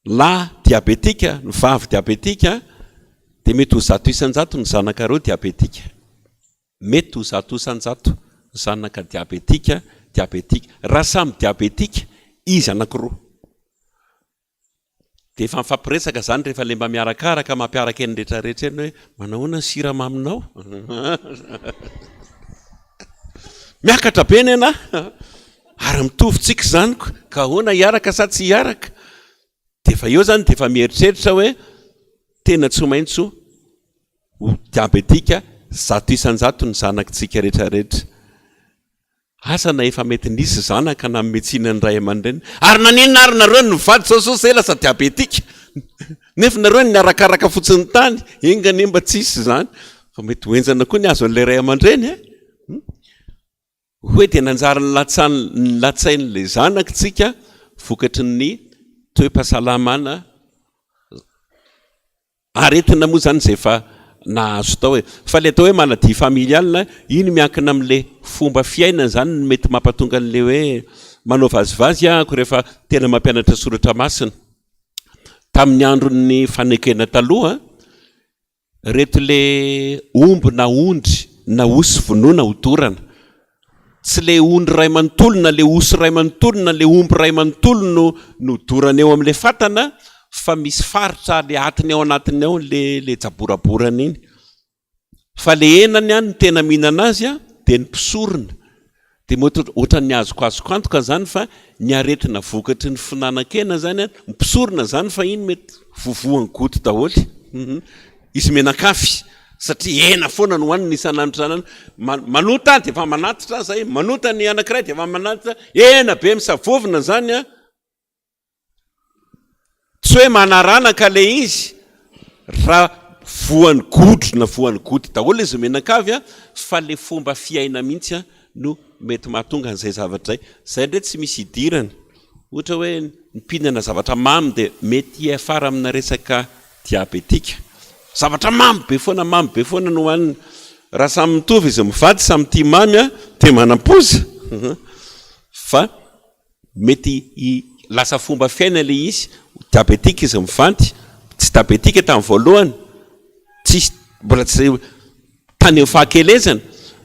lahy diabetika, ny vavy diabetika dia mety ho 100% ny zanakareo diabetika. Mety ho 100% zanaka diabetika, diabetika. Raha samy diabetika izy anankiroa dia efa mifampiresaka izany rehefa ilay mba miarakaraka mampiaraka eny rehetra rehetra eny hoe manahoana ny siramaminao? Miakatra be ny anà ary mitovy tsika izany ka ahoana hiaraka sa tsy hiaraka? Dia efa eo izany dia efa mieritreritra hoe tena tsy maintsy ho diabetika 100% ny zanakitsika rehetra rehetra. Asa na efa mety nisy zanaka nanome tsiny ny ray aman-dreniny. Ary naninona ary nareo no nivady zao zao zay lasa diabetika? Nefa nareo niarakaraka fotsiny tany. Enga anie mba tsy hisy izany. Fa mety ho henjana koa ny azo an'ilay ray aman-dreny e. Hoe dia nanjary nilatsain'ilay zanaka tsika vokatry ny toe-pahasalamana aretina moa izany izay efa nahazo tao e. Fa ilay atao hoe maladie familiale, iny miankina amin'ilay fomba fiainana izany no mety mampatonga an'ilay hoe manao vazivazy ahako rehefa tena mampianatra soratra masina. Tamin'ny andron'ny fanekena taloha, Reto le omby na ondry na osy vonoina hodorana. Tsy le ondry iray manontolo na le osy iray manontolo na le omby iray manontolo no no dorana eo amle fatana fa misy faritra le atiny ao anatiny ao le le jaboraborana iny. Fa le henany an ny tena mihinana azy an dia ny mpisorona. Dia mety ohatran'ny azoko antoka izany fa ny aretina vokatry ny fihinanan-kena izany an, ny mpisorona izany fahiny mety vovohan'ny goty daholo, izy mianakavy satria hena foana no hohaniny isan'andro isan'andro, manota dia efa manatitra aza e, manota ny anankiray dia efa manatitra, hena be misavovona izany an. Tsy hoe manaranaka le izy raha voan'ny godro na voan'ny goty daholo izy mianakavy a, fa le fomba fiaina mihitsy a no mety mahatonga an'izay zavatra izay. Izay indray tsy misy idirany. Ohatra hoe ny mpihinana zavatra mamy dia mety hiafara amina resaka diabetika. Zavatra mamy be foana, mamy be foana no hohanina. Raha samy mitovy izy mivady, samy tia mamy a, dia manam-poza fa Mety lasa fomba fiaina ilay izy, diabetika izy mivanty, tsy diabetika tamin'ny voalohany, tsisy mbola tsy tany amin'ny fahakelezana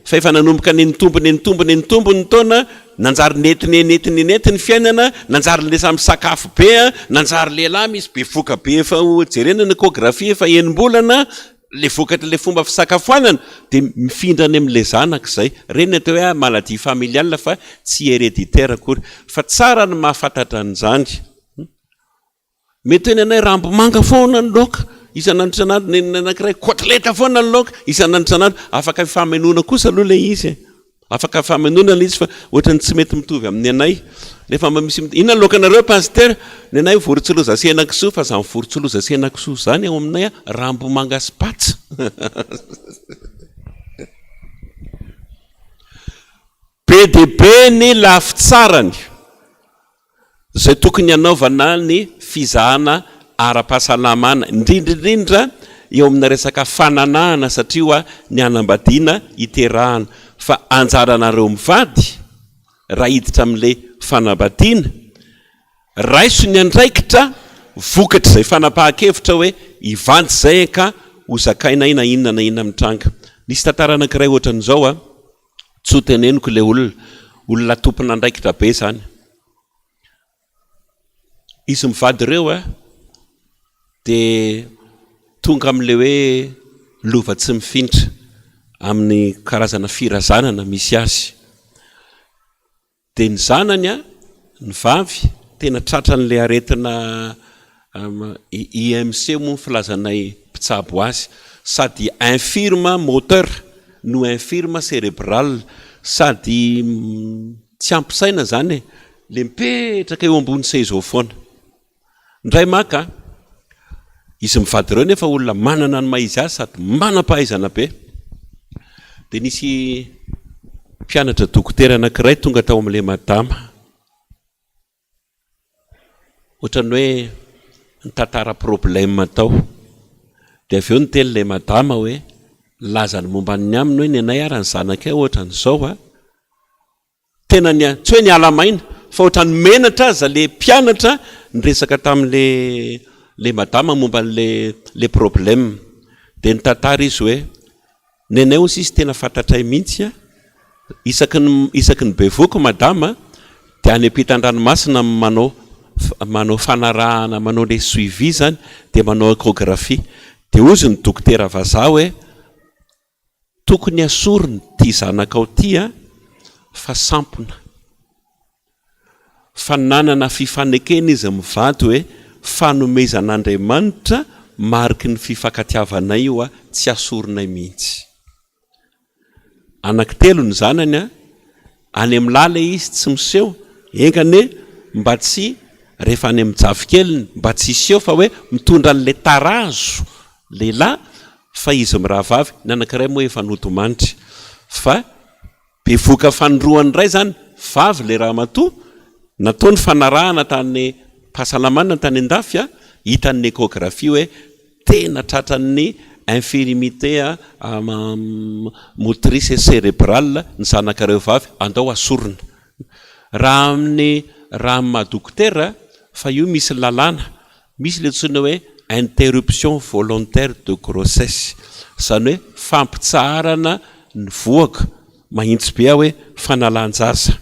fa efa nanomboka nitombo nitombo nitombo ny taona, nanjary nety nety nety ny fiainana, nanjary lasa misakafo be, nanjary lehilahy misy bevoka be efa jerena ny échographie efa enim-bolana, Le vokatr'ilay fomba fisakafoanana dia mifindra any amin'ilay zanaka izay. Ireny ny atao hoe maladie familiale fa tsy héréditaire akory. Fa tsara ny mahafantatra an'izany. Mety hoe ny anay rambomanga foana ny laoka isan'andro isan'andro, ny anankiray kotleta foana ny laoka isan'andro isan'andro. Afaka ifamenoana kosa aloha ilay izy e. Afaka famenoana ilay izy fa ohatran'ny tsy mety mitovy amin'ny anay. Rehefa mba misy inona ny laokanareo Pasitera? Ny anay vorontsiloza sy henakisoa fa izany vorontsiloza sy henakisoa izany ao aminay rambomanga sy patsa. Be dia be ny lafy tsarany izay tokony hanaovana ny fizahana ara-pahasalamana, indrindra indrindra eo amina resaka fananahana satria hoa ny hanambadiana hiterahana fa anjaranareo mivady raha hiditra amin'ilay fanambadiana, raiso ny andraikitra vokatr'izay fanapahan-kevitra hoe hivady izay ka ho zakainay na inona na inona mitranga. Nisy tantara anankiray ohatran'izao an, tsy ho teneniko ilay olona, olona tompon'andraikitra be izany. Izy mivady ireo an, dia tonga amin'ilay hoe lova tsy mifindra amin'ny karazana firazanana misy azy. Dia ny zanany an, ny vavy, tena tratran'ilay aretina IMC moa ny filazanay mpitsabo azy, sady infirme moteur no infirme cerebral, sady tsy ampy saina izany e, ilay mipetraka eo ambony seza eo foana. Indray maka an! Izy mivady ireo nefa olona manana ny maha izy azy sady manam-pahaizana be. Dia nisy mpianatra dokotera anankiray tonga tao amin'ilay madama. Ohatran'ny hoe nitantara problème tao. Dia avy eo niteny ilay madama hoe, nilaza ny momba ny aminy hoe ny anay ary ny zanakay ohatran'izao an! Tena ny, tsy hoe niala maina, fa ohatran'ny menatra aza le mpianatra niresaka tamin'le le madama momba an'le le problème. Dia nitantara izy hoe, nenay hozy izy tena fantatray mihitsy an, isaky ny isaky ny bevohoka madama dia any ampitan-dranomasina manao manao fanarahana manao le suivi zany dia manao échographie. Dia hozy ny dokotera vazaha hoe, Tokony asorina ity zanakao ity a, fa sampona. Fa nanana fifanekena izy mivady hoe fanomezan'Andriamanitra mariky ny fifankatiavanay io a, tsy asorinay mihitsy. Anankitelo ny zanany a, Any amin'ny lahy ilay izy tsy miseho, enga anie mba tsy rehefa any amin'ny jafikeliny mba tsy hiseho fa hoe mitondra an'ilay tarazo lehilahy fa izy mirahavavy, ny anankiray moa efa nodimandry fa bevohoka fanindroany indray izany, vavy ilay ramatoa, natao ny fanarahana tany pahasalamana tany an-dafy, hitan'ny échographie hoe Tena tratran'ny infirmité motrice et cérébrale ny zanakareo vavy, andao asorina. Raha amin'ny raha amin'ny maha dokotera, fa io misy lalàna, misy ilay antsoina hoe interruption volontaire de grossesse, izany hoe fampitsaharana ny vohoka, mahintsy be aho hoe fanalan-jaza.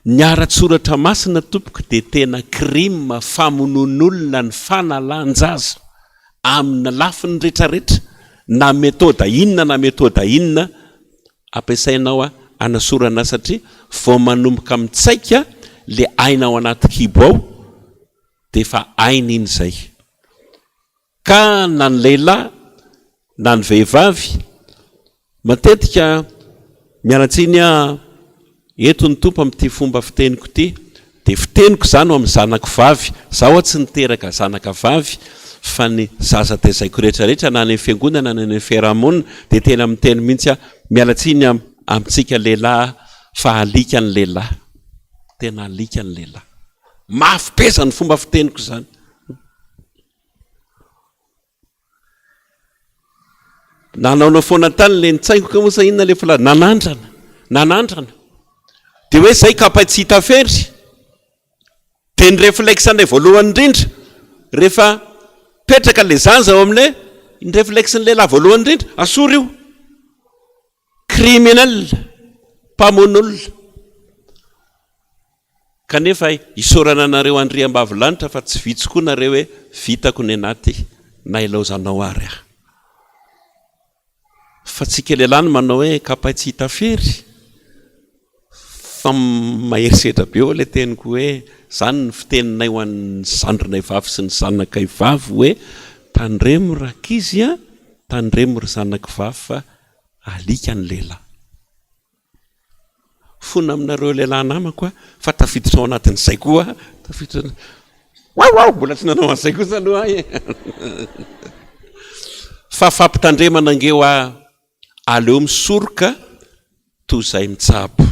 Ny ara-tsoratra masina tompoko dia tena crime famonoan'olona ny fanalan-jaza amin'ny lafiny retraretra na méthode inona na méthode inona ampiasainao hanasorana satria vao manomboka mitsaika le aina ao anaty kibo ao dia efa aina iny izay. Ka na ny lehilahy na ny vehivavy, matetika, miala tsiny aho, eto ny Tompo amin'ity fomba fiteniko ity, dia fiteniko izany ho amin'ny zanako vavy, izaho aho tsy niteraka zanaka vavy, fa ny zaza tezaiko rehetra rehetra na any amin'ny fiangonana na any amin'ny fiaraha-monina dia tena miteny mihitsy aho, miala tsiny amintsika lehilahy fa alika ny lehilahy, tena alika ny lehilahy. Mafy be izany fomba fiteniko izany. Nanaonao foana tany le nitsaingoka moa sa inona le fila nanandrana nanandrana de hoe zay kapay tsy hita fery de ny réflexe an'ilay voalohany indrindra rehefa petraka le zaza ao amin'ilay ny réflexe ny lehilahy voalohany indrindra asory io criminel mpamono olona Kanefa isaorana anareo andriambavilanitra fa tsy vitsy koa nareo hoe vitako ny anaty na ilaozanao ary aho. Fa tsika lehilahy no manao hoe kapay tsy hita fery fa mahery setra be eo ilay teniko hoe zany ny fiteninay ho an'ny zandrinay vavy sy ny zanakay vavy hoe tandremo rankizy a, tandremo ry zanako vavy fa alika ny lehilahy. Fona aminareo lehilahy namako aho fa tafiditra ao anatin'izay koa aho, tafiditra Waouh waouh mbola tsy nanao an'izay kosa aloha aho e. Fa fampitandremana ange hoa aleo misoroka toy izay mitsabo.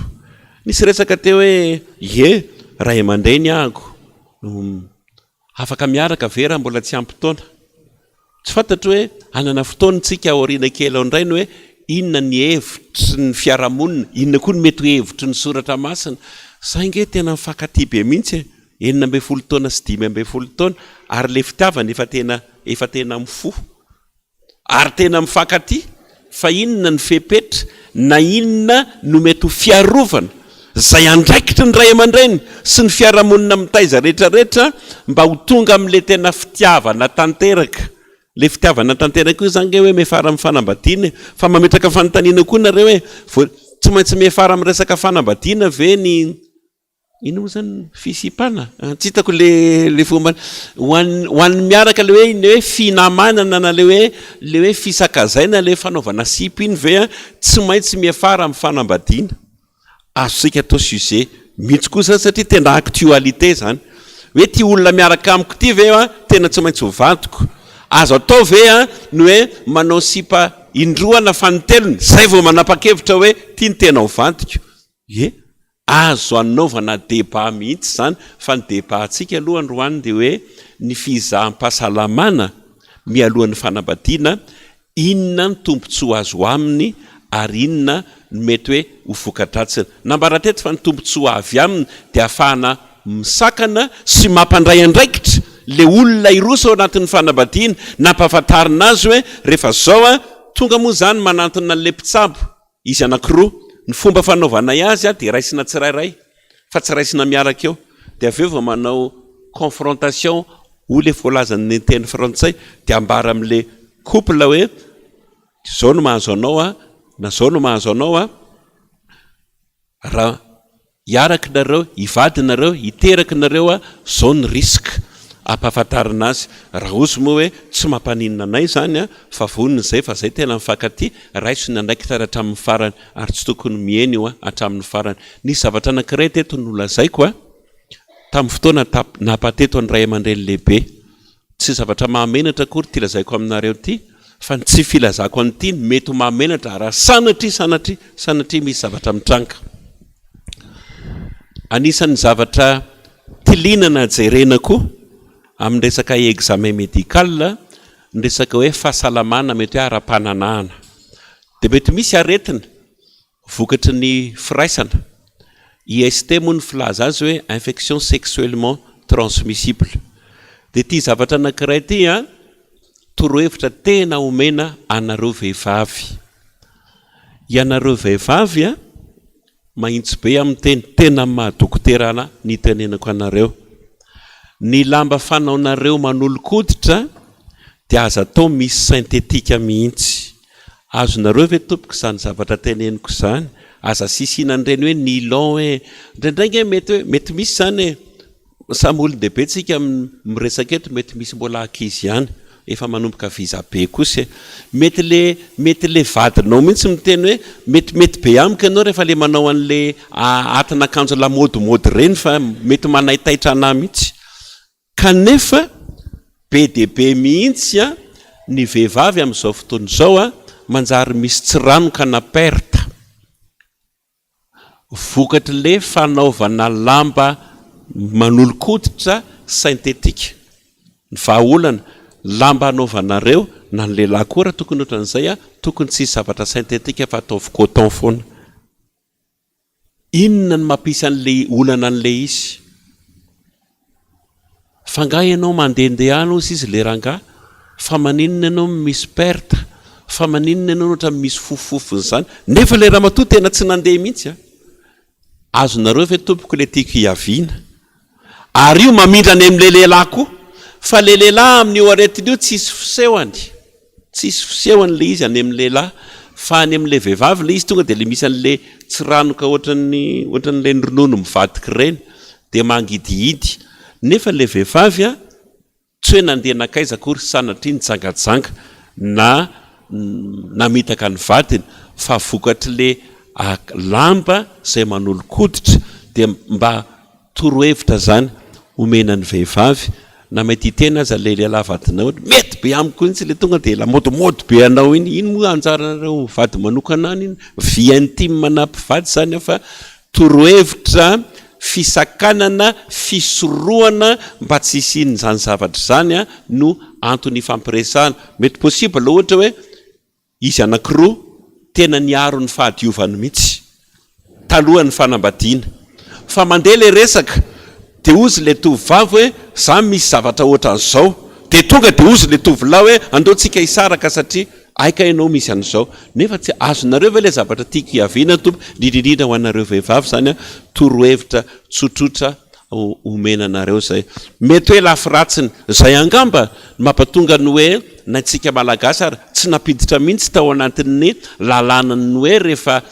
Nisy resaka teo hoe ie ray aman-dreny ahako. Afaka miaraka ve raha mbola tsy ampy taona? Tsy fantatro hoe hanana fotoana isika aoriana kely ao indray ny hoe inona ny hevitry ny fiarahamonina, inona koa ny mety ho hevitry ny soratra masina. Zay nge tena mifankatia be mihitsy e! 16 taona sy 15 taona ary le fitiavana efa tena efa tena mifoha. Ary tena mifankatia fa inona ny fepetra na inona no mety ho fiarovana izay andraikitry ny ray aman-dreny sy ny fiarahamonina mitaiza rehetra rehetra mba ho tonga amin'ilay tena fitiavana tanteraka. Ilay fitiavana tanteraka io izany ange hoe miafara amin'ny fanambadiana e. Fa mametraka fanontaniana koa nareo hoe vao tsy maintsy miafara amin'ny resaka fanambadiana ve ny Inona moa zany fisipana? Tsy hitako le le fomba ho an'ny ho an'ny miaraka le hoe le hoe finamanana na le hoe le hoe fisakazaina le fanaovana sipa iny ve an tsy maintsy miafara amin'ny fanambadiana. Azontsika atao sujet mihitsy koa zany satria tena actualité zany. Hoe ty olona miaraka amiko ty ve an tena tsy maintsy ho vadiko? Azo atao ve an ny hoe manao sipa indroa na fanintelony zay vao manapa-kevitra hoe ty no tena ho vadiko? Ie. Azo anaovana débat mihitsy izany fa ny débat-ntsika aloha androany dia hoe ny fizaham-pahasalamana mialohan'ny fanambadiana, inona ny tombontsoa azo aminy ary inona no mety hoe ho voka-dratsiny. Nambara teto fa ny tombontsoa avy aminy dia ahafahana misakana sy mampandray andraikitra ilay olona hiroso ao anatin'ny fanambadiana, nampahafantarina azy hoe rehefa izao tonga moa izany manantona an'ilay mpitsabo Izy anankiroa. Ny fomba fanaovanay azy dia raisina tsirairay fa tsy raisina miaraka eo. Dia avy eo vao manao confrontation hoy ilay voalazan'ny teny frantsay dia ambara amin'ilay couple hoe izao no mahazo anao an, na izao no mahazo anao an, raha Hiaraka nareo, hivady nareo, hiteraka nareo a, zao ny risque ampahafantarina azy, raha ozy moa hoe tsy mampaninona anay zany a, fa vonona izay fa zay tena mifankatia, raiso ny andraikitra ary hatramin'ny farany, ary tsy tokony mihena io a, hatramin'ny farany. Nisy zavatra anankiray teto nolazaiko a, tamin'ny fotoana nampateto ny ray aman-dreny lehibe, Tsy zavatra mahamenatra akory ity lazaiko aminareo ity, fa ny tsy filazako an'ity no mety ho mahamenatra raha sanatria, sanatria, sanatria misy zavatra mitranga. Anisan'ny zavatra tiliana na jerena koa amin'ny resaka examen médical ny resaka hoe fahasalamana mety hoe ara-pananahana. Dia mety misy aretina Vokatry ny firaisana. IST moa no filaza azy hoe infection sexuellement transmissible. Dia ity zavatra anankiray ity an, torohevitra tena omena anareo vehivavy. Ianareo vehivavy an, mahitsy be aho miteny, tena amin'ny maha dokotera anah ny itenenako anareo. Ny lamba fanaonareo manolo-koditra dia aza atao misy synthétique mihitsy. Azonareo ve tompoko izany zavatra teneniko izany? Aza asisiana an'ireny hoe nylon hoe, indraindray ange mety hoe, mety misy izany e, samy olon-dehibe tsika miresaka eto, mety misy mbola ankizy ihany, efa manomboka visa be kosa e, mety le, mety le vadinao mihitsy miteny hoe metimety be amiko ianao rehefa le manao an'le atin'akanjo lamaodimody ireny fa mety manaitaitra anah mihitsy. Kanefa be dia be mihitsy ny vehivavy amin'izao fotoana izao manjary misy tsiranoka na perte vokatr'ilay fanaovana lamba manolo-koditra synthétique. Ny vahaolana, lamba anaovanareo na ny lehilahy koa raha tokony ohatran'izay, tokony tsy hisy zavatra synthétique fa ataovy coton foana. Inona no mampisy an'ilay olana an'ilay izy? Fa angaha ianao mandehandeha any hozy izy le rangahy? Fa maninona ianao no misy perte? Fa maninona ianao no ohatran'ny misy fofofofony izany? Nefa ilay ramatoa tena tsy nandeha mihitsy an! Azonareo ve tompoko ilay tiako hiaviana? Ary io mamindra any amin'ilay lehilahy koa. Fa ilay lehilahy amin'io aretina io tsisy fisehony. Tsisy fisehony ilay izy any amin'ny lehilahy. Fa any amin'ilay vehivavy ilay izy tonga dia ilay misy an'ilay tsiranoka ohatran'ny ohatran'ilay ronono mivadika ireny. Dia mangidihidy. Nefa ilay vehivavy an, Tsy hoe nandeha nankaiza akory sanatria nijangajanga na namitaka ny vadiny fa vokatr'le lamba izay manolo-koditra dia mba torohevitra zany omena ny vehivavy na mety hiteny aza le lehilahy vadinao hoe mety be amiko mihitsy le tonga dia lamaodimody be anao iny, iny moa anjaranareo mivady manokana any iny, vie intime na mpivady zany fa torohevitra. fisakanana, fisorohana mba tsy hisian'izany zavatra izany no antony ifampiresahana. Mety possible ohatra hoe izy anankiroa tena niaro ny fahadiovany mihitsy talohan'ny fanambadiana. Fa mandeha ilay resaka dia hozy ilay tovovavy hoe za misy zavatra ohatran'izao. Dia tonga dia hozy ilay tovolahy hoe andao tsika hisaraka satria hay kay ianao misy an'izao. Nefa tsy azonareo ve ilay zavatra tiako hiaviana Tompo, indrindra indrindra ho anareo vehivavy izany an, torohevitra tsotsotra omena anareo izay. Mety hoe lafy ratsiny izay angamba no mampatonga ny hoe na isika Malagasy ary tsy nampiditra mihitsy tao anatin'ny lalànan'ny hoe rehefa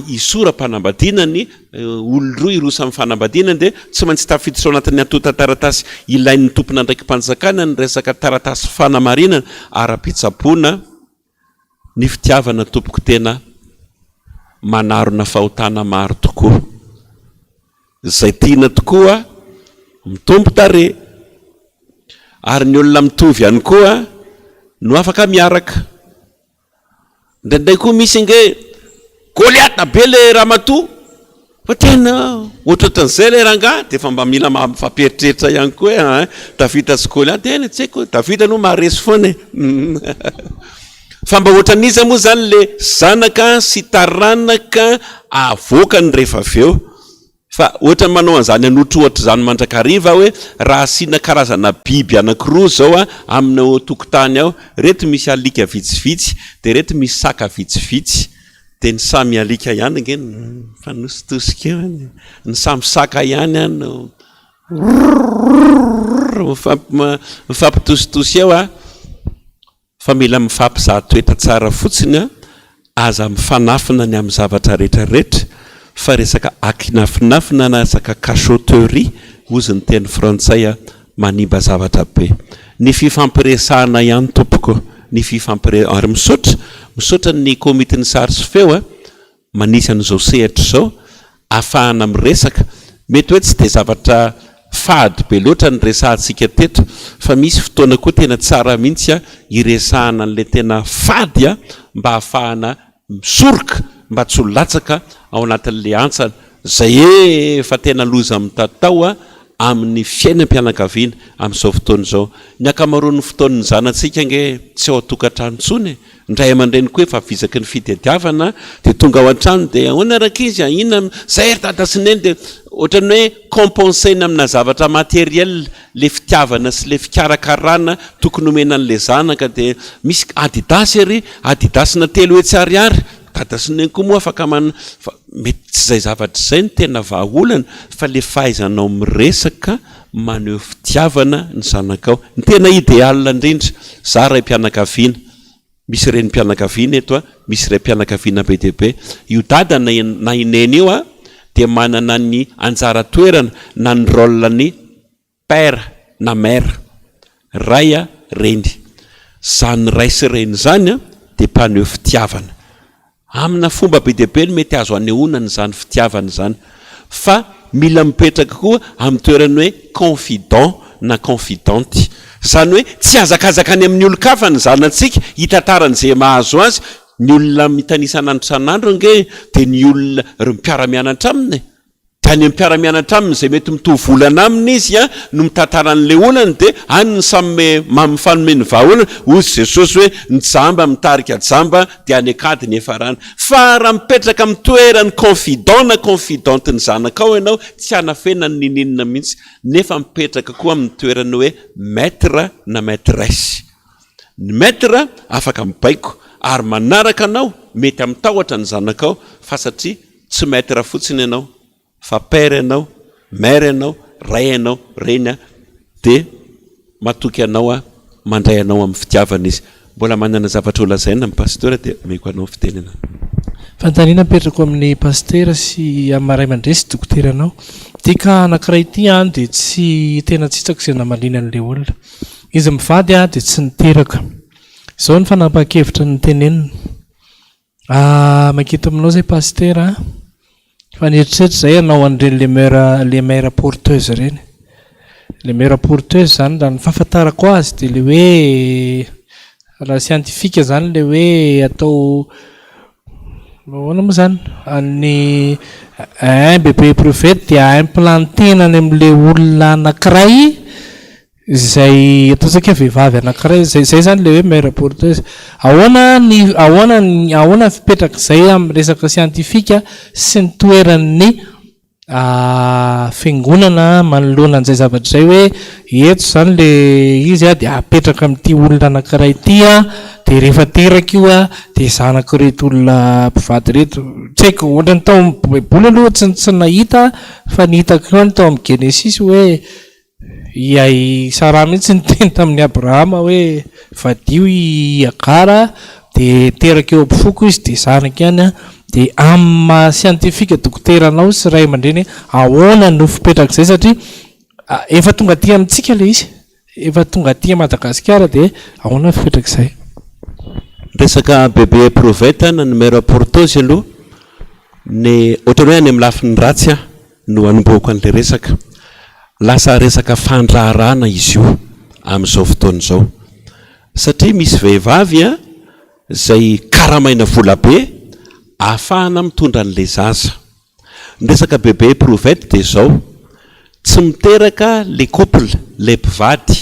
hisora-panambadiana ny olon-droa hiroso amin'ny fanambadiana dia tsy maintsy tafiditra ao anatin'ny antontan-taratasy ilain'ny tompon'andraiki-panjakana ny resaka taratasy fanamarinana ara-pitsaboana Ny fitiavana tompoko tena manarona fahotana maro tokoa. Izay tiana tokoa mitombo tarehy. Ary ny olona mitovy ihany koa no afaka miaraka. Indraindray koa misy ange Goliata be le ramatoa fa tena ohatrohatran'izay le rangahy dia efa mba mila mifampieritreritra ihany koa hoe an Davida sy Goliata eny tsy haiko Davida aloha maharesy foana e fa mba ohatran'iza moa zany le zanaka sy taranaka avoakany rehefa avy eo Fa ohatran'ny manao an'izany an'ohatrohatra izany mandrakariva aho hoe raha asiana karazana biby anankiroa izao amina ao an-tokotany ao, ireto misy alika vitsivitsy dia ireto misy saka vitsivitsy, dia ny samy alika ihany ange no mifanositosika eo e, ny samy saka ihany no mifampitositosy eo an. Fa mila mifampizaha toetra tsara fotsiny an, aza mifanafina ny amin'ny zavatra rehetra rehetra fa resaka akinafinafina na resaka cachotterie hozy ny teny frantsay an, manimba zavatra be. Ny fifampiresahana ihany tompoko, ny fifampire-, ary misaotra, misaotra ny komitin'ny sary sy feo an, manisy an'izao sehatra izao ahafahana miresaka. Mety hoe tsy dia zavatra fady be loatra ny resahantsika teto fa misy fotoana koa tena tsara mihitsy hiresahana an'ilay tena fady mba ahafahana misoroka mba tsy ho latsaka ao anatin'ilay hantsana izay efa tena loza mitatao amin'ny fiainam-pianakaviana amin'izao fotoana izao. Ny ankamaroan'ny fotoan'ny zanatsika ange tsy ao an-tokantrano intsony e! Ny ray aman-dreny koa efa vizaky ny fitediavana dia tonga ao an-trano dia ahoana rankizy a, inona, zay ry dada sy neny dia ohatran'ny hoe compenser-na amina zavatra matériel le fitiavana sy le fikarakarana tokony omena an'le zanaka dia misy adidas ery, adidas-na 300 ariary, dada sy neny koa moa afaka man-, fa mety tsy izay zavatra izay no tena vahaolana fa le fahaizanao miresaka maneho fitiavana ny zanakao, ny tena idéal indrindra, za raim-pianakaviana Misy renim-pianakaviana eto a, misy raim-pianakaviana be dia be. Io dada na na i neny io a dia manana ny anjara toerana na ny rôle-n'ny père na mère, ray a, reny. Izany ray sy reny izany a dia mpaneho fitiavana. Amina fomba be dia be no mety azo anehoana an'izany fitiavana izany. Fa mila mipetraka koa amin'ny toeran'ny hoe confident na confidente. Izany hoe tsy hazakazaka any amin'ny olon-kafa ny zanatsika hitantarany izay mahazo azy. Ny olona mitanisa isan'andro isan'andro ange dia ny olona, ireo mpiara-mianatra aminy e. Dia any amin'ny mpiara-mianatra aminy izay mety mitovy volana aminy izy no mitantara an'ilay olany dia any no samy mifanome ny vahaolana. Hoy Jesosy hoe ny jamba mitarika jamba dia any an-kady ny hiafarany. Fa raha mipetraka amin'ny toeran'ny confident na confidente ny zanakao ianao tsy hanafenany ninininona mihitsy nefa mipetraka koa amin'ny toeran'ny hoe maître na maîtresse. Ny maître afaka mibaiko ary manaraka anao mety amin'ny tahotra ny zanakao fa satria Tsy maître fotsiny ianao fa père ianao, mère ianao, ray ianao, reny a, dia matoky anao aho, mandray anao amin'ny fitiavana izy. Mbola manana zavatra ho lazaina ny pasteur dia omeko anao ny fitenenana. Fanontaniana apetrako amin'ny pasitera sy amin'ny ray aman-dreny sy dokoteranao. Ity cas anankiray ity an dia tsy tena tsy hitako izay namaliana an'ilay olona. Izy mivady an dia tsy niteraka. Izao ny fanapahan-kevitra noteneniny. Ah manketo aminao zay pasitera a! Fa nieritreritra zay hanao an'ireny les mère les mère porteuse ireny. Les mère porteuse zany raha ny fahafantarako azy dia le hoe raha scientifique zany le hoe atao. Ahoana moa izany? Ny un bébé éprouvette dia implanter-na any amin'ilay olona anankiray izay ataontsika hoe vehivavy anankiray, izay izay izany ilay hoe mère porteuse. Ahoana ny ahoana ny ahoana ny fipetrak'izay amin'ny resaka siantifika sy ny toeran'ny fiangonana manoloana an'izay zavatra izay hoe eto izany le izy a dia apetraka amin'ity olona anankiray ity a, dia rehefa teraka io a dia zanak'ireto olona mpivady ireto, tsy haiko ohatran'ny tao amin'ny baiboly aloha tsy tsy nahita fa ny hitako ihany tao amin'ny genesisy hoe I i Saraha mihitsy niteny tamin'i Abrahama hoe, Vadio i Hagara, dia teraka eo am-pofoko izy, dia zanako ihany an. Dia amin'ny maha siantifika dokotera anao sy ray aman-dreny, ahoana no fipetrak'izay satria efa tonga aty amintsika ilay izy, efa tonga aty Madagasikara dia ahoana ny fipetrak'izay? Resaka bebe éprouvette na ny mère porteuse aloha, ny ohatran'ny hoe any amin'ny lafiny ratsy aho. no anombohako an'ilay resaka. Lasa resaka fandraharahana izy io amin'izao fotoana izao. Satria misy vehivavy izay karamaina vola be ahafahana mitondra an'ilay zaza. Ny resaka bebe éprouvette dia izao, tsy miteraka ilay couple, ilay mpivady.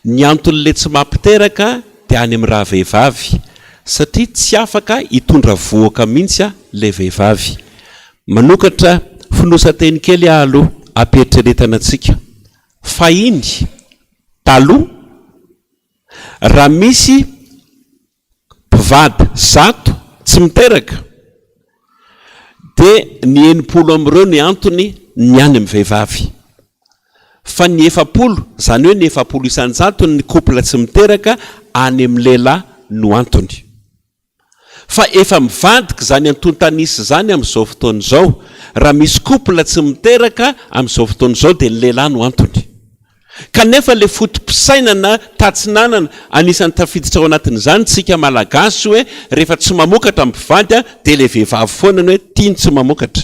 Ny anton'ilay tsy mampiteraka dia any amin'ny rahavehivavy satria tsy afaka hitondra vohoka mihitsy ilay vehivavy. Manokatra fonosan-teny kely aho aloha hampiheritreretana antsika. Fahiny, taloha, raha misy mpivady zato tsy miteraka dia ny 60 amin'ireo ny antony ny any amin'ny vehivavy. Fa ny 40, izany hoe ny 40 isan-jatony ny couple tsy miteraka any amin'ny lehilahy no antony. Fa efa mivadika izany antontan'isa izany amin'izao fotoana izao. Raha misy couple tsy miteraka amin'izao fotoana izao dia ny lehilahy no antony. Kanefa ilay foto-pisainana tatsinanana, anisan'ny tafiditra ao anatin'izany tsika Malagasy hoe rehefa tsy mamokatra ny mpivady dia ilay vehivavy foana no hoe tia ny tsy mamokatra.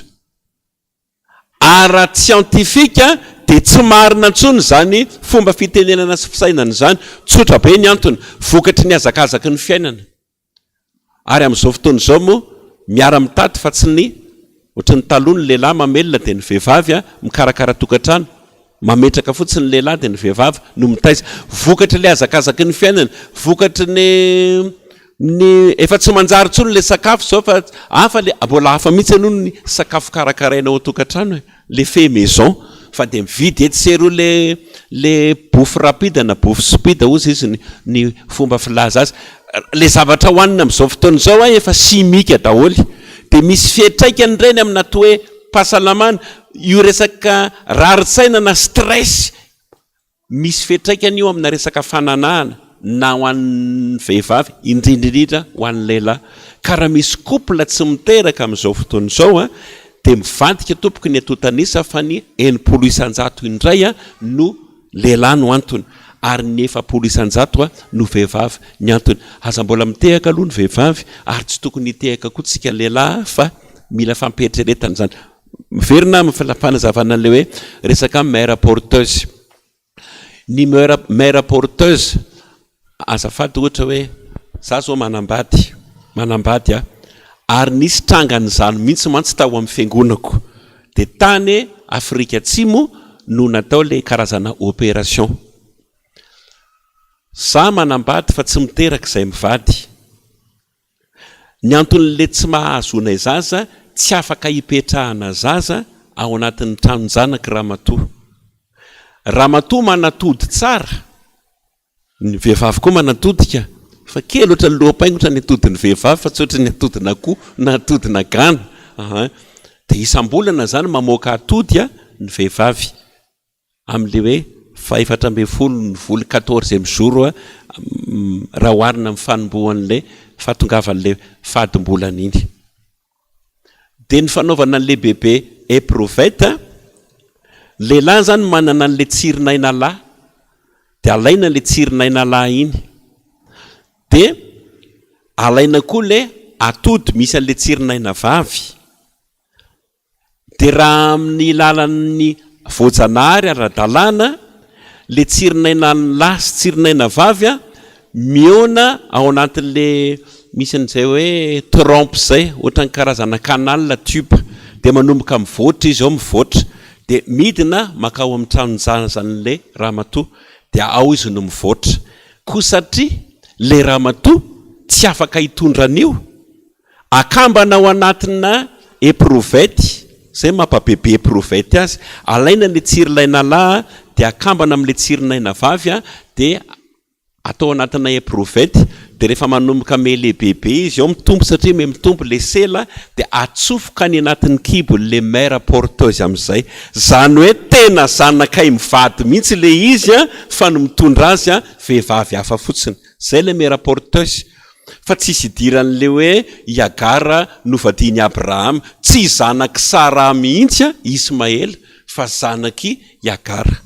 Ara-tsiantifika dia tsy marina intsony izany fomba fitenenana sy fisainana izany. Tsotra be ny antony, vokatry ny hazakazaky ny fiainana. Ary amin'izao fotoana izao moa miara-mitady fa tsy ny ohatry ny taloha ny lehilahy mamelona dia ny vehivavy mikarakara tokantrano, mametraka fotsiny ny lehilahy dia ny vehivavy no mitaiza. Vokatry ilay hazakazaky ny fiainana, vokatry ny ny efa tsy manjary intsony ilay sakafo izao fa hafa ilay, mbola hafa mihitsy aloha ny sakafo karakaraina ao an-tokantrano e. le fait maison fa dia mividy etsy sy eroa le le bouffe rapide na bouffe speed hozy izy ny ny fomba filaza azy, le zavatra hohanina amin'izao fotoana izao an efa simika daholo dia misy fiantraikany ireny amina toe-pahasalamana, io resaka rarin-tsaina na stress Misy fiantraikany io amina resaka fananahana na ho an'ny vehivavy indrindra indrindra ho an'ny lehilahy. Ka raha misy couple tsy miteraka amin'izao fotoana izao an, dia mivadika tompoko ny antontan'isa fa ny 60% indray an no lehilahy no antony ary ny 40% no vehivavy ny antony. Aza mbola mitehaka aloha ny vehivavy ary tsy tokony hitehaka koa tsika lehilahy fa mila fampieritreretana izany. Miverina amin'ny fanazavana an'ilay hoe resaka mère porteuse. Ny mère mère porteuse, azafady ohatra hoe za zao manambady, manambady aho, ary nisy trangan'izany mihitsy mantsy tao amin'ny fiangonako. Dia tany Afrika Atsimo no natao ilay karazana opération. Za manambady fa tsy miteraka izay mivady. Ny anton'le tsy mahazoanay zaza, tsy afaka hipetrahana zaza ao anatin'ny tranon-janaky ramatoa. Ramatoa manatody tsara, ny vehivavy koa manatodika, fa kely ohatran'ny loha-paingotra ny atodin'ny vehivavy fa tsy ohatran'ny atodin'akoho na atodina gana, aa dia isam-bolana zany mamoaka atody ny vehivavy. Amin'ilay hoe fahefatra ambin'ny folo ny voly quatorzième jour raha oharina amin'ny fanombohan'ilay fahatongavan'ilay fadimbolana iny. Dia ny fanaovana an'ilay bébé éprouvette, ny lehilahy izany manana an'ilay tsirin'aina lahy, dia alaina ilay tsirin'aina lahy iny, dia alaina koa ilay atody misy an'ilay tsirin'aina vavy. Dia raha amin'ny lalan'ny voajanahary ara-dalàna, le tsirin'aina lahy sy tsirin'aina vavy mihaona ao anatin'le misy an'izay hoe trompe izay, ohatran'ny karazana canal, tube, dia manomboka mivoatra izy ao, mivoatra, dia midina mankao amin'ny tranon-jazan'ilay ramatoa, dia ao izy no mivoatra. Koa satria ilay ramatoa tsy afaka hitondra an'io, akambana ao anatina éprouvette, izay mampabebe éprouvette azy, alaina ilay tsirilaina lahy dia akambana amin'ilay tsirinaina vavy dia Atao anatina éprouvette dia rehefa manomboka miha-lehibebe izy eo mitombo satria miha-mitombo le sela dia atsofoka any anatin'ny kibon'le mère porteuse amin'izay. Zany hoe tena zanakay mivady mihitsy le izy an fa ny mitondra azy an vehivavy hafa fotsiny. Zay le mère porteuse. Fa tsisy idiran'le hoe i Agara novadian'i Abrahama. Tsy zanak'i Sarah mihitsy an i Ismaela fa zanak'i i Agara.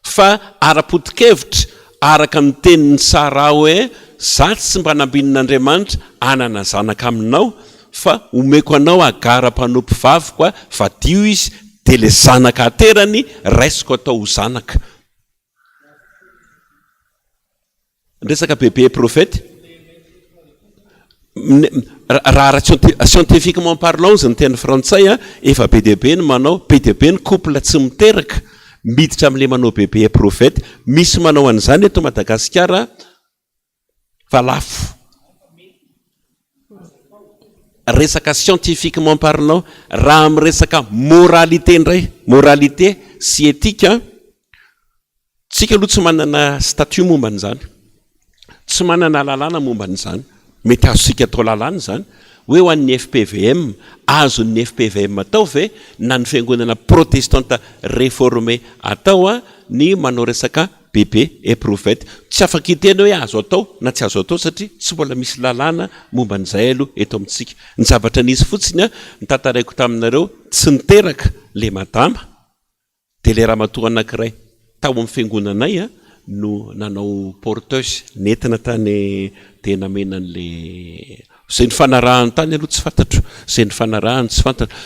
Fa ara-poto-kevitra, araka ny tenin'i Saraha hoe, Za tsy mba nambinin'Andriamanitra hanana zanaka aminao, fa omeko anao Hagara mpanompo vaviko, vadio izy, dia ilay zanaka aterany raisiko atao ho zanaka. Resaka bebe prophète, raha ara scientifiquement parlant ozy ny teny frantsay a, efa be dia be ny manao, be dia be ny couple tsy miteraka miditra amin'ilay manao bebe éprouvette, misy manao an'izany eto Madagasikara fa lafo. Resaka scientifiquement parlant, raha amin'ny resaka moralité indray, moralité sy éthique, Tsika aloha tsy manana statut momba an'izany. Tsy manana lalàna momba an'izany. Mety azontsika atao lalàna izany. Hoe ho an'ny fpvm, azon'ny fpvm atao ve na ny fiangonana protestanta réformé atao ny manao resaka bebe éprouvette. Tsy afaka hiteny hoe azo atao na tsy azo atao satria tsy mbola misy lalàna momba an'izay aloha eto amintsika. Ny zavatra nisy fotsiny, notantaraiko taminareo, tsy niteraka le madama. Dia ilay ramatoa anankiray tao amin'ny fiangonanay no nanao porteuse, nentina tany dia namena an'ilay, izay nifanarahany tany aloha tsy fantatro, izay nifanarahany tsy fantatro.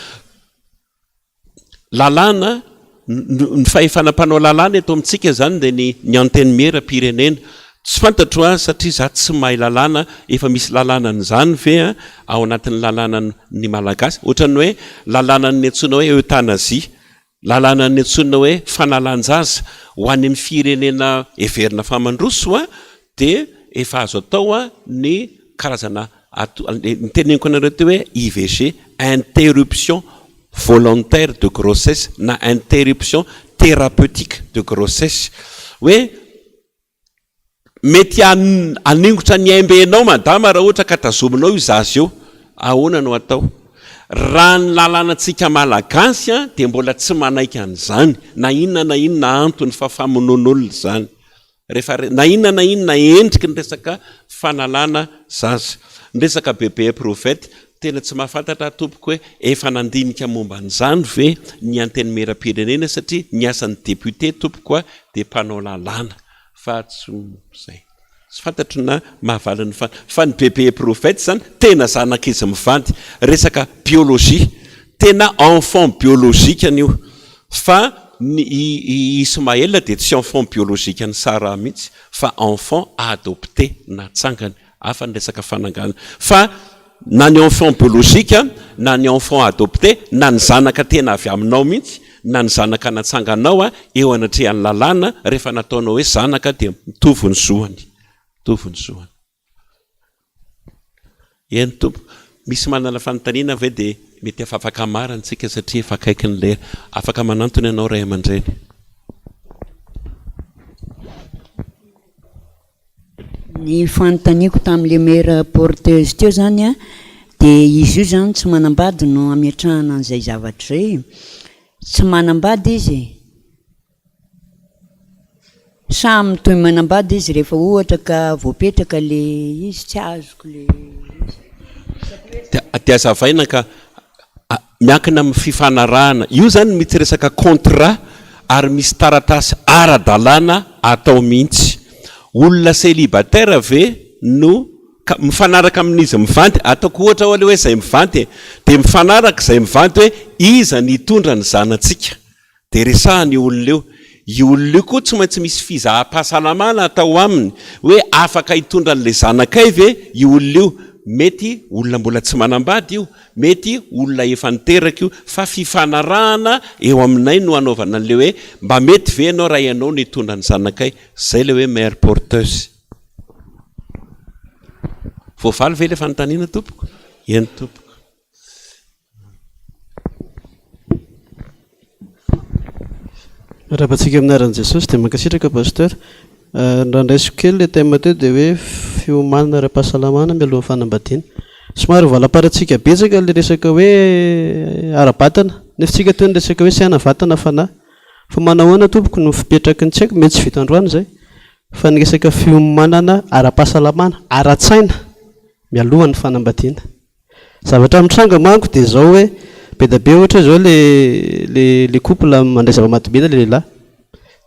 Lalàna, ny fahefana mpanao lalàna eto amintsika izany dia ny ny antenimieram-pirenena. Tsy fantatro an, satria izaho tsy mahay lalàna, efa misy lalàna an'izany ve an, ao anatin'ny lalànan'ny Malagasy? Ohatran'ny hoe lalànan'ny antsoina hoe euthanasie. Lalàna nantsoina hoe fanalan-jaza ho any amin'ny firenena heverina fa mandroso dia efa azo atao ny karazana ny teneniko anareo teo hoe IVG, interruption volontaire de grossesse na interruption thérapeutique de grossesse hoe Mety haningotra ny aim-benao madama raha ohatra ka tazominao io zaza io. Ahoana no atao? Raha ny lalanantsika malagasy dia mbola tsy manaiky an'izany na inona na inona antony fa famonoan'olona izany. Rehefa na inona na inona endriky ny resaka fanalana zaza. Ny resaka bebe éprouvette, tena tsy mahafantatra aho tompoko hoe efa nandinika momba an'izany ve ny antenimierampirenena satria ny asan'ny député tompoko dia mpanao lalàna. Fa tsy zay. Tsy fantatro na mahavaly ny fa fa ny bebe éprouvette zany tena zanak'izy mivady. Resaka biologie. Tena enfant biologique an'io. Fa ny i i Ismaël dia tsy enfant biologique an'i Sarah mihitsy fa enfant adopté natsangany. Hafa ny resaka fananganana. Fa na ny enfant biologique na ny enfant adopté na ny zanaka tena avy aminao mihitsy na ny zanaka natsanganao eo anatrehan'ny lalàna rehefa nataonao hoe zanaka dia mitovy ny zoany. Mitovy ny zoany. Eny tompoko. Misy manana fanontaniana ve dia mety efa afaka hamarana isika satria efa akaiky ny lera. Afaka manantona ianao ray aman-dreny. Ny fanontaniako tamin'ilay mère porteuse teo zany an, dia izy io zany tsy manambady no ametrahana an'izay zavatra izay e? Tsy manambady izy e? Sa mitohy manambady izy rehefa ohatra ka voapetraka le izy? Tsy azoko le izy. Dia azavaina ka. Miankina amin'ny fifanarahana. Io izany mitsy resaka contrat ary misy taratasy ara-dalàna atao mihitsy. Olona célibataire ve no ka mifanaraka amin'izy mivady, ataoko ohatra aloha hoe izay mivady e, dia mifanaraka izay mivady hoe iza ny hitondra ny zanatsika. Dia resahana io olona io. Io olona io koa tsy maintsy misy fizaham-pahasalamana atao aminy hoe afaka hitondra an'ilay zanakay ve io olona io. Mety olona mbola tsy manambady io, mety olona efa niteraka io, fa fifanarahana eo aminay no anaovana an'ilay hoe mba mety ve ianao raha ianao no hitondra ny zanakay? Izay ilay hoe mère porteuse. Voavaly ve ilay fanontaniana tompoko? Eny tompoko. Miarahaba antsika amin'ny anaran'i Jesosy dia mankasitraka Pasteur. Ny raha ndraisiko kely ilay thème teo dia hoe fiomanana ara-pahasalamana mialohan'ny fanambadiana. Somary valamparantsika betsaka ilay resaka hoe ara-batana nefa tsika teo niresaka hoe saina, vatana, fanahy. Fa manahoana tompoko no fipetraky ny tsy haiko mety tsy vita androany izay fa ny resaka fiomanana ara-pahasalamana, ara-tsaina mialohan'ny fanambadiana. Zavatra mitranga manko dia izao hoe be dia be ohatra hoe izao le le le couple mandray zava-mahadomelina le lehilahy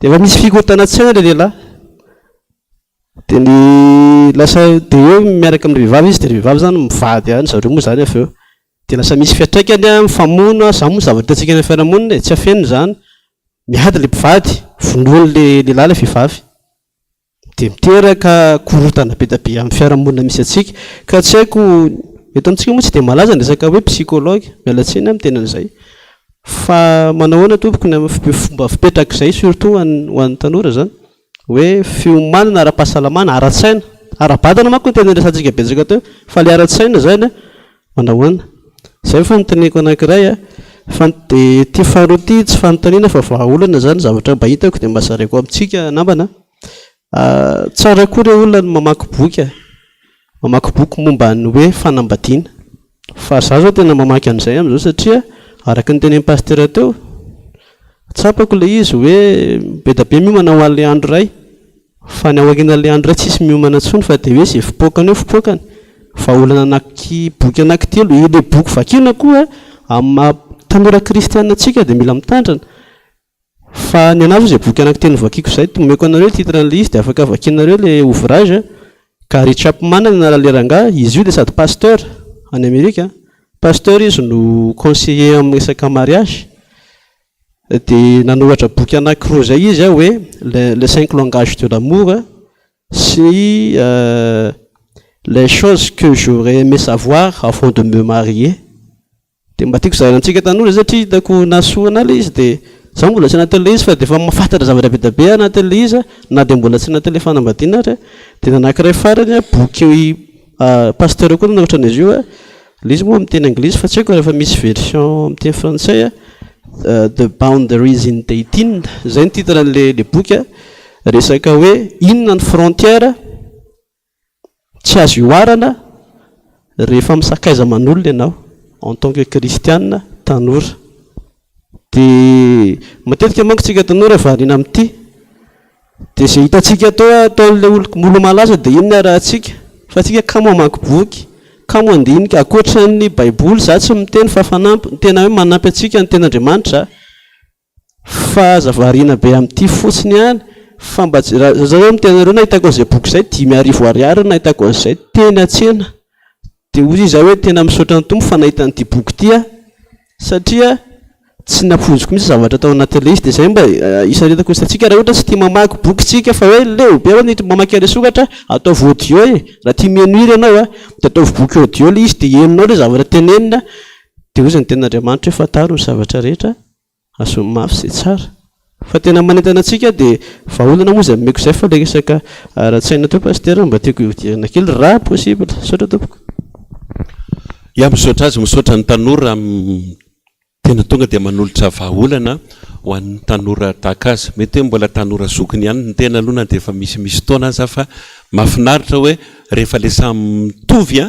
dia efa misy fikorontanan-tsaina le lehilahy dia ny lasa dia eo miaraka amin'ny vehivavy izy dia ny vehivavy izany mivady ihany zareo moa izany avy eo dia lasa misy fiantraikany an, mifamono an, izany moa zavatra hitantsika any amin'ny fiarahamonina e, tsy afenina izany, miady le mpivady, vonoin'le lehilahy ilay vehivavy. Dia miteraka korontana be dia be amin'ny fiarahamonina misy antsika. Ka tsy haiko, eto amintsika moa tsy dia malaza ny resaka hoe psychologue, miala tsiny aho miteny an'izay. Fa manao ahoana tompoko ny amin'ny fomba fipetrak'izay surtout ho an'ny ho an'ny tanora izany? Hoe fiomanana ara-pahasalamana, ara-tsaina, ara-batana manko no tena niresahantsika betsaka teo, fa ilay ara-tsaina izany an, manao ahoana? Izay ny fanontaniako anankiray a. Fa dia ity faharoa ity tsy fanontaniana fa vahaolana izany, zavatra mba hitako dia mba zaraiko amintsika namana a. Tsara koa re olona ny mamaky boky a, mamaky boky momba ny hoe fanambadiana. Fa za zao tena mamaky an'izay amin'izao satria araka ny tenenin'i Pasitera teo, tsapako ilay izy hoe be dia be miomana ho an'ilay andro iray. Fa ny aorian'ilay andro iray tsisy miomana intsony fa dia hoe izay fipoakany eo fipoakany. Vahaolana anaky boky anaky telo, ilay boky vakiana koa amin'ny maha tanora kristiana antsika dia mila mitandrina. Fa ny anah zao izay boky anaky telo novakiako izay, omeko anareo ny titre an'ilay izy dia afaka vakianareo ilay ouvrage. Gary Chapman ny anaran'ilay rangahy, izy io dia sady pasteur any Amerika, pasteur izy no conseiller amin'ny resaka mariage. Dia nanoratra boky anankiroa izay izy hoe Les cinq langages de l'amour sy Les choses que j'aurais aimé savoir avant de me marier. Dia mba tiako zaraina amintsika tanora izay satria hitako nahasoa anah ilay izy dia izaho mbola tsy anatin'ilay izy fa dia efa mahafantatra zavatra be dia be aho anatin'ilay izy na dia mbola tsy anatin'ilay fanambadiana ary. Dia ny anankiray farany boky pasteur koa nanoratra an'izy io. Ilay izy moa amin'ny teny anglisy fa tsy haiko raha efa misy version amin'ny teny frantsay a, The Boundaries in Dating, izay ny titre an'ilay ilay boky a, resaka hoe inona ny frontière tsy azo ihoarana rehefa misakaiza aman'olona ianao en tant que kristiana tanora. Dia matetika manko tsika tanora variana amin'ity. Dia izay hitantsika atao ataon'ilay olo-malaza dia iny no arahantsika. Fa tsika kamo hamaky boky, kamo handinika. Ankoatra ny baiboly za tsy miteny fa fanampiny, tena hoe manampy antsika ny tenin'Andriamanitra. Fa aza variana be amin'ity fotsiny ihany fa mba raha za zao miteny anareo nahitako an'izay boky izay 5000 ariary no nahitako an'izay teny an-tsena. Dia hoy izy hoe tena misaotra ny Tompo fa nahita an'ity boky ity aho satria tsy nampoiziko mihitsy zavatra tao anatin'ilay izy. Dia izay mba isaritako ny saintsika raha ohatra tsy tia mamaky boky isika fa hoe leo be aho ny mamaky an'ilay soratra, ataovy audio e! Raha tia mihaino hira ianao a, dia ataovy boky audio ilay izy dia henonao ilay zavatra tenenina dia hoy izy ny tenin'Andriamanitra hoe fantaro ny zavatra rehetra. Azony mafy izay tsara. Fa tena manentana antsika dia vahaolana moa izay omeko izay fa ilay resaka ara-tsaina teo Pasitera mba tiako hidirana kely raha possible. Misaotra tompoko. Ya misaotra azy, misaotra ny tanora tena tonga dia manolotra vahaolana ho an'ny tanora tahaka azy. Mety hoe mbola tanora zokiny ihany ny tena aloha na dia efa misimisy taona aza fa mahafinaritra hoe rehefa ilay samy mitovy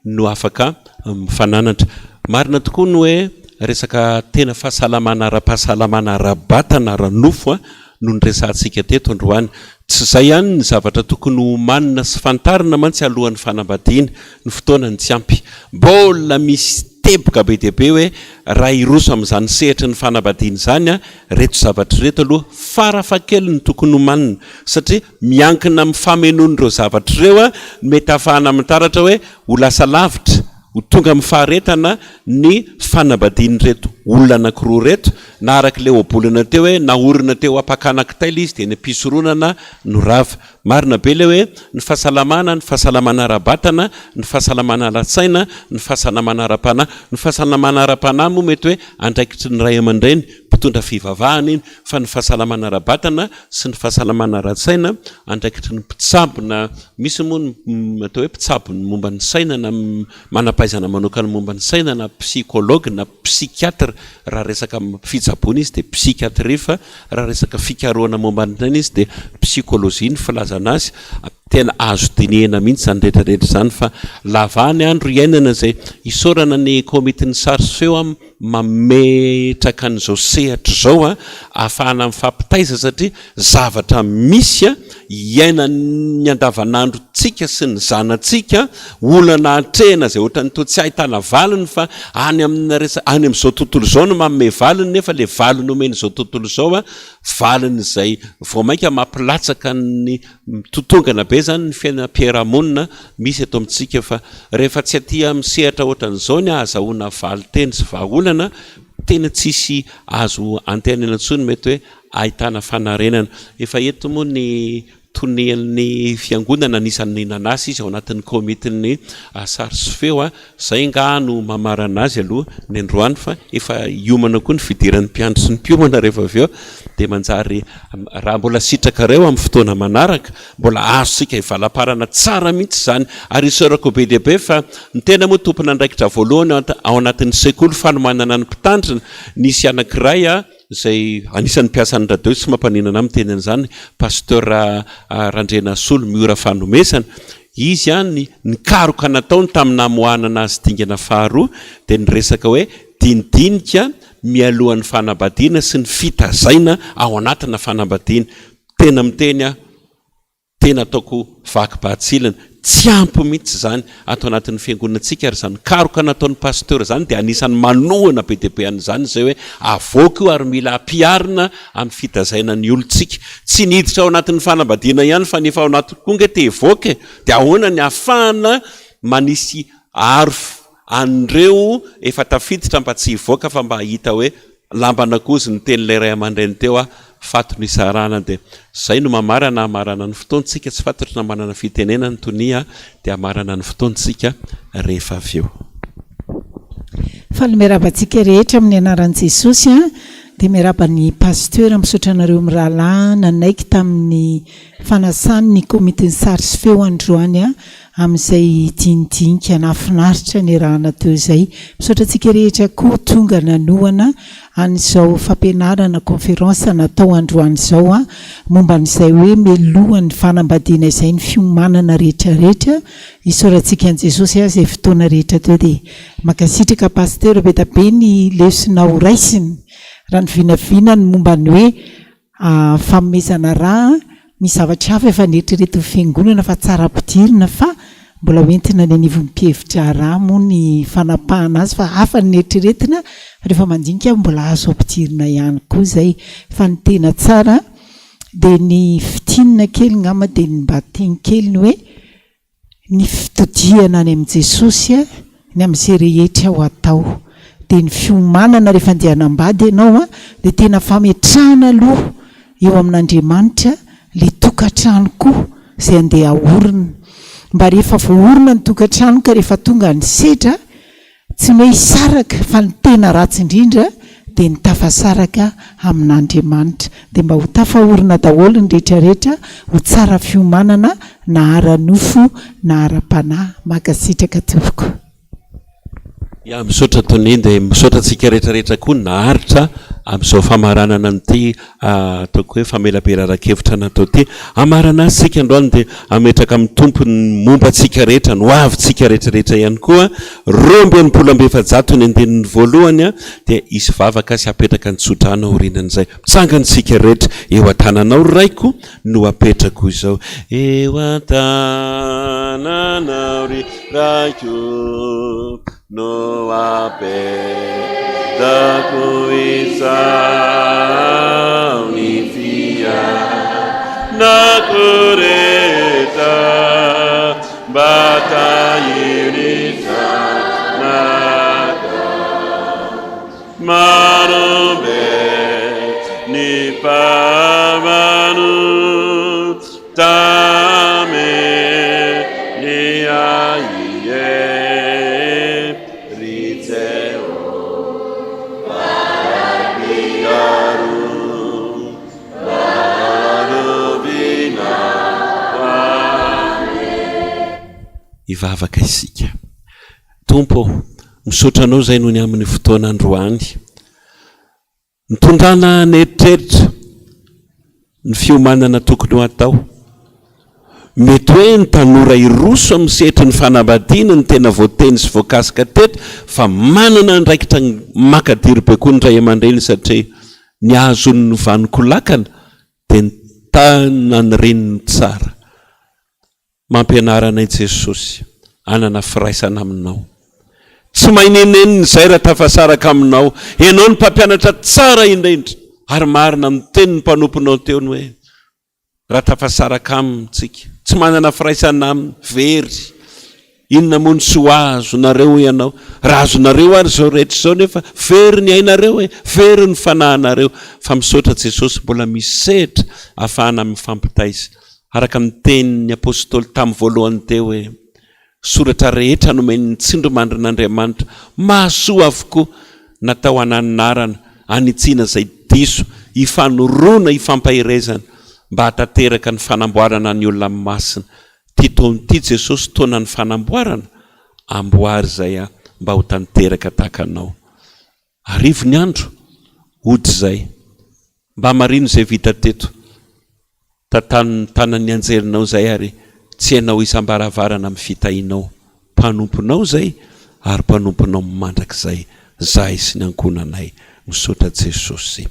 no afaka mifananatra. Marina tokoa ny hoe resaka tena fahasalamana ara-pahasalamana ara-batana, ara-nofo no niresahantsika teto androany. Tsy izay ihany ny zavatra tokony ho omanina sy fantarina mantsy alohan'ny fanambadiana, ny fotoana no tsy ampy. Mbola misy teboka be dia be hoe raha hiroso amin'izany sehatry ny fanambadiana izany, ireto zavatra ireto aloha farafahakeliny tokony homanina satria Miankina amin'ny famenoan'ireo zavatra ireo no mety hahafahana mitaratra hoe ho lasa lavitra, ho tonga amin'ny faharetana ny fanambadian'ireto olona anankiroa ireto, na araka ilay ohabolana teo hoe naorina teo am-pakana kitay ilay izy dia ny am-pisoronana no rava. marina be ilay hoe ny fahasalamana, ny fahasalamana ara-batana, ny fahasalamana ara-tsaina, ny fahasalamana ara-panahy. Ny fahasalamana ara-panahy moa mety hoe andraikitry ny ray aman-dreny mpitondra fivavahana iny fa ny fahasalamana ara-batana sy ny fahasalamana ara-tsaina andraikitry ny mpitsabo na misy moa ny atao hoe mpitsabo ny momba ny saina na manam-pahaizana manokana momba ny saina na psychologue na psychiatre raha resaka fitsaboana izy dia psychiatrie fa raha resaka fikarohana momba ny saina izy dia psychologie ny filazana azy. Tena azo dinihina mihitsy izany rehetra rehetra izany fa lava ny andro iainana izay isaorana ny komitin'ny sary sy feo an mametraka an'izao sehatra izao an ahafahana mifampitaiza satria zavatra misy an iainan'ny andavanandrontsika sy ny zanatsika olana atrehina izay ohatran'ny toa tsy ahitana valiny fa any amina resa any amin'izao tontolo izao no manome valiny nefa le valiny omen'izao tontolo izao an valiny izay vao mainka mampilatsaka ny Mitotongana be izany ny fiainam-piarahamonina misy eto amintsika fa rehefa tsy aty amin'ny sehatra ohatran'izao ny ahazahoana valin-teny sy vahaolana, tena tsisy azo antenaina intsony mety hoe ahitana fanarenana. Efa eto moa ny tonian'ny fiangonana anisan'ny nanasa izy ao anatin'ny komitin'ny sary sy feo. Izay angaha no mamarana azy aloha ny androany fa efa hiomana koa ny fidiran'ny mpiandry sy ny mpiomana rehefa avy eo dia manjary raha mbola sitrakareo amin'ny fotoana manaraka mbola azontsika hivalamparana tsara mihitsy izany ary isaorako be dia be fa ny tena moa tompon'andraikitra voalohany ao anatin'ny sekoly fanomanana ny mpitandrina nisy anankiray izay anisan'ny mpiasan'ny radio tsy mampaninona ahy miteny an'izany Pasteur Randrianasolo Miora Fanomezana Izy an, ny nikaroka nataony tamin'ny namoahanana azy dingana faharoa dia ny resaka hoe dinidinika mialohan'ny fanambadiana sy ny fitazaina ao anatina fanambadiana. Tena miteny aho, tena ataoko vaky batsilana, tsy ampy mihitsy izany ato anatin'ny fiangonantsika ary izany karoka nataon'ny Pasteur izany dia anisan'ny manohana be dia be an'izany izay hoe avoaka io ary mila ampiharina amin'ny fitazaina ny olontsika. Tsy ny hiditra ao anatin'ny fanambadiana ihany fa ny efa ao anatiny koa ange te hivoaka e! Dia ahoana ny ahafahana manisy aro an'ireo efa tafiditra mba tsy hivoaka fa mba hahita hoe lamban'akoho ny tenin'ilay ray aman-dreny teo aho faty no isarahana dia izay no mamarana hamarana ny fotoantsika tsy fantatro na manana fitenenana ny tonia dia hamarana ny fotoantsika rehefa avy eo. Faly miarahaba antsika rehetra amin'ny anaran'i Jesosy an! Dia miarahaba ny Pasteur, misaotra anareo mirahalahy nanaiky tamin'ny fanasany ny komitin'ny sary sy feo androany amin'izay dinidinika nahafinaritra niarahana teo izay. Misaotra antsika rehetra koa tonga nanohana an'izao fampianarana conférence natao androany izao momba an'izay hoe mialohan'ny fanambadiana izay ny fiomanana rehetra rehetra. Isaorantsika an'i Jesosy izay fotoana rehetra teo dia Mankasitraka Pasteur, be da be ny lesona ho raisina raha ny vinavina ny momba ny hoe fanomezana rà, misy zavatra hafa efa neritreretin'ny fiangonana fa tsara ampidirina fa mbola ho entina any anivon'ny mpihevi-draharaha moa ny fanapahana azy fa hafa ny neritreretina fa rehefa mandinika aho mbola azo ampidirina ihany koa izay fa ny tena tsara dia ny fintinina kely ngamba dia ny mba teny kely ny hoe Ny fitodihana any amin'i Jesosy ny amin'izay rehetra ho atao. Dia ny fiomanana rehefa andeha hanambady ianao dia tena fametrahana aloha eo amin'Andriamanitra ilay tokantrano koa izay andeha haorina. Mba rehefa voaorina ny tokantrano ka rehefa tonga ny sedra Tsy ny hoe hisaraka fa ny tena ratsy indrindra dia ny tafasaraka amin'Andriamanitra. Dia mba ho tafaorina daholo ny rehetra rehetra ho tsara fiomanana na ara-nofo na ara-panahy. Mankasitraka tompoko. Ya, misaotra Tonia dia misaotra antsika rehetra rehetra koa naharitra amin'izao famaranana an'ity ataoko hoe famelabelaran-kevitra natao ity. Hamarana azy isika androany dia hametraka amin'ny Tompo ny momba antsika rehetra, ny ho avintsika rehetra rehetra ihany koa. 462 ny andininy voalohany dia hisy vavaka sy hapetraka ny tsodrano aorianan'izay. Mitsangana isika rehetra, eo an-tananao ry Raiko no apetrako izao. Eo an-tananao ry Raiko. No apetako izao ny fiainako rehetra mba tahio ny zanaka marobe ny mpamanota. Hivavaka isika. Tompo ô, misaotra Anao izay noho ny amin'ny fotoana androany. Nitondrana ny eritreritra, ny fiomanana tokony ho atao. Mety hoe ny tanora hiroso amin'ny sehatry ny fanambadiana no tena voateny sy voakasika teto fa manana andraikitra makadiry be koa ny ray aman-dreny satria ny azony ny vanon-kolakana dia ny tanan'ny reniny tsara. Mampianara anay Jesosy hanana firaisana aminao. Tsy mahay nenenina izay raha tafasaraka aminao. Ianao no mpampianatra tsara indrindra. Ary marina ny tenin'ny mpanomponao teo ny hoe raha tafasaraka aminy tsika, tsy manana firaisana aminy, very. Inona moa ny soa azonareo hoy ianao? Raha azonareo ary izao rehetra izao nefa very ny ainareo e, very ny fanahinareo. Fa misaotra Jesosy mbola misy sehatra ahafahana mifampitaiza. Araka ny tenin'ny apostoly tamin'ny voalohany teo hoe, Soratra rehetra nomen'ny tsindrimandrin'Andriamanitra, mahasoa avokoa, natao hananarana, hanitsiana izay diso, hifanoroana, hifampaherezana, mba hahatanteraka ny fanamboarana ny olona masina. Ity taona ity Jesosy taonan'ny fanamboarana, amboary izay aho mba ho tanteraka tahaka Anao. Arivo ny andro, hody izay. Mba marino izay vita teto. Tantano ny tanan'ny anjelinao izay ary tsy ianao isam-baravarana amin'ny fitahianao. Mpanomponao izay ary mpanomponao mandrakizay zahay sy ny ankohonanay. Misaotra Jesosy.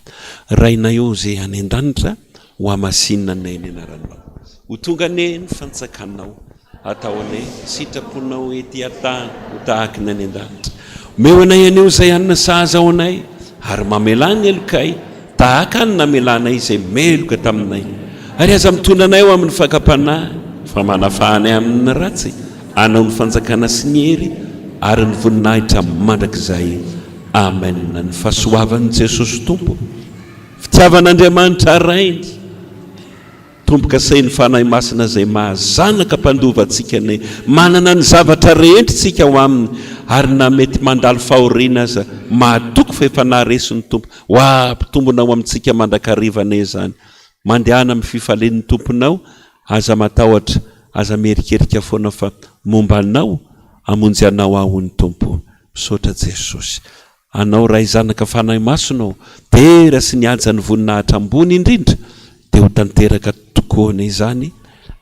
Rainay ô izay any an-danitra, ho hamasinina anie ny anaranao. Ho tonga anie ny fanjakanao. Atao anie sitraponao ety an-tany ho tahaky ny any an-danitra. Omeo anay anio izay hanina sahaza ho anay, ary mamelà ny helokay, tahaka ny namelanay izay meloka taminay. Ary aza mitondra anay ho amin'ny fakam-panahy, fa manafaha anay amin'ny ratsy. Anao ny fanjakana sy ny hery ary ny voninahitra mandrakizay. Amen. Ny fahasoavan'i Jesosy Tompo, fitiavan'Andriamanitra Rainy, Tombo-kasain'ny Fanahy Masina izay maha zanaka mpandova antsika anie. Manana ny zavatra rehetra isika ao Aminy, ary na mety mandalo fahoriana aza, mahatoky fa efa naharesy ny Tompo. Ho ampitombona ao amintsika mandrakariva anie izany. Mandehana amin'ny fifalian'ny Tomponao, aza matahotra, aza miherikerika foana fa momba anao, hamonjy anao aho hoy ny Tompo. Misaotra Jesosy. Anao Ray Zanaka Fanahy Masina ô, dera sy ny haja ny voninahitra ambony indrindra dia ho tanteraka tokoa anie izany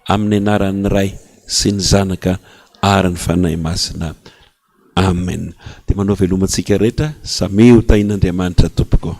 amin'ny anaran'ny Ray sy ny Zanaka ary ny Fanahy Masina. Amen. Dia manao veloma antsika rehetra, samia ho tahin'Andriamanitra tompoko.